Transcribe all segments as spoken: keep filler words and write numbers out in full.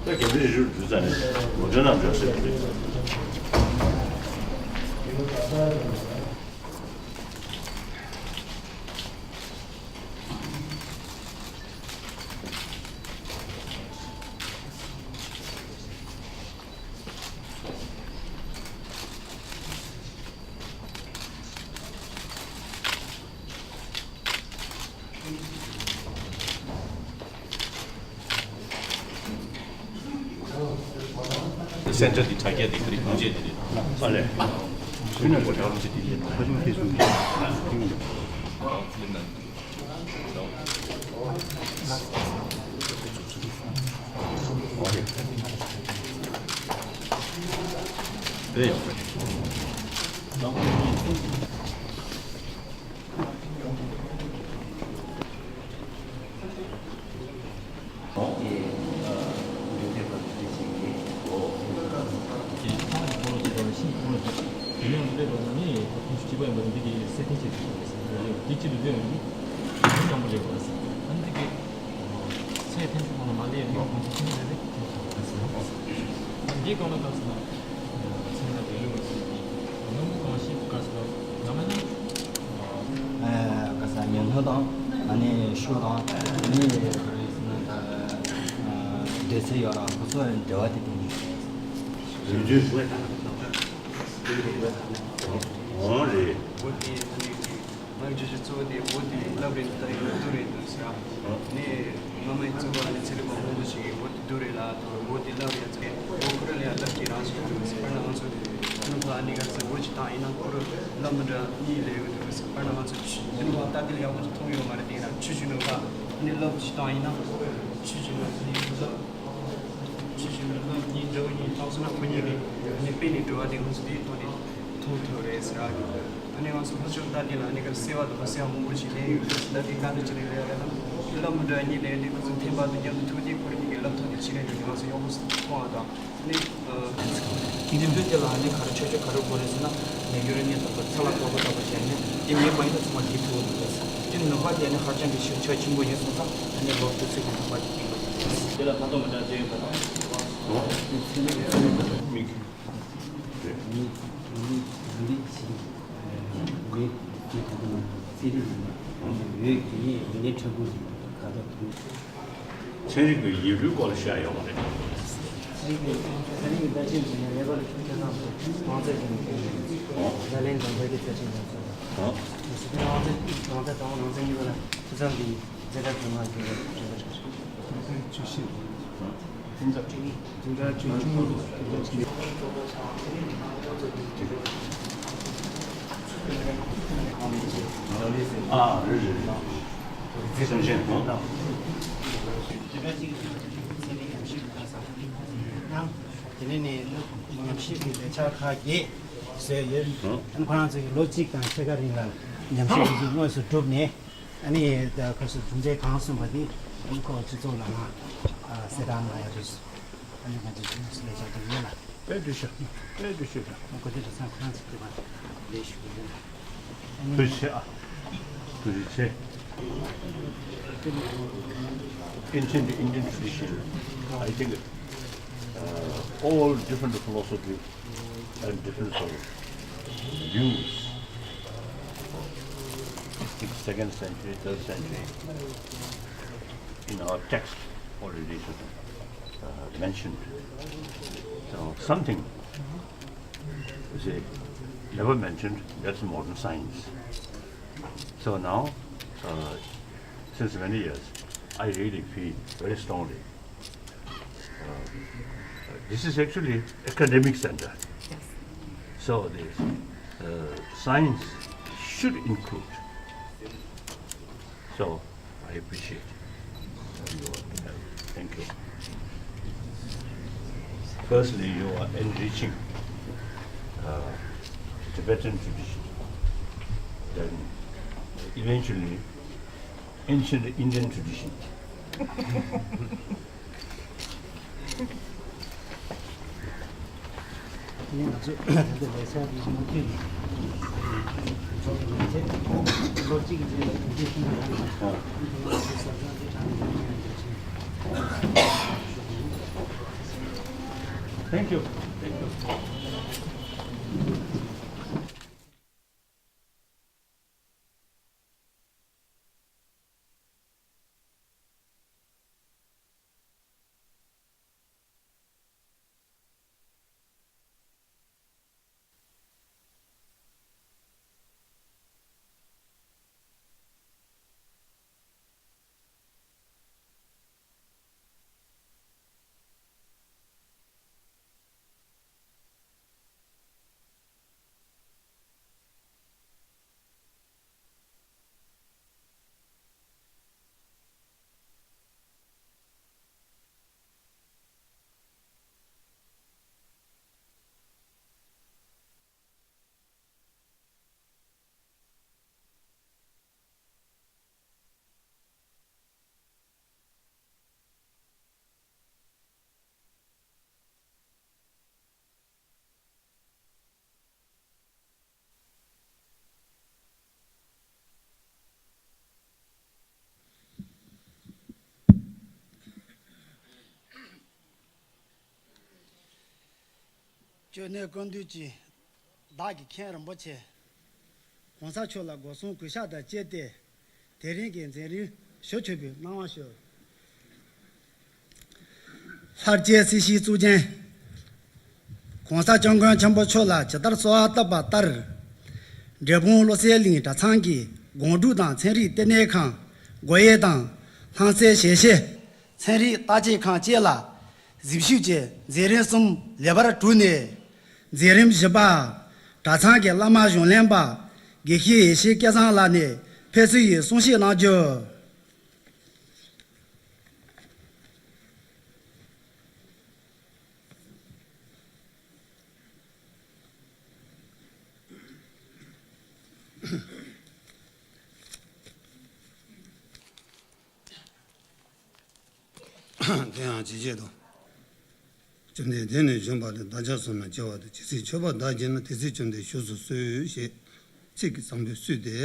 ད་རྒྱ་མི་རིགས་རུ་འདུས་ཙང་ནས་ངོ་སྤྲོད་གནང་འཇོག་ཟེར་གྱི་རེད། སེན་ཊར་འདི་དྲ་རྒྱ་འདི་ཁ་རི་ཁུངས་བཅས་འདི་རེད། ཨ་ལས། ཁུངས་བཅས་འདི་རེད། ཁ་ཆུང་ཁེ་སུ། རེད་ཡོད་རེད། ཨ་ག་ས་ཉེན་ལྷོ་དང་ཨ་ནི་ཤུ་དང་ཨ་ནི་སྡེ་ཚན་ཡོད་ར་ཁོ་ཚོ་འབྲེལ་བ་དེ་དེ་ནི་རེད། རེད་འདུག་འོང་རེད། ང་ཇི་ཞིག་གཙོ་བོ་དེ་བོད་དེ་ལབ་རེད་ད་ཡོད་དུ་རེད་འདུག་ཟེར། ནས་ང་མའི་གཙོ་བོ་ནི་ཚེ་རིང་མ་མང་པོ་ཞིག་གིས་བོད་དེ་སྡུག་རེད་ལ་དོ་བོད་དེ་ལབ་རེད་ཚེ་བོད་ཁོ་ར་ལ་ཡང་ལབ་ཀྱི་རང་ཞིག་འདུག་ཟེར་པར་ན་ང་ཚོ་ནུ་ཕ་ནི་ག་ཚེ་བོད་ཅིག་བཏང་ཡིན་ན་ཁོ་ར་ལབ་མི་འདྲ་གཉིས་ལས་ཡོད་འདུག་ཟེར་པར་ན་ང་ཚོ་ཆུ་ནུ་ཕ་ལྟ་དེ་ལ་ཡག་པོ་ཅིག་མཐོང་ཡོད་མ་རེད་དེ་ཡིན་ན་ཆུ་ཆུ་ནུ་ཕ་ནི་ལབ་ཅིག་བཏང་ཡིན་ན་ཆུ་ཆུ་ནུ་ཕ་ནི་ལབ། ཅི་ཞིག་ལ་ལམ་གཉིས་འདྲ་བོ་གཉིས་བཏང་སོང་ན་ཁོ་གཉིས་ཀྱིས་ནི་དཔེ་ནི་འགྲོ་བ་དེ་ང་ཚོ་དེའི་ཐོག་ནས་མཐོང་ཐུབ་རེད་ཟེར་ར། ཨ་ནི་ང་ཚོ་ལྷོ་ཕྱོགས་ལྟ་དེ་ལ་ཨ་ནི་ག་སེ་བ་དང་སེ་བ་མང་པོ་ཞིག་ལེན་ཡོད་ཟེར་ད་དེ་ག་འདྲ་ཅི་རེད་ལས་ར་ལམ་ལམ་འདྲ་གཉིས་ལེན་དེ་ང་ཚོ་འཐེན་པ་དང་མཉམ་དུ་ཐུག་དེ་ཁོ་རང་གཉིས་ཀྱིས་ལབ་ཐུབ་དེ་ཅི་རེད་དེ་ང་ཚོ་ཡག་པོ་མཐོང་བ་དང་ཨ་ནི་འདི་འདུག་དེ་ལ་ཨ་ནི་ག་རེ་ཆོས་ཆོས་ག་རེ་དགོས་རེད་ཟེར་ན་ནས་ཡུ་རེ་ནི་དང་པོ་ཚ་ལ་དགོས་པ་དག་པ་བྱས་ནས་དེ་མེད་པ་ཡིན་ན་ཚང་མ་འགྲིག་ཐུབ་འདུག་ཟེར་དེ་ནི་ནུས་པ་དེ་ནི་ཧ་ཅང་གི་ཤུགས་ཆ་ཆེན་པོ་ཡིན་སོང་ཙང་ཨ་ནི་ལོ་དུས་ཚོད་ཀྱི་ནུས་པ་དེ་སྐྱེད་འགྲོ་གི་འདུག་དེ་ལ་ཁ་ཐོག་མི་འདྲ་དེ་ཡོད་པ་དང་། མིག་གི་མིག་གི་མིག་གི་མིག་གི་མིག་གི་ཚན་རིག་པའི་ཡིག་འབྲུའི་སྐོར་ལ་བཤད་ཡོད་པ་རེད། ཚན་རིག་པའི་ཚན་རིག་པའི་ཡིག་འབྲུའི་སྐོར་ལ་བཤད་ཡོད་པ་རེད། ཚན་རིག་པའི་ཚན་རིག་པའི་ཡིག་འབྲུའི་སྐོར་ལ་བཤད་ཡོད་པ་རེད། ཚན་རིག་པའི་ཚན་རིག་པའི་བརྡ་ཆད་འཛིན་ཡང་ལས་ཀ་ལ་ཤུགས་ཆེ་ཙམ་དང་དབང་ཚད་ཀྱི་ནུས་པ། ཨོ། བརྡ་ལན་དང་བརྡ་གྱི་རྩ་ཆེན་དང་ཚོད་དང་། ཨོ། དབང་ཚད་དབང་ཚད་དང་དབང་ཚད་གཉིས་པ་ལ་ཕུགས་བསམ་གྱི་རྫས་གྲབས་སྒྲོལ་མ་གྱི་རིམ་པ་བྱ་ཞིང་། ཨོ། ཨ། རེད། རེད། རེད། དེ་ནས་ནི་ཉམས་ཞིབ་ཀྱི་ལས་འཆར་ཁག་བརྒྱད་བཟོས་ཡོད། ཨ་ནི་ཁོ་རང་ཚོས་ལོ་གཅིག་དང་ཕྱེད་ཀ་རིང་ལ་ཉམས་ཞིབ་ཀྱི་དངོས་སུ་གྲུབ་ནས། ཨ་ནི་ད་ཁོ་ཚོ་གྲུབ་འབྲས་གང་སོང་བ་དེ་ཨ་ནི་ཁོ་སྤྱི་ཚོགས་ལ་ང་གསལ་བསྒྲགས་གནང་ཡ་རེད། ཨ་ནི་ང་ཚོ་ཁྱིམ་སུ་ལས་བྱ་དུ་ཡོད་ལ། དཔེ་འདྲ་ཤོད། དཔེ་འདྲ་ཤོད་ད། ཁོ་དེ་རེད་ཚང་ཁོ་རང་ཚོ་དེ་བ་ལས་ཞུ་གི་ཡོད་ལ། ཐུགས་རྗེ་ཆེ་ཨ། ཐུགས་རྗེ་ཆེ། Ancient Indian tradition, I think, uh, all different philosophy and different sort of views. Sixth, second century, third century, in our text already sort of, uh, mentioned. So something, you see, never mentioned, that's modern science. So now, uh, since many years, I really feel very strongly Uh, this is actually academic center. Yes. So the, uh, science should include. So I appreciate your help. Thank you. Firstly, you are enriching, uh, Tibetan tradition. Then eventually, ancient Indian tradition. ང་ཚོས་ད་ལྟ་ལས་འཆར་གྱི་མུ་མཐུད་ཀྱི་ལོ་གཅིག་གི་རྗེས་ལ་གྲུབ་འབྲས་ཤིན་ཏུ་ཡག་པ་དང་། ཟབ་སྦྱོང་དེ་དྲང་ Thank you. Thank you. ཅོ་ནེ་ཀུན་འདུས་ཀྱིས་བདག་གི་མཁན་རིན་པོ་ཆེ་གོང་ས་མཆོག་ལ་སྒོ་གསུམ་གུས་ཕྱག་དང་བཅས་ཏེ། དེ་རིང་གི་མཛད་རིམ་ཞུ་ཆོག་པའི་གནང་བ་ཞུ། ལྷར་བཅས་སྲིད་ཞིའི་གཙུག་རྒྱན། གོང་ས་སྐྱབས་མགོན་ཆེན་པོ་མཆོག་ལ་ཇི་ལྟར་གསོལ་བ་བཏབ་པ་ལྟར། འབྲས་སྤུངས་བློ་གསལ་གླིང་གྲྭ་ཚང་གི་སྒོམ་སྒྲུབ་དང་ཚན་རིག་ལྟེ་གནས་ཁང་། སྒོ་དབྱེ་དང་། ལྷ་སའི་ཞལ་ཤེས། ཚན་རིག་བརྟག་དཔྱད་ཁང་བཅས་ལ་གཟིགས་ཞིབ་བྱས། མཛད་རིམ་གསུམ་ལེགས་པར་གྲུབ་ནས། མཛད་རིམ་བཞི་པ། གྲྭ་ཚང་གི་བླ་མ་གཞུང་ལས་པ་དགེ་བཤེས་ཡེ་ཤེས་སྐལ་བཟང་ལགས་ནས་ཕེབས་བསུ་ཡི་གསུང་བཤད་གནང་རྒྱུ། དེ་ཡང་ཇི་སྐད་དུ། བཅོམ་ལྡན་འདས་ནས་བྱོན་པ་ལས་བདག་ཅག་བསོད་ནམས་སྐྱེ་བ་དང་། ཇི་སྲིད་མཆོད་པ་བདག་བགྱིས་ན། དེ་སྲིད་བཅོམ་ལྡན་བཞུགས་སུ་གསོལ་ཞེས་ཚིག་གི་བཟང་པོས་བསུས་ཏེ།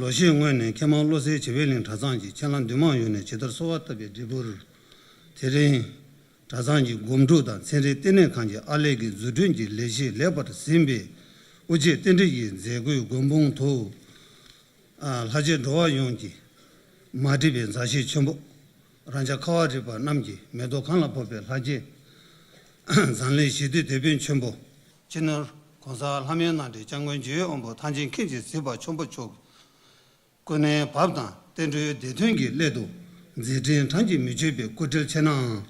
ལོ་ཤས་སྔོན་ནས་མཁས་མང་བློ་གསལ་བྱེ་བའི་གླིང་གྲྭ་ཚང་གི་ཁྱེད་རྣམས་འདུས་མང་ཡོངས་ནས་ཇི་ལྟར་གསོལ་བ་བཏབ་པའི་འབྲས་བུར། དེ་རིང་གྲྭ་ཚང་གི་སྒོམ་སྒྲུབ་དང་ཚན་རིག་ལྟེ་གནས་ཁང་གི་ཨར་ལས་ཀྱི་འཛུགས་སྐྲུན་གྱི་ལས་གཞི་ལེགས་པར་ཟིན་པས། དབུ་འབྱེད་རྟེན་འབྲེལ་གྱི་མཛད་སྒོའི་མགོན་དཔོན་དུ། ལྷ་རྗེ་འགྲོ་བ་ཡོངས་ཀྱིས་མ་བསྒྲིགས་པའི་མཛའ་བཤེས་ཆེན་པོ། རང་ཅག་ཁ་བ་རི་པ་རྣམས་ཀྱི་མེ་ཏོག་གང་ལ་ཕོག་པའི་ལྷ་རྗེ། འཛམ་གླིང་ཞི་བདེའི་དེད་དཔོན་ཆེན་པོ། སྤྱི་ནོར་༸གོང་ས་ལྷ་མིའི་རྣམ་འདྲེན་སྐྱབས་མགོན་འཇིགས་མེད་དབང་པོ་ཐམས་ཅད་མཁྱེན་ཅིང་གཟིགས་པ་ཆེན་པོ་མཆོག་གི་སྐུ་མནལ་བབས་དང་བསྟན་འགྲོའི་བདེ་དོན་གྱི་སླད་དུ་མཛད་འཕྲིན་གྲངས་ཀྱིས་མི་ཆོད་པའི་སྐུ་བགྲེས་ཁྱེད་རྣམས་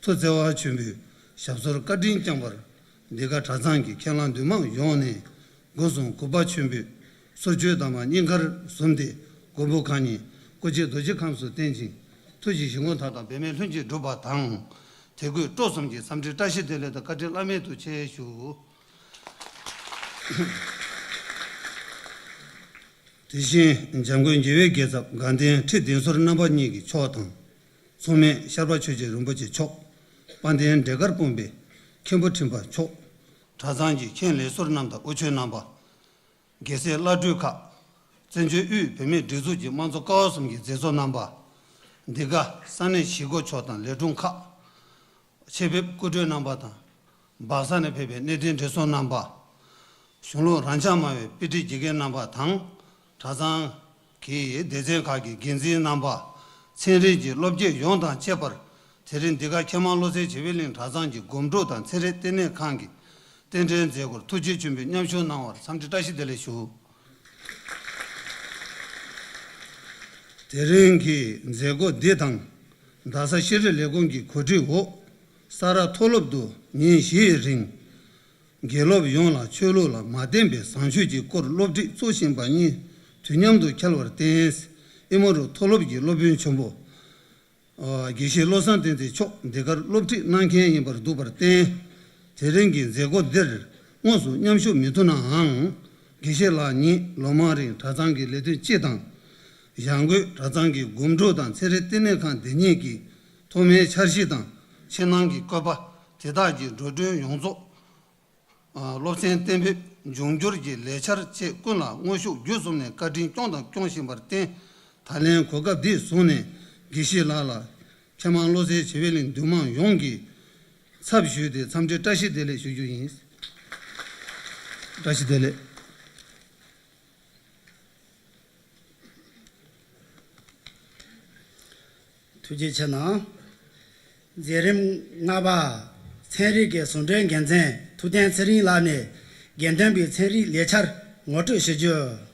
ཐུགས་བརྩེ་བ་ཆེན་པོས་ཞབས་སོར་བཀའ་དྲིན་བསྐྱངས་པར། འདི་ག་གྲྭ་ཚང་གི་ཁས་བླངས་འདུས་མང་ཡོངས་ནས་སྒོ་གསུམ་གུས་པ་ཆེན་པོས་གསོལ་མཆོད་དམ་པ་སྙིང་ཁར་ཟུམ་སྟེ། མགོན་པོ་གང་ཉིད་སྐུ་མཆེད་རྡོ་རྗེ་ཁམས་སུ་བརྟན་ཅིང་། ཐུགས་ཀྱི་བཞེད་དགོངས་མཐའ་དག་འབད་མེད་ལྷུན་གྱིས་འགྲུབ་པ་དང་། དད་གུས་སྤྲོ་གསུམ་གྱི་འཚམས་འདྲི་བཀྲ་ཤིས་བདེ་ལེགས་དང་བཀའ་དྲིན་བླ་མེད་དུ་ཆེ་ཞུ། དེ་བཞིན་འཇམ་མགོན་རྒྱལ་བའི་རྒྱལ་ཚབ་དགའ་ལྡན་ཁྲི་བདེ་ཟུར་རྣམ་པ་གཉིས་ཀྱི་མཆོག་དང་། མཚུངས་མེད་ཤར་པ་ཆོས་རྗེ་རིན་པོ་ཆེ་མཆོག་དཔལ་ལྡན་འབྲས་དཀར་སྤུངས་པའི་མཁན་པོ་ཁྲི་པ་མཆོག་གྲྭ་ཚང་གི་མཁན་ལས་ཟུར་རྣམས་དང་དབུ་ཆོས་རྣམ་པ། རྒྱལ་སྲས་བླ་སྤྲུལ་ཁག་བཙན་བྱོལ་དབུས་བོད་མིའི་སྒྲིག་འཛུགས་ཀྱི་དམངས་གཙོ་ཀ་བ་གསུམ་གྱི་མཛད་གཙོ་རྣམ་པ། འདི་ག་ས་གནས་གཞིས་འགོ་མཆོག་དང་ལས་དྲུང་ཁག་ཆེད་ཕེབས་སྐུ་མགྲོན་རྣམ་པ་དང་། སྦག་ས་ནས་ཕེབས་པའི་གནས་བརྟན་བགྲེས་སོང་རྣམ་པ། གཞུང་ལུགས་རང་འཇགས་སྨྲ་བའི་དཔེ་ཁྲིད་དགེ་རྒན་རྣམ་པ་དང་། གྲྭ་ཚང་གི་སྡེ་ཚན་ཁག་གི་འགན་འཛིན་རྣམ་པ། ཚན་རིག་གི་སློབ་དགེ་ཡོངས་དང་བཅས་པར། དེ་རིང་འདི་ག་མཁས་མང་བློ་གསལ་བྱེ་བའི་གླིང་གྲྭ་ཚང་གི་སྒོམ་སྒྲུབ་དང་ཚན་རིག་ལྟེ་གནས་ཁང་གི་རྟེན་འབྲེལ་མཛད་སྒོར་ཐུགས་རྗེ་ཆེན་པོས་མཉམ་ཞུགས་གནང་བར་འཚམས་འདྲི་བཀྲ་ཤིས་བདེ་ལེགས་ཞུ། དེ་རིང་གི་མཛད་སྒོ་འདི་དང་། རྡ་ས་ཤེས་རིག་ལས་ཁུངས་ཀྱི་གོ་སྒྲིག་འོག་ས་རཱ་མཐོ་སློབ་ཏུ་ཉིན་བཞིའི་རིང་། དགེ་སློབ་ཡོངས་ལ་ཆོས་ལུགས་ལ་མ་བརྟེན་པའི་བཟང་སྤྱོད་ཀྱི་སྐོར་སློབ་ཁྲིད་འཚོགས་བཞིན་པ་གཉིས་དུས་མཉམ་དུ་འཁེལ་བར་བརྟེན། ཨེ་མོ་རུ་མཐོ་སློབ་ཀྱི་སློབ་དཔོན་ཆེན་པོ། དགེ་བཤེས་བློ་བཟང་བསྟན་འཛིན་མཆོག་འདི་གར་སློབ་ཁྲིད་གནང་མཁན་ཡིན་པར་འདུག་པར་བརྟེན། དེ་རིང་གི་མཛད་སྒོ་འདིར་དངོས་སུ་མཉམ་ཞུགས་མི་ཐུབ་ནའང་། དགེ་བཤེས་ལགས་ཉིད་ལོ་མང་རིང་གྲྭ་ཚང་གི་ལས་དོན་སྤྱི་དང་། ཡང་སྒོས་གྲྭ་ཚང་གི་སྒོམ་སྒྲུབ་དང་ཚན་རིག་ལྟེ་གནས་ཁང་འདི་ཉིད་ཀྱི་ཐོག་མའི་འཆར་གཞི་དང་ཕྱི་ནང་གི་བཀོད་པ་དེ་དག་གི་འགྲོ་གྲོན་ཡོངས་རྫོགས། སློབ་ཚན་གཏན་འབེབས་འབྱུང་འགྱུར་གྱི་ལས་འཆར་བཅས་ཀུན་ལ་དངོས་ཤུགས་བརྒྱུད་གསུམ་ནས་བཀའ་དྲིན་སྐྱོང་དང་སྐྱོང་བཞིན་པར་བརྟེན། ད་ལན་གོ་སྐབས་འདི་བཟུང་ནས་དགེ་བཤེས་ལགས་ལ་ཕྱེ་མང་བློ་གསལ་བྱེ་བའི་གླིང་འདུས་མང་ཡོངས་ཀྱི་ཚབ་ཞུས་ཏེ་འཚམས་འདྲི་བཀྲ་ཤིས་བདེ་ལེགས་ཞུ་རྒྱུ་ཡིན། བཀྲ་ཤིས་བདེ་ལེགས། ཐུགས་རྗེ་ཆེ་གནང་། མཛད་རིམ་ལྔ་པ། ཚན་རིག་གི་ཟུང་འབྲེལ་འགན་འཛིན་ཐུབ་བསྟན་ཚེ་རིང་ལགས་ནས་དགེ་འདུན་པའི་ཚན་རིག་ལས་འཆར་ངོ་སྤྲོད་ཞུ་རྒྱུ།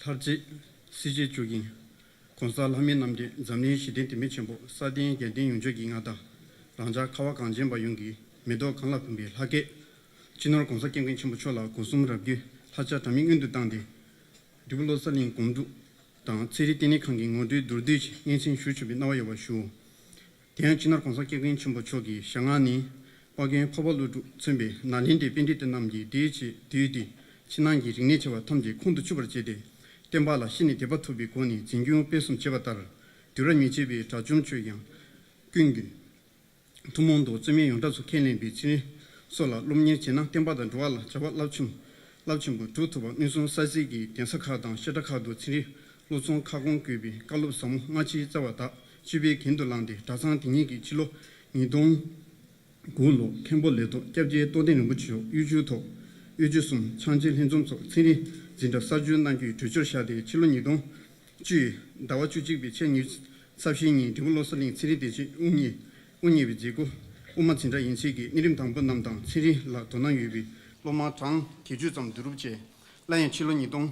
ལྷར་བཅས་སྲིད་ཞིའི་བཅུད་ཀྱི་༸གོང་ས་ལྷ་མིའི་རྣམ་རྒྱལ་འཛམ་གླིང་ཞི་བདེའི་དེད་དཔོན་ཆེན་པོ་ས་སྟེང་རྒྱལ་བསྟན་ཡོངས་རྫོགས་ཀྱི་མངའ་བདག་རང་ཅག་ཁ་བ་གངས་ཅན་པ་ཡོངས་ཀྱི་མེ་ཏོག་གང་ལ་ཕོན་པའི་ལྷ་སྐལ། སྤྱི་ནོར་༸གོང་ས་༸སྐྱབས་མགོན་ཆེན་པོ་མཆོག་ལ་སྒོ་གསུམ་རབ་གྱིས་ལྷ་ཆགས་དྲ་མིག་སྔོན་དུ་བཏང་སྟེ། འབྲས་བུ་བློ་གསར་གླིང་སྒོམ་སྒྲུབ་དང་ཚན་རིག་ལྟེ་གནས་ཁང་གི་ངོ་སྤྲོད་མདོར་བསྡུས་ཤིག་སྙན་སེང་ཞུ་ཆོག་པའི་གནང་བ་ཡོད་པ་ཞུ། དེ་ཡང་སྤྱི་ནོར་༸གོང་ས་༸སྐྱབས་མགོན་ཆེན་པོ་མཆོག་གི་ཞལ་སྔ་ནས་དཔལ་མགོན་འཕགས་པ་ཀླུ་སྒྲུབ་མཚོན་པའི་ནཱ་ལེནྡྲའི་པཎྜི་ཏ་རྣམས་ཀྱིས་དེའི་ཆེད་དུས་དེ་ཕྱི་ནང་གི་རིག་གནས་ཆེ་བ་ཐམས་ཅད་ཁོང་དུ་ཆུད་པར་བྱས་ཏེ། བསྟན་པ་ལ་ཤི་ནས་དད་པ་ཐོབ་པའི་སྒོ་ནས་འཛིན་སྐྱོང་སྤེལ་གསུམ་བྱས་པ་ལྟར། དུས་རབས་ཉེར་གཅིག་པའི་དགྲ་བཅོམ་ཆོས་དབྱངས་ཀུན་གྱི་ཐུན་མོང་དུ་རྩོད་མེད་ཡོངས་གྲགས་སུ་ཁས་ལེན་པའི་ཚན་རིག་སོགས་ལ་སློབ་གཉེར་བྱས་ན་བསྟན་པ་དང་འགྲོ་བ་ལ་བྱ་བ་རླབས་ཆེན་རླབས་ཆེན་པོ་སྒྲུབ་ཐུབ་པ་མངོན་སུམ་གསལ་གཟིགས་ཀྱིས་གདན་ས་ཁག་དང་བཤད་གྲྭ་ཁག་ཏུ་ཚན་རིག་སློབ་ཚོགས་ཁ་སྐོང་དགོས་པའི་བཀའ་སློབ་ཟབ་མོ་སྔ་ཕྱིའི་རྩ་བ་དག་སྤྱི་པའི་འགན་དུ་བླངས་ཏེ། གྲྭ་ཚང་དེ་ཉིད་ཀྱིས་ཕྱི་ལོ་ཉིས་སྟོང་དགུ་ལོ་མཁན་པོ་ལས་ཐོག་སྐྱབས་རྗེ་རྟོགས་ལྡན་རིན་པོ་ཆེ་མཆོག་གཡོ་སྒྱུ་ཐོག་གཡོ་སྒྱུ་གསུམ་ཕྱག་མཇལ་ལྷན་འཛོམས་སོགས་ཚན་རིག་འཛིན་གྲྭ་གསར་འཛུགས་གནང་རྒྱུའི་གྲོས་ཆོད་བཞག་སྟེ། ཕྱི་ལོ་ཉིས་སྟོང་བཅུ་ཟླ་བ་བཅུ་གཅིག་པའི་ཚེས་ཉི་ཤུ་རྩ་བཞིའི་ཉིན་འབྲས་བུ་བློ་གསར་གླིང་ཚན་རིག་སྡེ་ཆེན་དབུ་བརྙེས་དབུ་བརྙེས་པའི་མཛད་སྒོ་དབུ་མ་འཛིན་གྲྭ་ཡན་ཆད་ཀྱི་གཉིས་རིམ་དང་པོ་རྣམས་དང་ཚན་རིག་ལ་དོ་སྣང་ཡོད་པའི་སློབ་མ་གྲངས་བརྒྱད་ཅུ་ཙམ་བསྡུ་རུབ་བྱས། སླར་ཡང་ཕྱི་ལོ་ཉིས་སྟོང་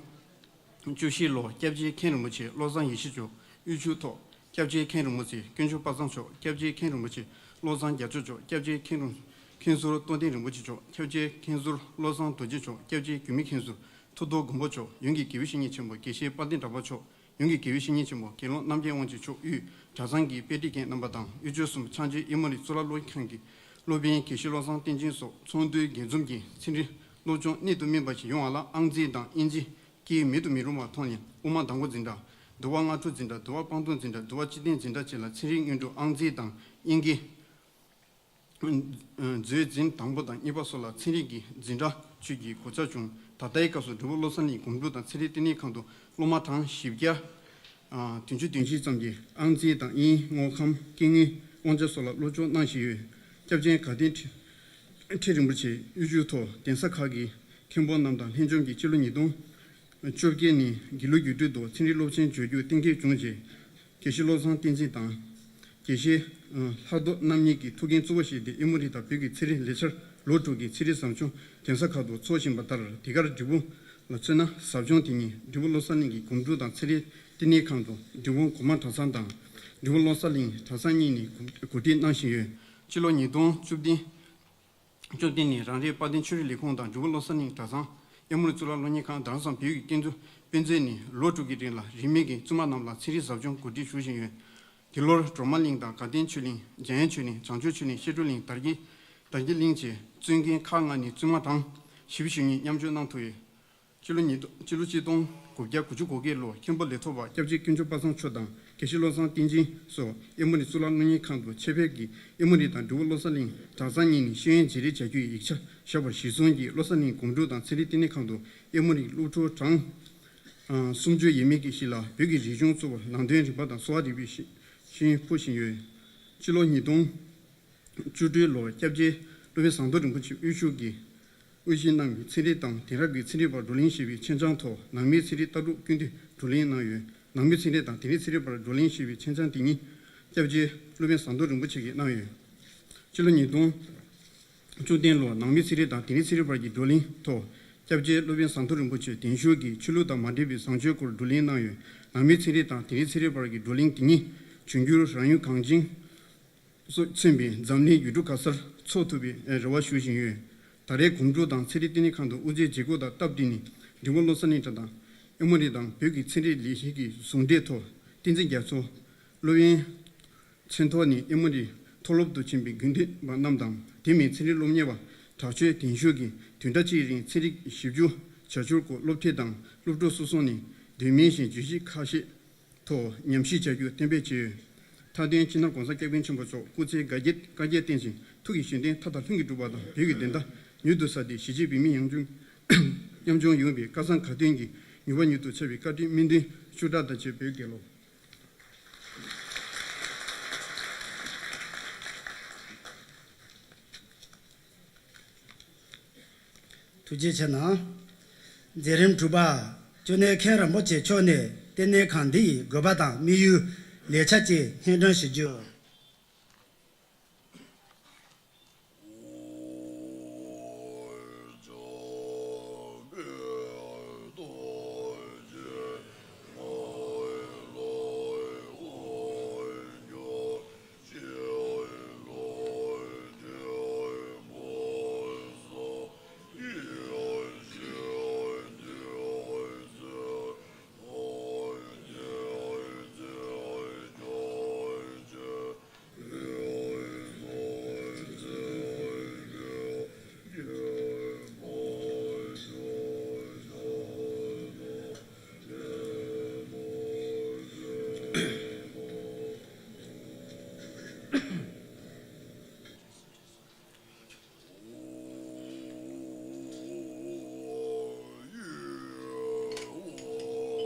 བཅུ་བཞི་ལོ་སྐྱབས་རྗེ་མཁན་རིན་པོ་ཆེ་བློ་བཟང་ཡེ་ཤེས་མཆོག་གཡོ་སྒྱུ་ཐོག་སྐྱབས་རྗེ་མཁན་རིན་པོ་ཆེ་དཀོན་མཆོག་དཔལ་བཟང་མཆོག་སྐྱབས་རྗེ་མཁན་རིན་པོ་ཆེ་བློ་བཟང་རྒྱ་མཚོ་མཆོག་སྐྱབས་རྗེ་མཁན་རིན་མཁན་ཟུར་རྟོགས་ལྡན་རིན་པོ་ཆེ་མཆོག་སྐྱབས་རྗེ་མཁན་ཟུར་བློ་བཟང་རྡོ་རྗེ་མཆོག་སྐྱབས་རྗེ་འགྱུར་མེད་མཁན་ཟུར་ཐུགས་རྡོར་མགོན་པོ་མཆོག་ཡོངས་ཀྱི་དགེ་བའི་བཤེས་གཉེན་ཆེན་པོ་དགེ་བཤེས་དཔལ་ལྡན་གྲགས་པ་མཆོག་ཡོངས་ཀྱི་དགེ་བའི་བཤེས་གཉེན་ཆེན་པོ་དགེ་སློང་རྣམ་རྒྱལ་དབང་ཕྱུག་མཆོག་དབུས་གྲྭ་ཚང་གི་དཔེ་ཁྲིད་མཁན་རྣམ་པ་དང་། གཡོ་སྒྱུ་གསུམ་ཕྱག་མཇལ་དབྱིན་མོ་རི་གཙུག་ལག་སློབ་ཁང་གི་སློབ་དཔོན་དགེ་བཤེས་བློ་བཟང་བསྟན་འཛིན་སོགས་ཚོགས་འདུའི་རྒྱས་འཛོམས་ཀྱིས་ཚན་རིག་སློབ་སྦྱོང་གནད་དུ་སྨིན་པ་ཞིག་ཡོང་བ་ལ་ཨང་རྩིས་དང་དབྱིན་ཇི་སྐད་མེད་དུ་མི་རུང་བ་མཐོང་ནས། དབུ་མ་དང་པོ་འཛིན་གྲྭ། འདུལ་བ་སྔ་དྲོ་འཛིན་གྲྭ། འདུལ་བ་སྤངས་རྟོགས་འཛིན་གྲྭ། འདུལ་བ་སྤྱི་བསྟན་འཛིན་གྲྭ་བཅས་ལ་ཚན་རིག་སྔོན་འགྲོ་ཨང་རྩིས་དང་དབྱིན་སྐད། མཛོད་འཛིན་དང་པོ་དང་གཉིས་པ་སོགས་ལ་ཚན་རིག་གི་འཛིན་གྲྭ་བཅུ་གྱི་གོ་ཆ་བྱུང་། ད་ལྟའི་སྐབས་སུ་འབྲས་བུ་བློ་གསར་གླིང་སྒོམ་སྒྲུབ་དང་ཚན་རིག་ལྟེ་གནས་ཁང་དུ་སློབ་མ་གྲངས་བཞི་བརྒྱ་བདུན་ཅུ་དོན་བཞི་ཙམ་གྱིས་ཨང་རྩིས་དང་དབྱིན་དངོས་ཁམས་སྐྱེ་དངོས་དབང་ཆ་སོགས་ལ་སློབ་སྦྱོང་གནང་བཞིན་ཡོད། སྐྱབས་རྗེ་དགའ་ལྡན་ཁྲི་ཁྲི་རིན་པོ་ཆེ་གཡོ་སྒྱུ་ཐོག་གདན་ས་ཁག་གི་མཁན་པོ་རྣམས་དང་ལྷན་འཛོམས་ཀྱིས་སྤྱི་ལོ་ཉིས་སྟོང་བཅོ་བརྒྱད་ནས་དགེ་ལུགས་རྒྱུགས་སྤྲོད་དུ་ཚན་རིག་སློབ་ཆེན་འཇོག་རྒྱུ་གཏན་འཁེལ་བྱུང་རྗེས། དགེ་བཤེས་བློ་བཟང་བསྟན་འཛིན་དང་། དགེ་བཤེས་ལྷག་རྡོར་རྣམ་གཉིས་ཀྱིས་ཐུགས་འགན་གཙོ་བོ་བཞེས་ཏེ་དབྱིན་མོ་རི་དང་བོད་ཀྱི་ཚན་རིག་ལས་འཆར་ལོ་དྲུག་གི་ཚན་རིག་ཟབ་སྦྱོང་གདན་ས་ཁག་ཏུ་འཚོགས་བཞིན་པ་ལྟར། དེ་གར་འབྲས་བུ་ལ་མཚོན་ན། ཟབ་སྦྱོང་དེ་ཉིད་འབྲས་བུ་བློ་གསར་གླིང་གི་སྒོམ་སྒྲུབ་དང་ཚན་རིག་ལྟེ་གནས་ཁང་དུ་འབྲས་སྤུངས་སྒོ་མང་གྲྭ་ཚང་དང་། འབྲས་བུ་བློ་གསར་གླིང་གྲྭ་ཚང་གཉིས་ནས་གོ་སྒྲིག་གནང་བཞིན་ཡོད། སྤྱི་ལོ་ཉིས་སྟོང་བཅུ་བདུན། བཅོམ་ལྡན་འདས་རང་རེའི་དཔལ་ལྡན་ཆོས་རིག་ལས་ཁུངས་དང་འབྲས་བུ་བློ་གསར་གླིང་གྲྭ་ཚང་། གཡས་མོ་རི་གཙུག་ལག་སློབ་གཉེར་ཁང་། རྡ་རམ་ས་ལ་བོད་ཀྱི་སྐད་འཛུགས་དཔེ་མཛོད་ནས་ལོ་དྲུག་གི་རིང་ལ་རིས་མེད་ཀྱི་བཙུན་མ་རྣམས་ལ་ཚན་རིག་ཟབ་སྦྱོང་གོ་སྒྲིག་ཞུ་བཞིན་ཡོད། འདི་ལོར་སྒྲོལ་མ་གླིང་དང་དགའ་ལྡན་ཆོས་གླིང་། འཇམ་དབྱངས་ཆོས་གླིང་། བྱང་ཆུབ་ཆོས་གླིང་། བཤད་སྒྲུབ་གླིང་། དར་རྒྱས་དར་རྒྱས་གླིང་བཅས་བཙུན་རྒན་ཁག་ལྔ་ནས་བཙུན་མ་གྲངས་བཞི་བཅུ་ཞེ་གཉིས་མཉམ་འཇོག་གནང་ཐུབ་ཡོད། སྤྱི་ལོ་ཉིས་སྟོང་སྤྱི་ལོ་ཆིག་སྟོང་དགུ་བརྒྱ་དགུ་བཅུ་གོ་བརྒྱད་ལོར་མཁན་པོ་ལས་ཐོག་པ་སྐྱབས་རྗེ་དཀོན་མཆོག་དཔལ་བཟང་མཆོག་དང་དགེ་བཤེས་བློ་བཟང་བསྟན་འཛིན་སོགས་གཡས་མོ་རི་གཙུག་ལག་སློབ་གཉེར་ཁང་དུ་ཆེད་ཕེབས་ཀྱིས་གཡས་མོ་རི་དང་འབྲས་བུ་བློ་གསར་གླིང་གྲྭ་ཚང་གཉིས་ནས་ཤེས་ཡོན་བརྗེ་རེས་བྱ་རྒྱུའི་ཡིག་ཆ་བཞག་པར་གཞི་བཟུང་གིས་བློ་གསར་གླིང་སྒོམ་སྒྲུབ་དང་ཚན་རིག་ལྟེ་གནས་ཁང་དུ་གཡས་མོ་རི་སློབ་ཕྲུག་གྲངས་སུམ་ཅུ་ཡས་མས་ཀྱི་གཞི་ལ་བོད་ཀྱི་རིག་གཞུང་གཙོ་བོ་ནང་དོན་རིག་པ་དང་གསོ་བ་རིག་པའི་ཤེས་ཤེས་ཡོན་ཕུལ་བཞིན་ཡོད། སྤྱི་ལོ་ཉིས་སྟོང་བཅུ་དྲུག་ལོར་སྐྱབས་རྗེ་སློབ་དཔོན་ཟམ་གདོང་རིན་པོ་ཆེ་དབུ་བཞུགས་ཀྱིས་དབུ་བཞུགས་གནང་བའི་ཚན་རིག་དང་དེང་རབས་ཀྱི་ཚན་རིག་པ་བགྲོ་གླེང་ཞེས་པའི་མཆན་འགྲེལ་ཐོག་ནང་མིའི་ཚན་རིག་ལྟ་གྲུབ་ཀུན་བཏུས་བགྲོ་གླེང་གནང་ཡོད། ནང་མིའི་ཚན་རིག་དང་དེང་རབས་ཚན་རིག་པར་བགྲོ་གླེང་ཞེས་པའི་མཆན་འགྲེལ་དེ་ཉིད་སྐྱབས་རྗེ་སློབ་དཔོན་ཟམ་གདོང་རིན་པོ་ཆེ་གིས་གནང་ཡོད། སྤྱི་ལོ་ཉིས་སྟོང་བཅུ་བདུན་ལོར་ནང་མིའི་ཚན་རིག་དང་དེང་རབས་ཚན་རིག་པར་གྱི་བགྲོ་གླེང་ཐོག་སྐྱབས་རྗེ་སློབ་དཔོན་ཟམ་གདོང་རིན་པོ་ཆེ་གདན་ཞུ་གིས་ཆོས་ལུགས་དང་མ་འབྲེལ་བའི་བཟང་སྤྱོད་སྐོར་བགྲོ་གླེང་གནང་ཡོད། ནང་མིའི་ཚན་རིག་དང་དེང་རབས་ཚན་རིག་པར་གྱི་བགྲོ་གླེང་དེ་ཉིད་འབྱུང་འགྱུར་རང་ཡུལ་གངས་ཅན་སོགས་མཚོན་པའི་འཛམ་གླིང་ཡུལ་གྲུ་ག་སར་འཚོགས་ཐུབ་པའི་རེ་བ་ཞུ་བཞིན་ཡོད། ད་རེས་སྒོམ་སྒྲུབ་དང་ཚན་རིག་ལྟེ་གནས་ཁང་དུ་དབུ་འབྱེད་བྱེད་སྒོ་དང་སྟབས་བསྟུན་ནས། འབྲི་གུང་བློ་གསར་གླིང་ཁྲ་དང་ཨེ་མོ་རི་དང་བོད་ཀྱི་ཚན་རིག་ལས་གཞི་གི་ཟུང་འབྲེལ་ཐོག་བསྟན་འཛིན་རྒྱ་མཚོ། སློབ་ཡོན་ཚོན་ཐོག་ནས་ཨེ་མོ་རི་མཐོ་སློབ་ཏུ་ཕྱིན་པའི་དགེ་འདུན་པ་རྣམས་དང་དེ་མིན་ཚན་རིག་སློབ་གཉེར་བ་དྲག་སྤྱོད་བརྟན་བཞུགས་ཀྱིས་བདུན་ཕྲག་གཅིག་རིང་ཚན་རིག་ཞིབ་འཇུག་བྱ་སྤྱོད་སྐོར་སློབ་ཁྲིད་དང་སློབ་ཕྲུག་སོ་སོ་ནས་དོན་མེད་བཞིན་བརྗོད་གཞི་ཁ་ཤས་ཐོག་ཉམས་ཞིབ་བྱ་རྒྱུ་གཏན་འབེབས་བྱས་ཡོད། མཐའ་དོན་སྤྱི་ནོར་༸གོང་ས་༸སྐྱབས་མགོན་ཆེན་པོ་མཆོག་སྐུ་ཚེ་བསྐལ་བརྒྱར་བསྐལ་བརྒྱར་བརྟན་ཅིང་ཐུགས་ཀྱི་བཞེད་དོན་མཐའ་དག་ལྷུན་གྱིས་གྲུབ་པ་དང་བོད་ཀྱི་བདེན་མཐའ་མྱུར་དུ་གསལ་ཏེ་གཞིས་བྱེས་བོད་མི་ཉམ་ཆུང་ཉམ་ཆུང་ཡོང་བའི་སྐལ་བཟང་དགའ་སྟོན་གྱི་མྱུར་བ་མྱུར་དུ་འཆར་བའི་བཀའ་དྲིན་སྨོན་འདུན་ཤུགས་དྲག་དང་བཅས་བོད་རྒྱལ་ལོ། ཐུགས་རྗེ་ཆེ་གནང་། མཛད་རིམ་དྲུག་པ། ཅོ་ནེ་མཁན་རིན་པོ་ཆེ་མཆོག་ནས་ལྟེ་གནས་ཁང་འདི་ཡི་དགོས་པ་དང་དམིགས་ཡུལ། ལས་འཆར་བཅས་སྙན་སྒྲོན་ཞུ་རྒྱུ།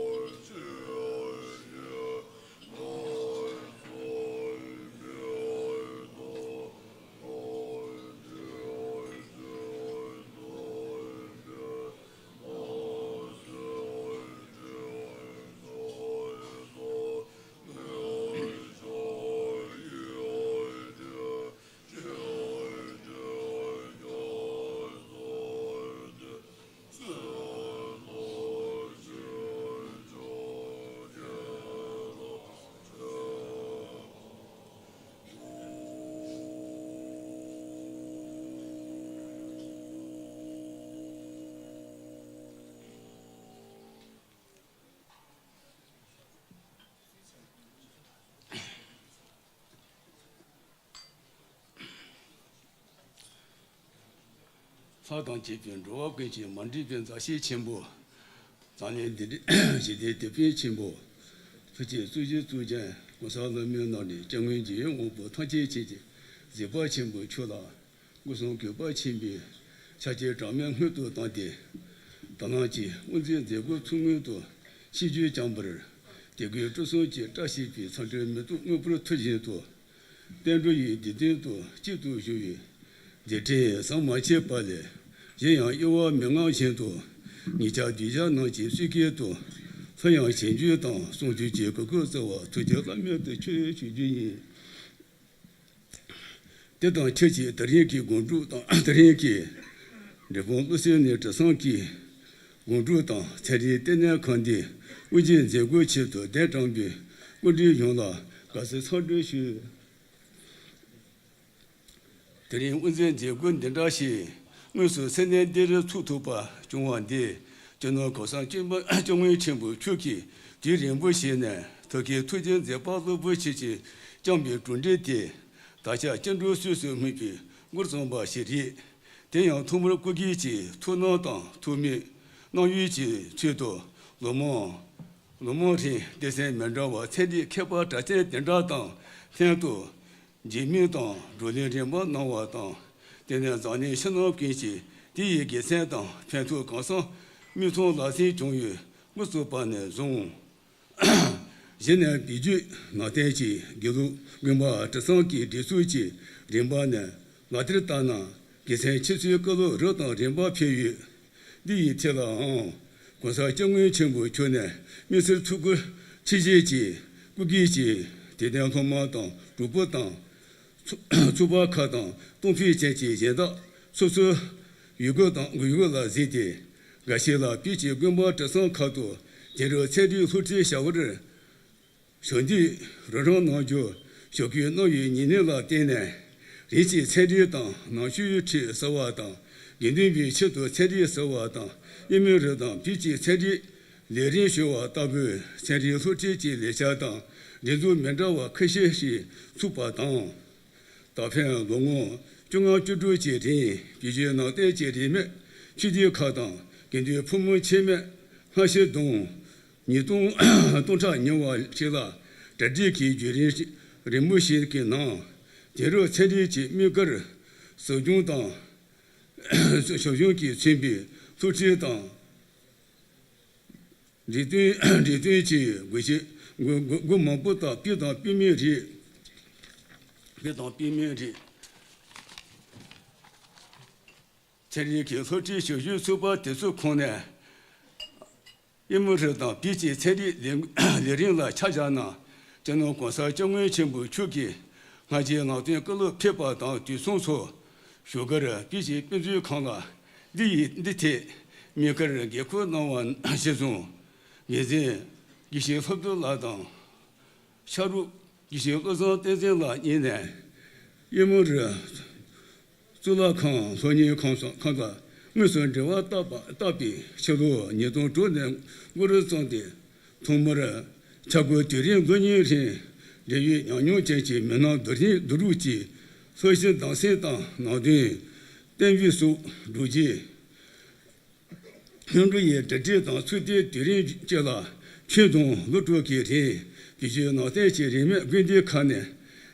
ལྷ་དང་བཅས་པའི་འགྲོ་བ་ཀུན་གྱི་མ་འདྲིས་པའི་མཛའ་བཤེས་ཆེན་པོ། འཛམ་གླིང་འདི་འདྲའི་ཞི་བདེའི་དེད་དཔོན་ཆེན་པོ། ཐུགས་ཀྱི་གཙུག་གཞུག་གཙུག་རྒྱན་གོང་ས་ལྷ་མོའི་ནང་ནས་སྐྱབས་མགོན་རྒྱལ་བའི་དབང་པོ་ཐམས་ཅད་མཁྱེན་ཅིང་གཟིགས་པ་ཆེན་པོ་མཆོག་ལ། སྐུ་གསུང་གུས་པ་ཆེན་པོས་ཕྱག་རྒྱའི་གྲངས་མེད་སྔོན་དུ་བཏང་སྟེ། ད་ལམ་གྱི་དབུ་འཛིན་མཛད་སྒོ་ཚུགས་སྔོན་དུ་ཆིབས་བསྒྱུར་བསྐྱངས་པར། དད་གུས་སྤྲོ་གསུམ་གྱིས་བཀྲ་ཤིས་པའི་འཚམས་འདྲིའི་མེ་ཏོག་སྔོན་པོར་འཐུ་བཞིན་དུ། བསྟན་འགྲོ་ཡི་བདེ་དོན་དུ་གཅིག་ཏུ་བཞུགས་པའི་མཛད་འཕྲིན་ཟམ་མ་ཆད་པ་ལས། གཞན་ཡང་དབྱེ་བ་མི་མངའ་བཞིན་དུ། ཉིན་ཞག་དུས་བཞག་རྣམས་ཀྱི་སྲོལ་སྐད་དུ། སླར་ཡང་ཞིབ་འཇུག་དང་གསུང་ཆོས་ཀྱི་གོ་སྐབས་སྩལ་བར་ཐུགས་རྗེ་བླ་མེད་དུ་ཆེ་ཞུ་རྒྱུ་ཡིན། དེ་དང་ཆབས་ཅིག་དེ་རིང་གི་དགོང་དྲོ་དང་། དེ་རིང་གི་འབྲས་སྤུངས་བློ་གསལ་གླིང་གྲྭ་ཚང་གི་དགོང་དྲོ་དང་། ཚན་རིག་ལྟེ་གནས་ཁང་འདིའི་དབུ་འབྱེད་མཛད་སྒོའི་ཆེད་དུ་གདན་དྲངས་པའི་སྐུ་མགྲོན་ཡོངས་ལ་དགའ་བསུ་འཚམས་འདྲི་ཞུ། དེ་རིང་དབུ་འཛིན་མཛད་སྒོ་འདི་འདྲ་ཞིག་དངོས་སུ་མཚན་གནས་འདིར་ཚུགས་ཐུབ་པ་བྱུང་བ་འདི། སྤྱི་ནོར་༸གོང་ས་༸སྐྱབས་མགོན་ཆེན་པོ་མཆོག་གིས་དུས་རིང་པོ་ཞིག་ནས་ཐུགས་ཀྱི་ཐུགས་རྗེ་མཛད་པ་རླབས་པོ་ཆེ་ཞིག་བསྐྱངས་པའི་གྲུབ་འབྲས་དེ། ད་ཆ་སྐྱེ་འགྲོ་གསོས་སུ་སྨིན་པའི་མགུར་རྩོམ་པ་ཞིག་རེད། དེ་ཡང་ཐོག་མར་སྐུ་སྒེར་གྱི་ཐུགས་སྣང་དང་ཐུགས་སྨོན། གནང་ཡུལ་གྱི་ཚུལ་དུ། ལོ་མང་། ལོ་མང་རིང་སྡེ་ཚན་མི་འདྲ་བ་ཚན་རིག་མཁས་པ་གྲགས་ཅན་དེ་འདྲ་དང་ལྷན་དུ། འཇིགས་མེད་དང་བགྲོ་གླེང་རིམ་པ་གནང་བ་དང་། དེ་ནས་འཛམ་གླིང་ཕྱི་ནང་ཀུན་གྱིས་དེ་ཡི་དགེ་མཚན་དང་ཕན་ཐོགས་གང་ཟག་མིག་མཐོང་ལག་ཟིན་བྱུང་ཡོད། མགུར་རྩོམ་པ་ནས་བཟུང་། གཞི་ནས་བེད་སྤྱོད་ནང་བསྟན་གྱི་དགེ་ལུགས་དགོན་པ་གྲྭ་ཚང་གི་སྒྲིག་འཛུགས་ཀྱི་རིམ་པ་ནས་ལག་བསྟར་ལྟར་ན། དགེ་མཚན་ཆེ་ཤོས་བཀའ་སློབ་རབ་དང་རིམ་པ་ཕེབས་ཡོད། འདི་ཡི་ཐད་ལའང་༸གོང་ས་༸སྐྱབས་མགོན་ཆེན་པོ་མཆོག་ནས་དམིགས་བསལ་ཐུགས་ཁུར་ཆེ་བཞེས་ཀྱིས། སྐུ་སྒེར་གྱི་དད་ལྡན་སློབ་མ་དང་གྲོགས་པོ་དང་། ཚོགས་པ་ཁག་དང་གཏོང་ཕོད་ཅན་གྱི་གཞན་དག་སོ་སོའི་ཡོད་དགུ་དང་དགོས་ཡོད་ལ་གཟིགས་ཏེ། འགའ་ཞིག་ལ་བོད་ཀྱི་དགོན་པ་གྲྭ་ཚང་ཁག་ཏུ་རྒྱལ་རབས་ཚན་རིག་སློབ་ཁྲིད་བྱ་བར། ཞབས་འདེགས་རོགས་རམ་གནང་རྒྱུ་ཞུ་སྐུལ་གནང་བའི་ཉེ་གནས་ལ་བརྟེན་ནས། རིམ་གྱིས་ཚན་རིག་དང་ནང་ཆོས་ཁྲིད་ཟེར་བ་དང་ དགེ་འདུན་པའི་ཆེད་དུ་ཚན་རིག་ཟེར་བ་དང་ཨེ་མོ་རི་དང་བོད་ཀྱི་ཚན་རིག་ལས་རིམ་ཞུ་བ་ལྟ་བུའི་ཚན་རིག་སློབ་ཁྲིད་ཀྱི་ལས་འཆར་དང་སྒྲིག་འཛུགས་མི་འདྲ་བ་ཁ་ཤས་ཤིག་ཚུགས་པ་དང་། ད་ཕན་ལོ་ངོ་བཅོ་ལྔ་བཅུ་དྲུག་གི་རིང་བོད་བརྒྱུད་ནང་བསྟན་གྱི་རིས་མེད་ཆོས་སྡེ་ཁག་དང་དགེ་འདུན་ཕོ་མོ་ཆེད་མེད་སྔ་ཕྱི་བསྡོམས་ཉིས་སྟོང་སྟོང་ཕྲག་ཉེ་བ་ཞིག་ལ་གྲ་སྒྲིག་གི་བརྒྱུད་རིམ་རིང་མོ་ཞིག་གི་ནང་དེང་རབས་ཚན་རིག་གི་དམིགས་བཀར་ཟབ་སྦྱོང་དང་ཟབ་སྦྱོང་གིས་མཚོན་པའི་སློབ་ཁྲིད་དང་འབྲེལ་སྟོན་འབྲེལ་སྟོན་གྱི་དགོས་གཞི་དགོས་དགོས་མང་པོ་དང་སྤེལ་དང་སྤེལ་མུས་རེད། སྤེལ་དང་སྤེལ་མུས་རེད། ཚན་རིག་གི་སློབ་ཁྲིད་ཞབས་ཞུ་ཚུགས་པ་དེ་ཚོའི་ཁོངས་ནས་ཨེ་མོ་རི་དང་བོད་ཀྱི་ཚན་རིག་ལས་ལས་རིམ་ལ་ཆ་བཞག་ན། སྤྱི་ནོར་གོང་ས་སྐྱབས་མགོན་ཆེན་པོ་མཆོག་གིས་སྔ་རྗེས་ནང་བསྟན་བཀའ་སློབ་ཕེབས་པ་དང་དུས་མཚུངས་སུ་བཞུགས་སྒར་བོད་ཀྱི་དཔེ་མཛོད་ཁང་ལ་འདི་ཡི་འདི་ཐད་དམིགས་བཀར་འགན་འཁུར་གནང་བ་གཞིར་བཟུང་། འགན་འཛིན་དགེ་བཤེས་ལྷུན་གྲུབ་ལགས་དང་། ཕྱག་རོགས་དགེ་བཤེས་བློ་བཟང་བསྟན་འཛིན་ལགས་གཉིས་ནས་ཨེ་མོ་རི་གཙུག་ལག་ཁང་སློབ་གཉེར་ཁང་སོགས་ཁང་དང་དངོས་སུ་འབྲེལ་བ་བཏགས་པ་བཏགས་པའི་ཕྱི་ལོ་ཉིས་སྟོང་དྲུག་ནས་འགོ་རུ་བརྩམས་ཏེ། ཐོག་མར་ཆ་བགོས་དུས་རིམ་ལོ་གཉིས་རིང་འབྲེལ་ཡོད་ཉམས་མྱོང་ཅན་གྱི་མི་སྣ་བསྡུ་རིམ་བསྡུ་རུབ་ཀྱིས་སློབ་གཞི་གདམ་གསེས་དང་ནང་དོན་གཏན་འབེབས་སོགས་བསྒྲུབས་རྗེས། ལྷུན་གྲུབ་ཡི་གྲ་སྒྲིག་དང་ཚུགས་གཏན་དུས་རིམ་བཅས་ལ་ཁྱོན་བསྡོམས་ལོ་དྲུག་གི་རིང་བོད་བརྒྱུད་ནང་བསྟན་གྱི་རིས་མེད་དགོན་སྡེ་ཁག་ནས་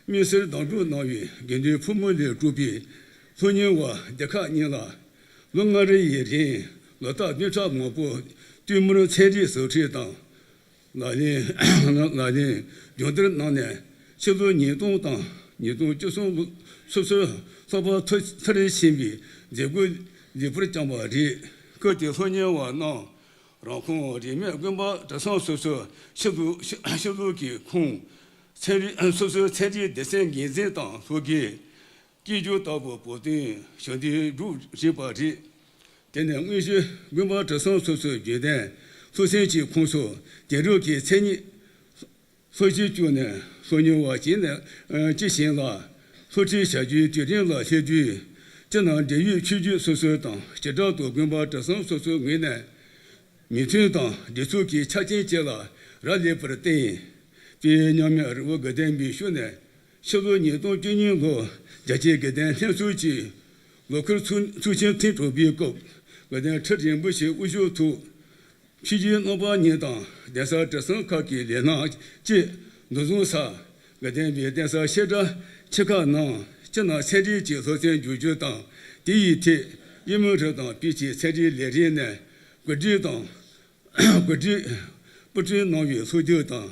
དམིགས་བསལ་གདམ་སྒྲུག་གནང་བའི་དགེ་འདུན་ཕོ་མོ་ལས་གྲུབ་པའི་སློབ་གཉེར་བ་སྡེ་ཁག་གཉིས་ལ་ལོ་ལྔ་རེ་ཡི་རིང་ལོ་རྟགས་བདུན་ཕྲག་མང་པོ་ལྟད་མོར་ཚན་རིག་ཟབ་ཁྲིད་དང་། ལག་ལེན་ལག་ལེན་སྦྱོང་བརྡར་གནང་ནས་ཕྱི་ལོ་ཉིས་སྟོང་དང་ཉིས་སྟོང་བཅུ་གསུམ་ལོ་སོ་སོའི་ལྷག་པར་མཐར་ཕྱིན་པའི་མཛད་སྒོ་ལེགས་པར་བསྐྱངས་པ་རེད། སྐབས་དེའི་སློབ་གཉེར་བ་རྣམས་རང་ཁོངས་རིས་མེད་དགོན་པ་གྲྭ་ཚང་སོ་སོའི་ཕྱི་ལུགས་ཕྱི་ལུགས་ཀྱི་ཁོངས་ཚན་རིག་སོ་སོའི་ཚན་རིག་སྡེ་ཚན་འགན་འཛིན་དང་སློབ་དགེ། སྐྱེས་སྦྱོར་ལྟ་བུ་བོད་དོན་ཞབས་འདེགས་སྒྲུབ་བཞིན་པ་རེད། དེ་ནས་དངོས་གཞི་དགོན་པ་གྲྭ་ཚང་སོ་སོའི་རྒྱུན་ལྡན་སློབ་ཚན་གྱི་ཁོངས་སུ་དེང་རབས་ཀྱི་མཚན་ཉིད་སློབ་གཞི་བཅུག་ནས་སློབ་གཉེར་བ་གཅིག་ནས་གཅིག་གཞན་ལ་སློབ་ཁྲིད་བྱ་རྒྱུའི་དུས་རིམ་ལ་སླེབས་དུས། སྤྱིར་ན་འབྲེལ་ཡོད་ཆོས་བརྒྱུད་སོ་སོ་དང་བྱེ་བྲག་ཏུ་དགོན་པ་གྲྭ་ཚང་སོ་སོའི་ངོས་ནས་མོས་མཐུན་དང་སྒྲིག་འཛུགས་ཀྱི་ཆ་རྐྱེན་བཅས་ལ་རག་ལས་པར་བརྟེན། དཔལ་མཉམ་མེད་རི་བོ་དགའ་ལྡན་པའི་ཤུལ་ནས་ཕྱི་ལོ་ཉིས་སྟོང་བཅུ་གཉིས་ལོར་རྒྱ་ཆེའི་དགེ་ལྡན་ལྷན་ཚོགས་ཀྱི་ལོ་ཁར་ཚོགས་ཚོགས་ཆེན་ཐེངས་དྲུག་པའི་སྐབས་དགེ་ལྡན་ཁྲི་རིན་པོ་ཆེ་དབུ་བཞུགས་ཐོག་ཆོས་བརྒྱུད་རྣམ་པ་གཉིས་དང་གདན་ས་གྲྭ་ཚང་ཁག་གི་ལས་སྣ་བཅས་འདུ་འཛོམས་ས་དགའ་ལྡན་པའི་གདན་ས་བཤད་གྲྭ་ཆེ་ཁག་ནང་སྤྱི་ནང་ཚན་རིག་གི་སློབ་ཚན་བསྒྱུར་རྒྱུ་དང་དེ་ཡི་ཐད་ཨེ་མོ་རི་དང་བོད་ཀྱི་ཚན་རིག་ལས་རིམ་ནས་གོ་སྒྲིག་དང་གོ་སྒྲིག་པུ་ཁྲིད་གནང་བའི་སློབ་དེབ་དང་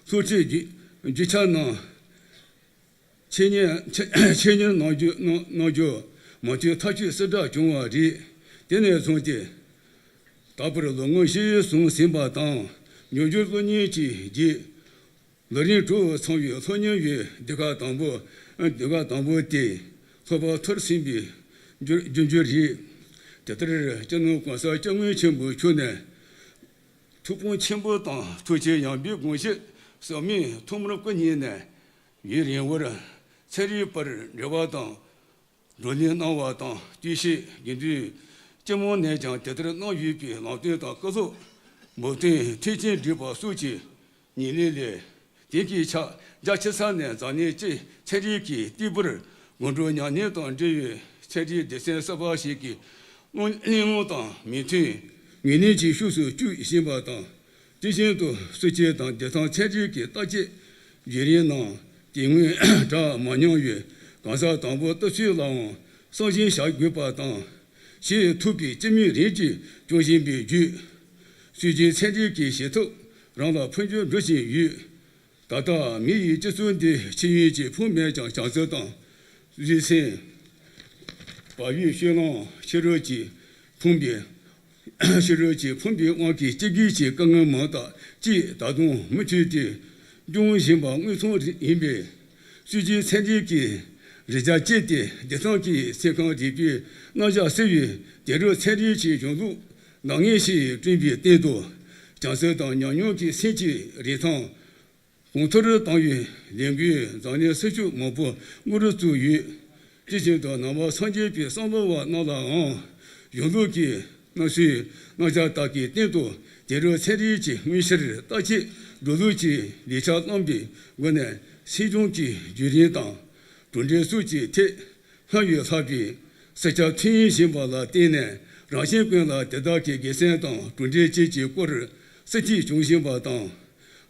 སློབ་ཁྲིད་རྒྱུ་རྒྱུ་ཆ་རྣམས་ཆེད་གཉེར་ཆེད་གཉེར་གནང་རྒྱུ་གནང་གནང་རྒྱུ་མ་མཐུན་ཐག་གཅོད་གསལ་བསྒྲགས་བྱུང་བ་རེད། དེ་ནས་བཟུང་སྟེ་ད་བར་ལོ་ངོ་བཞི་སོང་ཟིན་པ་དང་འབྱུང་འགྱུར་སློབ་གཉེར་གྱི་རྗེས། ལོ་རིམ་དྲུག་ཚང་བའི་སློབ་གཉེར་བའི་སྡེ་ཁག་དང་པོ། སྡེ་ཁག་དང་པོ་དེ་ལྷག་པར་མཐར་ཕྱིན་པའི་རྒྱུ་རྒྱུ་འགྱུར་རེད། དེ་ལྟར་སྤྱི་ནོར་གོང་ས་སྐྱབས་མགོན་ཆེན་པོ་མཆོག་ནས་ཐུགས་དཔང་ཆེན་པོ་དང་ཐུགས་རྗེ་ཡངས་པའི་དགོངས་བཞེད་ཟབ་མོས་ཐོག་མར་སྐུ་ཉིད་ནས་ཡུན་རིང་བོར་ཚན་རིག་པར་འབྲེལ་བ་དང་། བགྲོ་གླེང་གནང་བ་དང་བསྟུན་བཤད་དགེ་འདུན་སྤྱི་དམངས་ནས་ཀྱང་དེ་ལྟར་གནང་ཡོད་པའི་ལམ་སྟོན་དང་བཀའ་སློབ་མུ་མཐུད་མཐིལ་ཕྱིན་སྒྲིལ་བ་སོགས་ཀྱི་ཉིན་ལས་ལས་དེང་གི་ཆ་རྒྱ་ཆེ་ས་ནས་འཛམ་གླིང་སྤྱི་ཚན་རིག་གི་སྟེགས་བུར་སྒོ་འགྲོ་ཉམས་ལེན་དང་འབྲེལ་བའི་ཚན་རིག་སྡེ་ཚན་གསར་པ་ཞིག་གི་གླེང་སློང་དང་མོས་མཐུན་ངེས་གནས་ཀྱི་ཤུགས་སུ་བཅུག་བཞིན་པ་དང་། དེ་བཞིན་དུ་སྲོལ་ཆས་དང་བདེ་ཐང་ཚན་རིག་གི་བརྟག་དཔྱད་བརྒྱུད་རིམ་ནང་དེ་སྔོན་གྲགས་མ་མྱོང་བའི་གང་ཟག་དང་པོ་ལྟ་ཚུལ་ལའང་བསམ་གཞིག་བྱ་དགོས་པ་དང་། ཞེས་ཐུབ་པའི་སྤྱི་མོས་རིམ་གྱིས་སྐྱོང་བཞིན་པའི་བརྒྱུད། སྲོལ་རྒྱུན་ཚན་རིག་གི་བྱེད་ཐབས་རང་ལ་འཕོ་འགྱུར་འགྲོ་བཞིན་ཡོད། ད་ལྟ་མི་ཡི་སྤྱི་ཚོགས་འདི་ཤེས་ཡོན་གྱིས་ཕོངས་མེད་ཀྱང་བྱང་ཚད་དང་། རིག་སེམས། བག་ཡོད་སྤྱོད་ལམ་ཕྱི་རོལ་གྱིས་ཕོངས་པའི། ཕྱི་རོལ་གྱིས་ཕོངས་པའི་དབང་གིས་སྤྱི་སྒེར་གྱི་དཀའ་ངལ་མང་དག་ཅིག་ད་དུང་མུ་མཐུད་དེ་འབྱུང་བཞིན་པ་དངོས་མཐོང་ཡིན་པས། སྲོལ་རྒྱུན་ཚན་རིག་གི་རིག་ཆ་སྤྱད་དེ་བདེ་ཐང་གི་སེམས་ཁམས་རིག་པའི་རྣམ་གཞག་གསལ་བའི་དེང་རབས་ཚན་རིག་གི་གཞུང་ལུགས་འདང་ངེས་ཤིག་བསྐྲུན་པའི་སྟེང་དུ། བྱང་ཚད་དང་ཉམས་མྱོང་གི་སེམས་ཀྱི་རིན་ཐང་གོང་མཐོར་བཏང་བའི་ལས་འགུལ་འཛམ་གླིང་ས་ཕྱོགས་མང་པོར་འགོ་རུ་བཙུགས་ཡོད། དེ་བཞིན་དུ་ནང་པ་སངས་རྒྱས་པའི་བསམ་བློ་བ་རྣམས་ལའང་ གཞུང་ལུགས་ཀྱི་རྣམ་དཔྱོད་རྣམ་གཞག་དག་གི་སྟེང་དུ། དུས་རབས་ཚན་རིག་གི་དངོས་གཞིར་བརྟག་དཔྱད་འགྲོ་ལུགས་ཀྱི་ལེགས་ཆ་བླངས་པའི་སྒོ་ནས། སྲིད་སྐྱོང་གི་བརྒྱུད་རིམ་དང་། གྲུབ་འབྲས་སོགས་ཀྱི་ཐད་སྔར་བས་ལྷག་པའི་ཤེས་བྱ་ཐོན་བཞིན་པ་ལ་བརྟེན་ནས། རང་ཞིང་ཀུན་ལ་དེ་དག་གི་དགེ་མཚན་དང་གྲུབ་འབྲས་བཅས་ཀྱི་སྐོར་སྲིད་ཇུས་བྱུང་བཞིན་པ་དང་།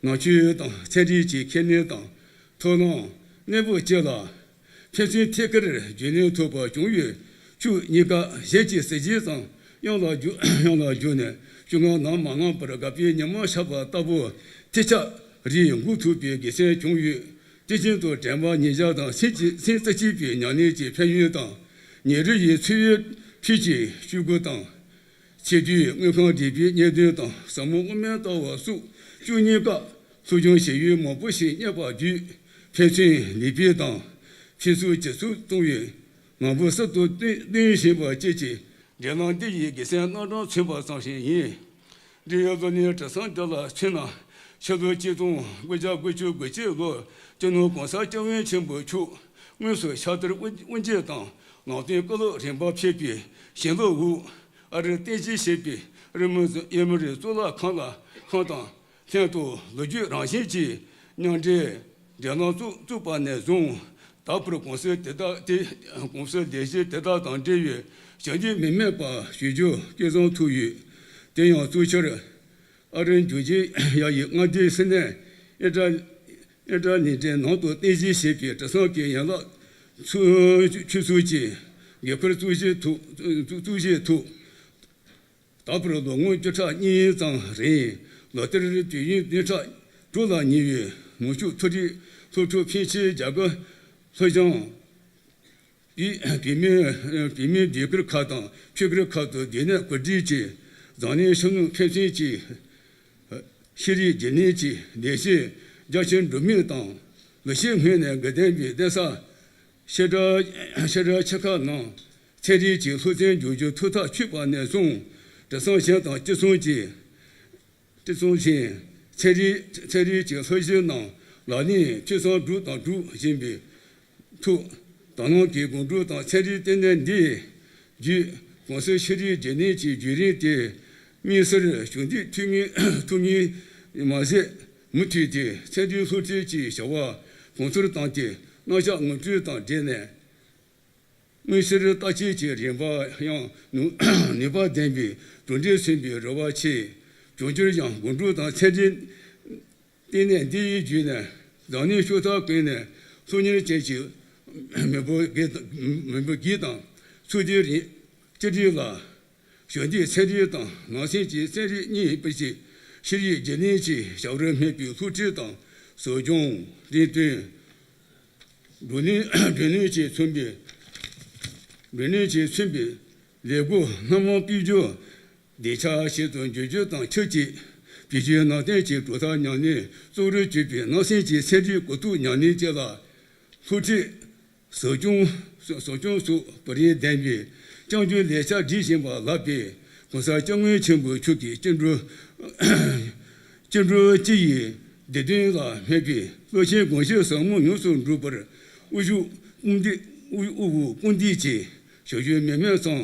ནང་ཆོས་དང་ཚན་རིག་གི་ཁས་ལེན་དང་། ཐབས་ལམ་གནས་བབ་བཅས་ལ་ཕན་ཚུན་ཐད་ཀར་རྒྱུས་ལོན་ཐུབ་པ་བྱུང་ཡོད། ཕྱོགས་གཉིས་ཀ་གཞན་གྱི་ཟས་བཅད་ཙམ་གཡང་ལ་བསྒྱུར། གཡང་ལ་བསྒྱུར་ནས་སྤྱོད་ངན་ནམ་མ་ངན་པར་དགའ་བའི་ཉི་མ་ཤར་བ་ལྟ་བུ་ཐེག་ཆགས་རིགས་འགོག་ཐུབ་པའི་དགེ་མཚན་བྱུང་ཡོད། དེ་བཞིན་དུ་དྲན་པ་ཉེར་བཞག་དང་སེམས་ཀྱི་སེམས་རྩ་གཅིག་པའི་ཉམས་ལེན་གྱི་ཕན་ཡོན་དང་། ཉིན་རེ་ཡི་འཚོ་བའི་ཁྲོད་ཀྱི་སྤྱོད་སྒོ་དང་། ཚེ་དུས་དངོས་ཁམས་བདེ་བའི་གནད་དོན་དང་ཟབ་མོ་དབུ་མའི་ལྟ་བ་སོགས་ཕྱོགས་གཉིས་ཀ་སློབ་སྦྱོང་བྱེད་ཡུལ་མང་པོ་ཞིག་རྙེད་པ་བརྒྱུད། ཕན་ཚུན་ལེགས་སྤེལ་དང་། ཕན་ཚུན་བྱེད་ཚུལ་གཏོང་བའི་ངང་པ་གསར་དུ་བཏོན་བཞིན་པ་བཅས་ཀྱི་འབྲེལ་ལམ་འདི་ཡི་དགེ་མཚན་རྣམ་གྲངས་མཚོན་པ་ཙམ་ཞིག་ཡིན། འབྲེལ་ཡོད་གློག་བརྙན་གྲུབ་མཐའ་འདི་ལ་མཚོན་ན། ཕྱི་ལོ་གཅིག་སྟོང་དགུ་བརྒྱ་དགུ་བཅུ་གོ་གཅིག་ལོར་སྤྱི་ནོར་༸གོང་ས་༸སྐྱབས་མགོན་ཆེན་པོ་མཆོག་དངོས་སུ་ཕྱག་བསྟར་དབུ་འབྱེད་དང་། ནང་བསྟན་བཀའ་སློབ་རིམ་པ་ཕེབས་པའི་ཞིང་ལོ་འུ་ཨ་རི་རྟེན་གཞི་བྱས་པའི་རི་མོ་ཡེ་མི་རི་གཙུག་ལག་ཁང་ལ་ཁང་དང་། ལྷན་དུ་ལོ་རྒྱུས་རང་བཞིན་གྱི་མཉམ་འབྲེལ་འབྲེལ་ལམ་བཙུགས་བཙུགས་པ་ནས་བཟུང་། ད་བར་གོང་གསལ་དེ་དག་དེ། གོང་གསལ་ལས་གཞི་དེ་དག་དང་འབྲེལ་བའི་ཞབས་འདེགས་མི་དམན་པ་ཞུ་རྒྱུ་སྐལ་བཟང་ཐུག་ཡོད། དེ་ཡང་གཙོ་ཆེར་ཨ་རིའི་འབྱུང་འགྱུར་ཡ་ཡི་མངའ་སྡེ་སིད་ནི་ཨེ་ཊ་ཨེ་ཊ་ལན་ཊའི་ནང་དུ་རྟེན་གཞི་བྱས་པའི་གྲྭ་ཚང་གི་ཡན་ལག་ཚོགས་ཆུང་སོགས་ཀྱི་དགེ་འཕེལ་གཙོ་བཞེས་ཐུབ། གཙོ་བཞེས་ཐུབ། ད་བར་ལོ་ངོ་བཅུ་ཕྲག་གཉིས་ཙམ་རིང་ལོ་ལྟར་དུས་ཡུན་བདུན་ཕྲག་དྲུག་ལ་ཉེ་བའི་ནུབ་ཕྱོགས་མཐོ་རིམ་སློབ་ཕྲུག་ཕལ་ཆེར་རྒྱ་གར་ལྷོ་བྱང་བོད་མིའི་བོད་མིའི་སྡེ་ཁུལ་ཁག་དང་ཆོས་ཁུལ་ཁག་ཏུ་སྡོད་གནས་གོ་སྒྲིག་གིས། འཛམ་གླིང་ཤར་ནུབ་ཕན་ཚུན་གྱི་ཤེས་རིག་བརྗེ་ལེན་གྱི་ལས་གཞི་རྒྱ་ཆེར་འགྲོ་མུས་དང་། ལོ་ཤས་སྔོན་ནས་དགའ་ལྡན་པའི་གདན་ས་བཤད་གྲྭ་བཤད་གྲྭ་ཆེ་ཁག་ནང་ཚན་རིག་གི་སློབ་ཚན་སྦྱོང་རྒྱུ་ཐུགས་ཐག་ཆོད་པ་ནས་བཟུང་། གྲྭ་ཚང་གཞན་དང་གཅིག་མཚུངས་ཀྱི་གཅིག་མཚུངས་བཞིན་ཚན་རིག་ཚན་རིག་གི་སློབ་གཞི་རྣམས་ལག་ལེན་ཕུན་སུམ་སྒྲུབ་དང་སྒྲུབ་བཞིན་པའི་ཐོག་ད་ལམ་གྱི་དགོང་དྲོ་དང་ཚན་རིག་ལྟེ་གནས་འདིའི་བརྒྱུད། གོང་གསལ་ཤེས་རིག་བརྗེ་ལེན་གྱི་བརྒྱུད་རིམ་དེ་དམིགས་བསལ་གཞུང་འཛིན་ཐུགས་མཉེས་ཐུགས་མཉེས་མ་ཟད། མུ་མཐུད་དེ་ཚན་རིག་སློབ་ཁྲིད་ཀྱི་བྱ་བ་གོང་མཐོར་བཏང་སྟེ། རྣམ་གཞག་ངོ་སྤྲོད་དང་འབྲེལ་ནས་དངོས་གཞིར་བརྟག་དཔྱད་ཀྱི་རིམ་པ་ཡང་ནུས་ནུས་པ་ལྡན་པའི་གྲུབ་འབྲས་སོན་པའི་རེ་བ་ཆེ། འབྱུང་འགྱུར་ཡང་དགོང་དྲོ་དང་ཚན་རིག་ལྟེ་གནས་འདི་ཡི་བརྒྱུད་ནས། འཛམ་གླིང་ཕྱོགས་མཐའ་ཀུན་ནས་སློབ་གཉེར་ཅན་གྱི་མི་འབོར་བརྒྱད་མི་འབོར་བརྒྱད་དང་ཚོགས་སྡེ་རིགས་བཅུ་དྲུག་ལ། ཞབས་འདེགས་ཚན་རིག་དང་ནང་གསེས་ཀྱི་ཚན་རིག་གཉིས་པོ་ཅིག་ཤེས་རིག་བརྗེ་ལེན་གྱི་ཞབས་རོ་སྨོན་པའི་སློབ་ཁྲིད་དང་གསོ་སྦྱོང་རིན་བཏོན། བགྲོ་གླེང་བགྲོ་གླེང་བཅས་མཚོན་པའི་བགྲོ་གླེང་བཅས་མཚོན་པའི་ལས་འགུལ་སྣ་མང་སྤེལ་རྒྱུ། བདེ་འཇགས་ཞིག་ཏུ་འགྱུར་རྒྱུ་དང་ཆབས་ཅིག་བོད་བརྒྱུད་ནང་བསྟན་གྱི་གྲུབ་མཐའ་ཉམས་ལེན་གཙོ་བོར་གྱུར་པའི་ནང་གསེས་ཀྱི་ཚན་རིག་གོ་རྟོགས་ཉམས་ལེན་བཅས་ལ་སློབ་ཁྲིད། གསོ་སྐྱོང་། གསོ་སྐྱོང་སོགས་བགྲོ་གླེང་ལྡན་པའི་བསྐྱར་འགྱུར་ལས་འཆར་སྒྲིག་བཞིན་པ་ལགས་པས། ༸གོང་ས་༸སྐྱབས་མགོན་ཆེན་པོ་མཆོག་གི་སྐྱབས་འགྲོ། སྐྱབས་འགྲོ་སྤྱི་ཡི་བདེ་དོན་ལ་སྨན་པའི་བློ་ཆེན་དགོངས་བཞེད་ཟབ་མོ་ཡོངས་སུ་འགྲུབ་པར་དབུ་བཞུགས་སྐུ་མདུན་དབུ་དབུ་འོག་སྐུ་མདུན་གྱི་ཞབས་ཞུ་མི་དམན་ཙམ་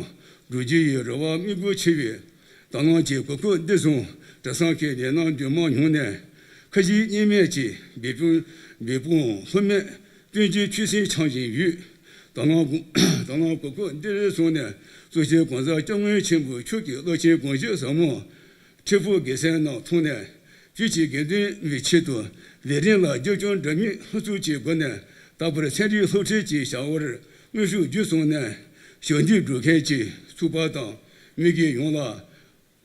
བསྒྲུབ་རྒྱུ་ཡི་རེ་བ་དམིགས་སུ་ཆེ་བས། ད་ལམ་གྱི་གོ་སྐབས་འདི་བཟུང་གྲྭ་ཚང་གི་ལས་སྣ་འདུས་མ་མྱོང་ནས་ཁ་ཞེ་གཉིས་མེད་ཀྱི་འབད་འབད་འབད་འབུངས་ལྷོད་མེད་སྟོན་གྱི་ཆོད་སེམས་འཆང་བཞིན་ཡོད། ད་ལམ་ད་ལམ་གོ་སྐབས་འདི་བཟུང་ནས་གཙོ་ཆེན་༸གོང་ས་༸སྐྱབས་མགོན་ཆེན་པོ་མཆོག་གི་བློ་ཆེན་དགོངས་བཞེད་ཟབ་མོ། འཕྲལ་ཕུགས་དགེ་མཚན་རྣམས་མཐོང་ནས། བོད་ཀྱི་དགེ་འདུན་པའི་ཆེད་དུ་ལས་རིམ་ལ་རྒྱབ་སྐྱོར་འདྲ་མིན་ལྷུག་སྩོལ་གྱི་སྒོ་ནས། ད་བར་ཚན་རིག་སློབ་ཁྲིད་ཀྱི་བྱ་བར་དངོས་ཤུགས་བརྒྱུད་སོང་ནས། ཞབས་འདེགས་སྒྲུབ་མཁན་གྱི་ཚོགས་པ་དང་མི་སྒེར་ཡོངས་ལ།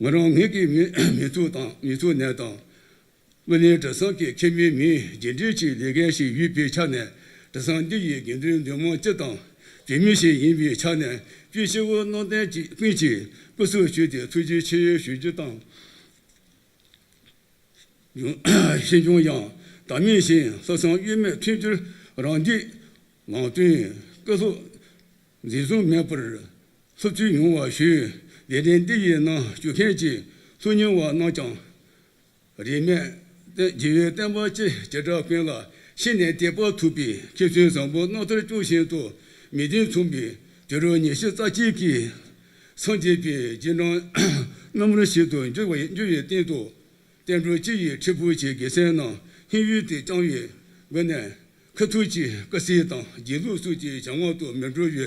ང་རང་ངེད་ཀྱི་མི་མི་ཚོགས་དང་མི་ཚོགས་ནས་དང་། བློ་གླིང་གྲྭ་ཚང་གི་ཁྱིམ་མི་མིན་རྒྱུ་འབྲས་ཀྱི་ལས་འགན་ཞིག་ཡོད་པའི་ཆ་ནས། གྲྭ་ཚང་འདི་ཡི་དགེ་འདུན་འདུས་མང་སྤྱི་དང་བོད་མི་ཞིག་ཡིན་པའི་ཆ་ནས། སྤྱི་ཆེ་བོ་རྣམ་ལྡན་གྱི་ཀུན་གྱིས་སྐུ་གཟུགས་ཞུས་ཏེ་ཐུགས་རྗེ་ཆེ་ཞུ་རྒྱུ་དང་། ཤིན་ཅང་ཡང་དག་མིན་ཞིང་ལྷག་བསམ་གཡོ་མེད་མཐུན་འགྱུར་རང་འདུས་ལམ་སྟོན་བཀའ་སློབ་འཛིན་བཟུང་མེད་པར་སློབ་ཚུལ་ཡོང་བ་ཞུས། ལས་རིམ་འདི་ཡི་ནང་ཞུགས་མཁན་གྱི་སློབ་གཉེར་བ་རྣམས་ཀྱང་རིས་མེད་རྗེ་བོའི་བསྟན་པ་སྤྱི་བྱེ་བྲག་ཀུན་ལ་ཤེས་ནས་དད་པ་ཐོབ་པའི་མཁས་བཙུན་བཟང་པོ་རྣམ་ཐར་སྐྱོང་བཞིན་དུ། མི་ལྡན་མཚུངས་པའི་དུས་རབས་ཉི་ཤུ་རྩ་གཅིག་གི་ སངས་རྒྱས་པའི་རྗེས་འབྲང་རྣམ་པར་ཞིག་ཏུ་འགྱུར་བ་འགྱུར་བའི་སྟེང་དུ། བསྟན་འགྲོ་སྤྱི་ཡི་ཁྲི་ཕུག་གི་དགེ་སེམས་རྣམས་སྙིང་དབུས་ཏེ་བཅང་བའི་སྒོ་ནས། ཁ་ཐུག་གི་སྐུ་སྲས་དང་དགེ་ལུགས་སོགས་ཀྱི་བྱ་དངོས་དུ་མི་འགྲོ་བའི་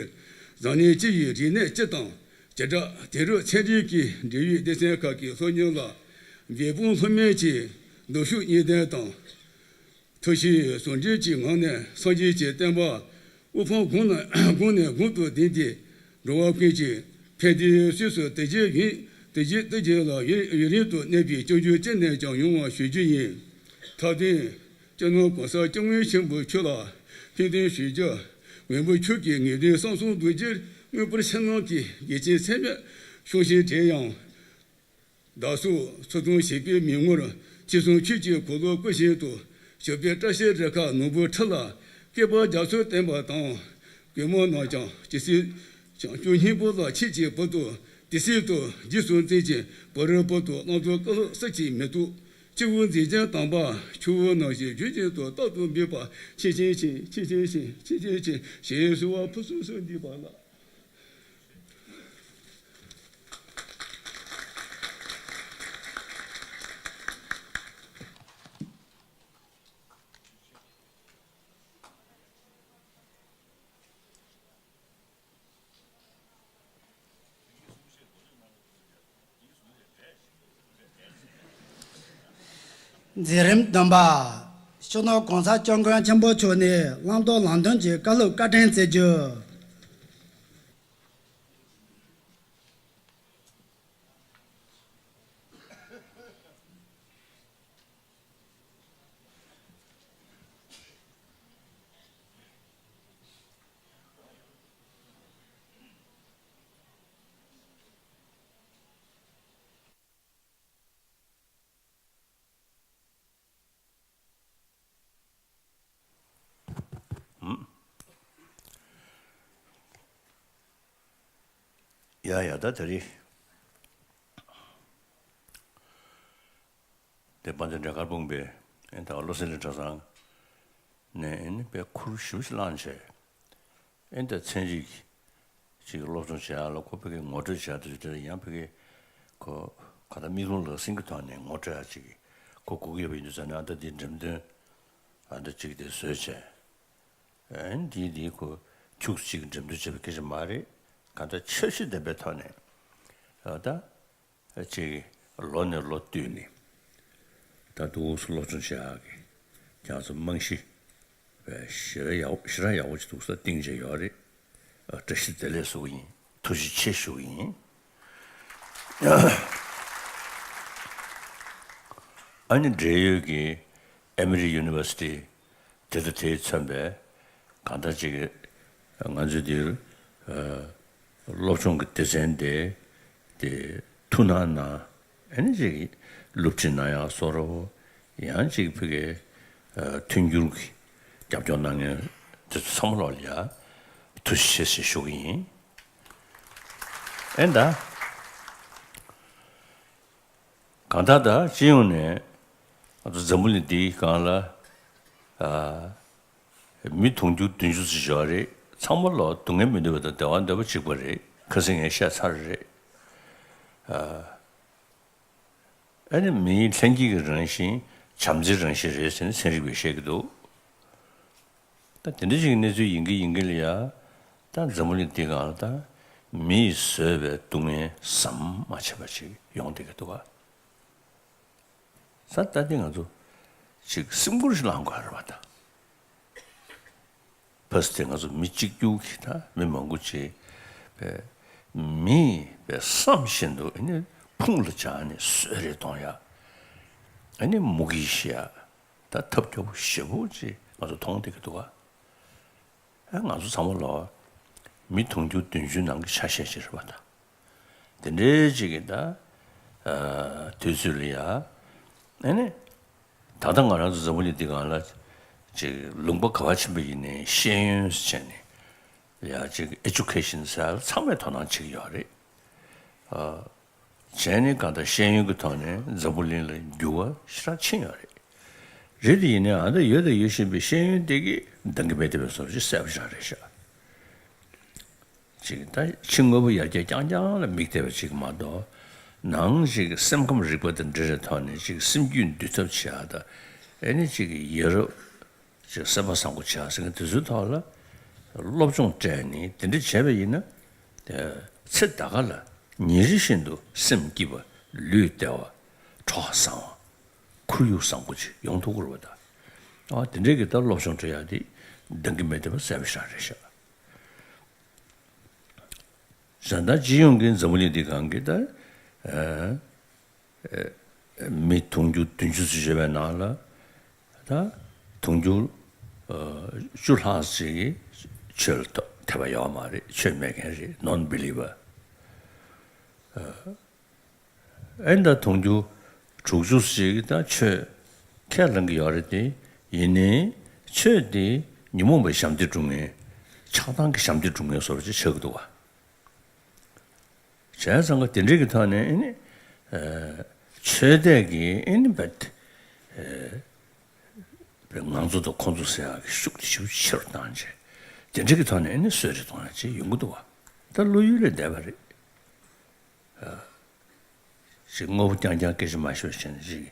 བཟང་ནད་སྤྱི་ཡི་རིག་གནས་སྤྱི་དང་བྱེ་བྲག་དེང་རབས་ཚན་རིག་གི་འབྲེལ་ཡོད་སྡེ་ཚན་ཁག་གི་སློབ་གཉེར་ལ་འབད་འབུངས་ལྷོད་མེད་ཀྱིས་འདུ་ཤུགས་གཉིས་ལྡན་དང་། ཐུགས་ཤེས་ཟུང་འབྲེལ་གྱི་ངང་ནས་སངས་རྒྱས་ཀྱི་བསྟན་པ་དབུ་འཕང་གོང་ནས་གོང་ནས་གོང་དུ་ལྡིང་སྟེ། འགྲོ་བ་ཀུན་གྱི་ཕན་བདེའི་གསོས་སུ་དེ་རྗེས་ཡུན་དེ་རྗེས་དེ་རྗེས་ལ་ཡུན་ཡུན་རིང་དུ་གནས་པའི་སྐྱབས་འཇུག་ཅི་ནས་ཀྱང་ཡོང་བ་ཞུ་རྒྱུ་ཡིན། མཐའ་དོན། སྤྱི་ནོར་༸གོང་ས་༸སྐྱབས་མགོན་ཆེན་པོ་མཆོག་ལ་ཕན་བདེ་ཞུ་རྒྱུ། མགོན་པོ་མཆོག་གི་ངེས་དོན་བསམ་གསུམ་རྡོ་རྗེར་མངོན་པར་ཤར་གནང་གི་དགེ་ཆེ་ཚད་མེད་བྱུང་ཞིང་དེ་ཡང་། བདག་སོགས་ཚུལ་དང་ཞིང་པའི་མི་ངོར། ཅི་གསུང་ཆོས་ཀྱི་འཁོར་ལོ་བསྐོར་བཞིན་དུ། ཞབས་པད་བཀྲ་ཤིས་རི་ཁ་ནོར་བུའི་ཁྲི་ལ། བསྐལ་པ་རྒྱ་མཚོ་བརྟན་པ་དང་། གུས་མོ་རྣམས་ཀྱང་ཇི་སྲིད་བྱང་ཆུབ་སྙིང་པོ་ལ་ཆེད་ཀྱི་བར་དུ། དེ་སྲིད་དུ་རྗེས་སུ་འཛིན་ཅིང་བར་རུ་བར་དུ་བླང་དོར་བཀའ་སློབ་བསྲུང་བྱེད་མི་ཐུབ། སྤྱི་བོ་མཛེས་ལྗང་དམ་པ་ཆུ་བོ་ནང་བཞིན་བརྗོད་ཅན་དུ་རྟག་ཏུ་འབེབས་པ་ཆེ་ཆེན་ཆེ་ཆེ་ཆེན་ཆེ་ཆེ་ཆེ་ཞེས་གསོལ་བ་ཕུར་ཚུགས་སུ་འདེབས་པ་ལགས། མཛད་རིམ་བདུན་པ། སྤྱི་ནོར་༸གོང་ས་༸སྐྱབས་མགོན་ཆེན་པོ་མཆོག་ནས་བླང་དོར་ལམ་སྟོན་གྱི་བཀའ་སློབ་བཀའ་དྲིན་སྩལ་རྒྱུ། ཡ་ཡ་ད་དེ་རིང་དེ་དཔལ་ལྡན་འབྲས་དཀར་སྤུངས་པའི་ཨེ་ད་བློ་གསལ་གླིང་གྲྭ་ཚང་ནས་ཨེ་ནི་དཔེ་ཁུར་ཞེ་པོ་ཅིག་བླངས་བྱས། ཨེ་ད་ཚན་རིག་ཅིག་སློབ་སྦྱོང་བྱེད་ཡག་ལ་ཁོ་ཕ་གི་ངོ་སྤྲོད་བྱེད་ཡག་དེ་ཚོ་དེ་ལ་ཡང་ཕ་གི་ཁོ་ག་ད་མིག་ལོང་ལག་ཟིན་གྱི་ཐོག་ནས་ངོ་སྤྲོད་ཡག་ཅིག་ཁོ་སྒུག་གི་ཡོད་པ་ཡིན་དུས་ཙང་ནས་ཨ་ད་འདི་འགྲེམས་སྟོན་ཨ་ད་ཅིག་དེ་བཟོས་བྱས། ཨེ་འདི་འདི་ཁོ་ཁྱུག་ཅིག་འགྲེམས་སྟོན་བྱེད་པའི་སྐད་ཆ་མ་རེད། ག་ད་འཆར་གཞི་ལྡན་པའི་ཐོག་ནས་ཨ་ད། ཅིག་ལོ་ནས་ལོ་བསྟུད་ནས་ད་འདུག་སེ་སློབ་སྦྱོང་བྱེད་ཡག་གི་ཁྱེད་ཚོ་རྨང་གཞི་ཞེ་དྲག་ཡག་ཞེ་དྲག་ཡག་པོ་ཅིག་འདུག་སེ་བཏིང་བྱས་ཡོད་རེད། བཀྲ་ཤིས་བདེ་ལེགས་ཞུ་གི་ཡིན། ཐུགས་རྗེ་ཆེ་ཞུ་གི་ཡིན། ཨ་ནི་འབྲེལ་ཡོད་ཀྱི་ཨེ་མི་རི་ཡུ་ནི་ཝར་སི་ཊི་དེ་དང་དེས་མཚོན་པའི་གང་ལྟར་ཅིག་ང་ཚོའི་འདིར་སློབ་སྦྱོང་གི་སྡེ་ཚན་དེ་དེ་ཐུགས་སྣང་གནང་། ཨ་ནི་ཅིག་སློབ་ཁྲིད་གནང་ཡག་བཟོ་འདྲ་བོ་ཡང་ཅིག་ཕ་གིའི་མཐུན་འགྱུར་གྱི་རྒྱབ་སྐྱོར་གནང་མཁན་དེ་ཚོ་ཚང་མ་ལོག་ལ་ཡ་ཐུགས་རྗེ་ཆེ་ཞེས་ཞུ་གི་ཡིན། ཨེ་ད། གང་ལྟར་ད་སྤྱི་ཡོངས་ནས་ང་ཚོ་འཛམ་བུ་གླིང་འདིའི་སྒང་ལ་ཨ་མི་དུང་ཕྱུར་བདུན་ཅུ་ཙམ་ཡོད་རེད། ཚང་མ་ལོག་སྡུག་བསྔལ་མི་འདོད་པ་དང་བདེ་བ་འདོད་པ་གཅིག་པ་རེད། ཁ་སང་ངས་བཤད་ཚར་རེད། ཨ་ནི་མིའི་ལྷན་སྐྱེས་ཀྱི་རང་བཞིན་བྱམས་བརྩེའི་རང་བཞིན་རེད་ཟེར་ནས་ཚན་རིག་པས་བཤད་ཀྱི་འདུག་ད་དེ་འདྲ་ཞིག་གི་གནས་ཚུལ་ཡིན་གྱི་ཡིན་གྱི་ལ་ཡ། ད་འཛམ་བུ་གླིང་འདི་སྒང་ལ་ད་མིས་བཟོས་པའི་སྡུག་བསྔལ་ཟམ་མ་ཆད་པ་ཞིག་ཡོང་བསྡད་ཀྱི་འདུག་ག་ས་ད་འདི་ང་ཚོ་ཅིག་སེམས་ཁུར་ཞིག་བླང་དགོས་རེད་པ་ད། བ་སི་དེ་ང་ཚོ་མི་གཅིག་གྱུར་གྱི་ད་མི་མང་པོ་ཅིག་པའི་མིས་པའི་བསམ་བཞིན་དུ་ཨ་ནི་ཕུང་ལ་སྦྱར་ནས་གསོད་རེས་གཏོང་ཡ། ཨ་ནི་མུ་གེ་ཤི་ཡ། ད་ཐབས་སྐྱོ་པོ་ཞེ་པོ་ཅིག་ང་ཚོ་མཐོང་བསྡད་ཀྱི་འདུག་ག་ཨ་ང་ཚོ་ཚང་མ་ལོ་མི་དུང་ཕྱུར་བདུན་ཅུ་ནང་གི་ཆ་ཤས་ཅིག་རེད་པ་ད། དེ་འདྲའི་ཅིག་གི་ད་དུས་ཚོད་ལ་ཡ། ཨ་ནི་ད་ལྟ་ང་རང་ཚོ་འཛམ་བུ་གླིང་འདི་སྒང་ལ་ཅིག་ལུང་པ་ག་པར་ཕྱིན་པ་ཡིན་ནའི་ཤེས་ཡོན་ཟེར་བྱས་ནས་ཡ་ཅིག་ཨེ་ཌུ་ཀེ་ཤན་ཟེར་ཚང་མས་དོ་སྣང་བྱེད་ཀྱི་ཡོད་རེད། བྱས་ནས་གང་ལྟར་ཤེས་ཡོན་གྱི་ཐོག་ནས་འཛམ་བུ་གླིང་ལ་འགྱུར་བ་ཞེ་དྲག་ཕྱིན་ཡོད་རེད། རེད་དེ་ཡིན་ནའི་ཨ་ད་ཡོད་དང་ཡོད་བཞིན་པའི་ཤེས་ཡོན་དེ་གིས་འདང་གི་མེད་བསྡད་པའི་བཟོ་འདྲ་ཞིག་གསལ་པོ་ཞིག་རེད་ཤག་ཅིག་ད་ཕྱི་དངོས་པོ་ཡར་རྒྱས་རྐྱང་རྐྱང་ལ་དམིགས་བསྡད་པ་ཅིག་མ་གཏོགས། ནང་ཅིག་སེམས་ཁམས་རིག་པ་དང་འབྲེལ་བའི་ཐོག་ནས་ཅིག་སེམས་རྒྱུད་འདུལ་ཐབས་བྱེད་ཡ་ད། ཨེ་ནི་ཅིག་ཡ་རབས་ཅིག་སེམས་པ་བཟང་པོ་བྱེད་ཡ་ཟེར་མཁན་དེ་ཚོའི་ཐོག་ལ་སློབ་སྦྱོང་སྤྲད་ནས་དེ་འདྲ་བྱས་པ་ཡིན་ན། ཚེ་འདི་ག་ལ་ཉིན་རེ་བཞིན་དུ་སེམས་སྐྱིད་པ། ལུས་བདེ་བ། གྲོགས་བཟང་བ། ཁོར་ཡུག་བཟང་པོ་ཅིག་ཡོང་ཐུབ་ཀྱི་རེད་པ་ད། ཨ་དེ་འདྲའི་གི་ད་སློབ་སྦྱོང་སྤྲད་ཡ་དེ་འདང་གི་མེད་བསྡད་པ་གསལ་པོ་ཞེ་དྲག་རེད་ཤག་བྱས་ཙང་ད་སྤྱི་ཡོངས་ཀྱི་འཛམ་བུ་གླིང་འདི་སྒང་གི་ད་ཨ་ཨ་མི་དུང་ཕྱུར་བདུན་ཅུ་ཙམ་ཡོད་པའི་ནང་ལ་ད་དུང་ཕྱུར་ཨ་བཅུ་ལྷག་ཅིག་གིས་ཆོས་ལ་དད་པ་ཡོད་མ་རེད། ཆོས་མེད་མཁན་རེད། non believer། ཨེ་ད་དུང་ཕྱུར་དྲུག་ཅུ་ཞིག་ད་ཆོས་ཁས་བླངས་ཀྱི་ཡོད་རེད་དེ། ཡིན་ནའི་ཆོས་དེ་ཉོན་མོངས་པའི་ཞབས་འདེགས་སྒྲུབ་མཁན། ཆགས་སྡང་གི་ཞབས་འདེགས་སྒྲུབ་མཁན་བཟོ་འདྲ་ཅིག་ཆགས་ཀྱི་འདུག་བ། བྱས་ཙང་ཀ་དེ་འདྲའི་གི་ཐོག་ནས་ཨེ་ནི་ཨ་ཆོས་དད་ཀྱི་ཨེ་ནི་བེད་ཨ་བེད་ང་ཚོ་དང་ཁོང་ཚོ་ཟེར་ཡག་གི་ཤུགས་དེ་ཞེ་པོ་ཆེ་རུ་བཏང་བྱས། དེ་འདྲའི་གི་ཐོག་ནས་ཨེ་ནི་གསོད་རེས་གཏོང་ཡག་ཅིག་ཡོང་གི་འདུག་བ། ད་བློ་ཡུལ་ལས་འདས་པ་རེད། ཅིག་དངོས་པོ་རྐྱང་རྐྱང་སྐད་ཆ་མ་ཤོད་བྱས་ནས་ཅིག་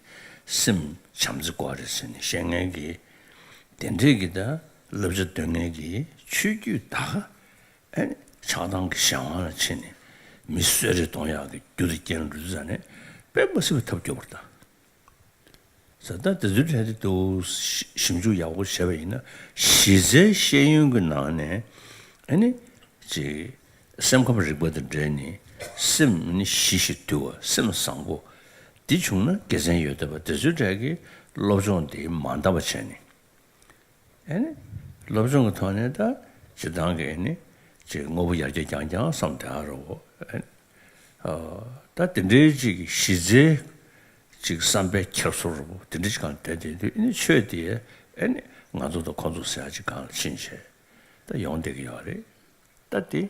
སེམས་བྱམས་བརྩེ་དགོས་རེད་ཟེར་ནས་བཤད་མཁན་གྱི་དེ་འདྲས་ཀྱི་ད་བསླབ་བྱ་འདོན་མཁན་གྱི་ཆོས་བརྒྱུད་ད་ག་ཨེ་ཆགས་སྡང་གི་གཞན་དབང་ལ་ཕྱིན་ནས་མི་གསོད་རེས་གཏོང་ཡག་གི་རྒྱུ་དང་རྐྱེན་ལ་འགྲོ་དུས་ཙ་ནས་དཔེ་མ་སྲིད་པའི་ཐབས་སྐྱོ་པོ་རེད་ད། ཟེར་ད་དེ་ཚོའི་གྲས་དེ་འདུག་ཞིབ་འཇུག་ཡག་པོ་བྱས་པ་ཡིན་ན་གཞི་རྩའི་ཤེས་ཡོན་གྱི་ནང་ནས་ཨ་ནི་ཅིག་སེམས་ཁམས་རིག་པ་དང་འབྲེལ་ནས་སེམས་ནི་ཞི་ཞིང་དུལ་བ། སེམས་བཟང་པོ། འདི་བྱུང་ན་དགེ་མཚན་ཡོད་བསྡད་པ་དེ་ཚོའི་གྲས་ཀྱི་སློབ་སྦྱོང་དེ་མ་འདང་བ་བྱས་ནས། ཨེ་ནི། སློབ་སྦྱོང་གི་ཐོག་ནས་ད་སྤྱིར་བཏང་གི་ཨེ་ནི། ཅིག་དངོས་པོ་ཡར་རྒྱས་རྐྱང་རྐྱང་བསམ་བསྡད་ཡ་རོ། ཨེ་ནི། ཨ་ད་དེ་འདྲའི་ཅིག་གཞི་རྩའི་ཅིག་བསམ་པའི་འཁྱེར་སོ་རོ་དེ་འདྲ་ཅིག་གང་བསྡད་དེ་དུས་ཨེ་ནི་ཆོས་དེ་ཨེ་ནི་ང་ཚོ་དང་ཁོང་ཚོ་ཟེར་ཡ་ཅིག་གང་ལ་ཕྱིན་བྱས་ད་ཡོང་བསྡད་ཀྱི་ཡོད་རེད། ད་དེ།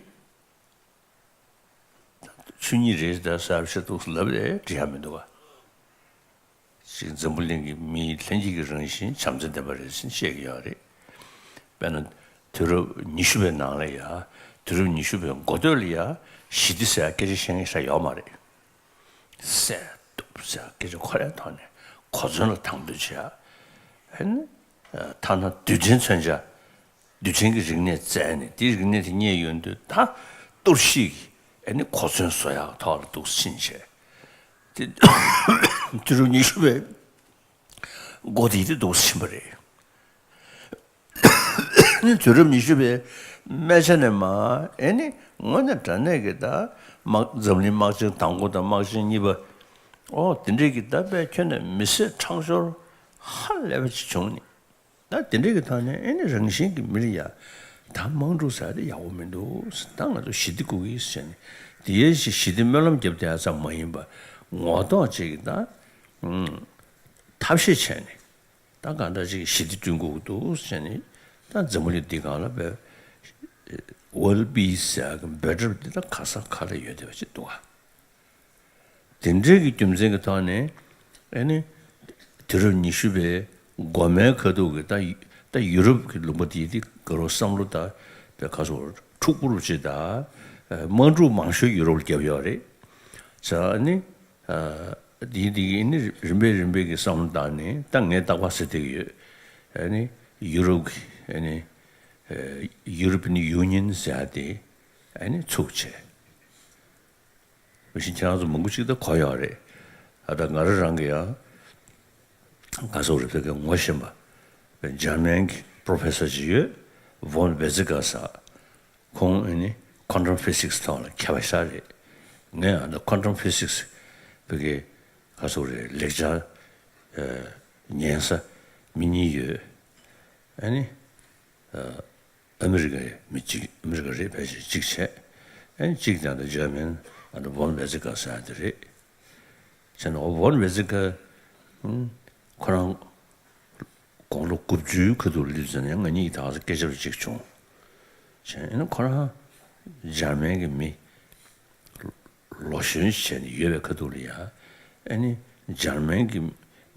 ཆོས་ཉིད་རེད་ད་ཟེར་བཤད་འདུག་ལབ་རེད་འགྲིག་ཡ་མི་འདུག་ག་ཅིག་འཛམ་བུ་གླིང་གི་མིའི་ལྷན་སྐྱེས་ཀྱི་རང་བཞིན་བྱམས་བརྩེ་ལྡན་པ་རེད་ཟེར་བཤད་ཀྱི་ཡོད་རེད། དཔེར་ན། དུས་རབས་ཉི་ཤུ་པའི་ནང་ལ་ཡ། དུས་རབས་ཉི་ཤུ་པའི་འགོ་སྟོད་ལ་ཡ། ཞི་བདེ་ཟེར་ཡ་སྐད་ཆ་བཤད་མཁན་ཞིག་ཡོད་མ་རེད། བསད་གཏུབ་ཟེར་ཡ་སྐད་ཆ་ཁོ་རའི་ཐོག་ནས་གོ་མཚོན་ལ་དང་དོད་བྱེད་ཡ། ཨ་ནི། ཐ་ན་རྡུལ་ཕྲན་མཚོན་ཆ། རྡུལ་ཕྲན་གྱི་རིག་གནས་བཙལ་ནས་དེའི་རིག་གནས་དེ་རྙེད་ཡོང་དུས་ད་གཏོར་བཤིག་གི་ཨ་ནི་གོ་མཚོན་བཟོ་ཡག་ཐོག་ལ་འདུག་ཕྱིན་བྱས། དེ་དུས་རབས་ཉི་ཤུ་པའི་འགོ་དེ་དེ་འདུག་ཕྱིན་པ་རེད། ཨ་ནི་དུས་རབས་ཉི་ཤུ་པའི་སྨད་ཆ་ནས་མར་ཨ་ནི་དངོས་གནས་དྲང་གནས་ཀྱི་ད་དམག་འཛམ་གླིང་དམག་ཆེན་དང་པོ་དང་དམག་ཆེན་གཉིས་པ། ཨོ་དེ་འདྲས་ཀྱི་ད་དཔེ་ཁྱོན་ནས་མི་བསད་ཁྲག་སྦྱོར་ཧ་ལས་པ་ཅིག་བྱུང་ནས། ད་དེ་འདྲ་གི་ཐོག་ནས་ཨེ་ནི་རང་བཞིན་གྱིས་མི་ལ་ཡ་ད་དམག་འཁྲུག་ཟེར་དེ་ཡག་པོ་མི་འདུག་ད་ང་ཚོ་ཞི་བདེ་དགོས་ཀྱི་ཟེར་ནས་དེ་ཡས་ཞི་བདེ་སྨོན་ལམ་བརྒྱབ་བསྡད་ཡ་ཙམ་མ་ཡིན་པ་ངོ་ཐོག་ཅིག་ད་ཐབས་ཤེས་བྱས་ནས་ད་གང་འདྲ་ཅིག་ཞི་བདེ་བསྐྲུན་དགོས་ཀྱི་འདུག་ཟེར་ནས་ད་འཛམ་བུ་གླིང་འདི་སྒང་ལ་བས་World Peace ཟེར་གི་འབོད་སྒྲ་འདི་ད་ག་ས་ག་ལ་ཡོད་བསྡད་པ་ཅིག་འདུག་ག་དེ་འདྲའི་གི་རྒྱུ་མཚན་གྱི་ཐོག་ནས་ཨེ་ནི་དུས་རབས་ཉི་ཤུ་པའི་འགོ་མའི་ཁ་ཐུག་གི་ད་ད་ཡུ་རོབ་ཀྱི་ལུང་པ་དེ་དེ་ག་རོ་བསམ་བློ་ད་པའི་ཁ་སོ་འཁྲུག་པོ་རུ་ཅིག་ད་དམག་འཁྲུག་མང་ཤོས་ཡུ་རོབ་ལ་བརྒྱབ་ཡོད་རེད། ཙ་ནི་དེ་དེ་ཨེ་ནི་རིམ་པས་རིམ་པས་ཀྱི་བསམ་བློ་བཏང་ནས་ད་ངས་རྟག་པར་ཟེར་བསྡད་ཀྱི་ཡོད། ཨེ་ནི་ཡུ་རོབ་ཀྱི་ཨེ་ནི་ཡུ་རོ་པི་ཡན་ཡུ་ནི་ཡན་ཟེར་ཡ་དེ་ཨེ་ནི་ཚུགས་བྱས། མི་ཤིང་ཁྱེད་རང་ཚོ་མང་པོ་ཅིག་ད་གོ་ཡོད་རེད། ཨ་ད་ང་རང་རང་གི་ཡང་ག་སོག་རེ་ཕེ་གི་ངོ་ཤེས་པ་འཇར་མན་གྱི་པྲོ་ཕེ་སར་ཅིག་ཡོད། ཝོན་ཝེ་ཛི་ཀ་ཟེར། ཁོང་ཨེ་ནི་ཁོན་ཊམ་ཕི་སིག་སི་ཐོག་ལ་མཁས་པ་ཤ་རེད། ངས་ཨ་ད་ཁོན་ཊམ་ཕི་སིག་སི་ཕེ་གི་ག་སོག་རེ་ལེགས་ཆར་ཉན་ས་མི་གཉིས་ཡོད། ཨེ་ནི། ཨ་མི་རི་ཀའི་མི་གཅིག་ཨ་མི་རི་ཀ་རེད་ཕལ་ཆེར་གཅིག་བྱས། ཨ་ནི་གཅིག་ཀྱང་ད་འཇར་མན་ཨ་ད་ཝོན་ཝེ་ཛི་ཀ་ཟེར་ཡ་དེ་རེད། བྱས་ན་ཝོན་ཝེ་ཛི་ཀ་ཁོ་རང་དགུང་ལོ་དགུ་བཅུའི་ཁ་ཐུག་ལ་སླེབས་ཙང་ནས་ང་གཉིས་ད་ག་ས་སྐད་ཆ་རུ་གཅིག་བྱུང་། བྱས་ན་ཁོ་རང་འཇར་མན་གྱི་མི་ལོ་གཞོན་བྱས་ནས་ཡོད་པའི་ཁ་ཐུག་ལ་ཡ་ཨ་ནི་འཇར་མན་གྱི་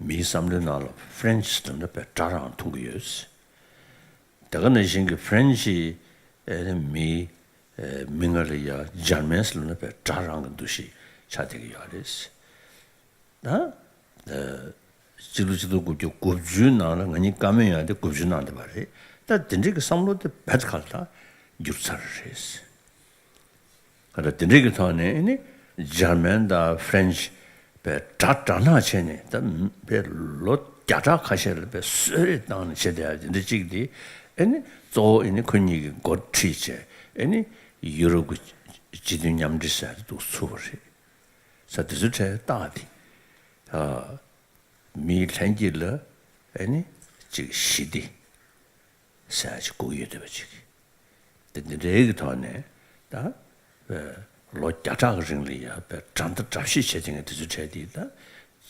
མིའི་བསམ་བློའི་ནང་ལ་ཧྥ་རན་ཆི་དེ་འདྲ་དཔེ་དགྲ་རང་མཐོང་གི་ཡོད། དེ་ག་ནང་བཞིན་གྱི་ཧྥ་རན་ཆི་ཨེ་ནི་མི་ མི་ང་ལ་ཡ་འཇར་མན་ཟེར་ན་བས་སྒྲ་རང་གི་འདུ་ཤེས་ཆགས་བསྡད་ཀྱི་ཡོད་རེད། ད་ཨ་སྤྱི་ལོ་ཆིག་སྟོང་དགུ་བརྒྱ་དགུ་བཅུའི་ནང་ལ་ང་གཉིས་བཀའ་མོལ་ཡང་དེ་དགུ་བཅུའི་ནང་དེ་བ་རེད། ད་དེ་འདྲའི་གི་བསམ་བློ་དེ་བེད་ཁ་ལ་ད་འགྱུར་ཚར་རེད། ཁ་ད་དེ་འདྲའི་གི་ཐོག་ནས་ཨེ་ནི་འཇར་མན་དང་ཧྥ་རན་ཆི་བས་དགྲ་དགྲ་ནག་བྱས་ནས་ད་བས་ལོ་བརྒྱ་ཕྲག་ཁ་ཤས་ལ་བས་གསོད་རེས་བཏང་ནས་བྱས་བསྡད་ཡ་དེ་འདྲ་གཅིག་དེ་ཨེ་ནི་གཙོ་བོ་ཨེ་ནི་ཁོ་གཉིས་ཀྱི་འགོ་ཁྲིད་བྱས་ཨེ་ནི་ཡུ་རོབ་ཀྱི་སྤྱི་མཐུན་མཉམ་འབྲེལ་ཟེར་དེ་འདུག་ཚུགས་པ་རེད། ས་དེ་ཚོ་གྲས་རྟགས་དེ་ཨ་མིའི་ལྷན་སྐྱེས་ལ་ཨེ་ནི་གཅིག་ཞི་བདེ་ཟེར་ཡ་ཅིག་དགོས་ཡོད་བསྡད་པ་ཅིག་དེ་འདི་འདྲའི་གི་ཐོག་ནས་ད་ལོ་བརྒྱ་ཕྲག་གི་རིང་ལ་ཡ་བའི་དགྲ་ཟླ་དགྲ་བཤེས་བྱས་དེ་ངས་དེ་ཚོ་བྲལ་དེ་ད་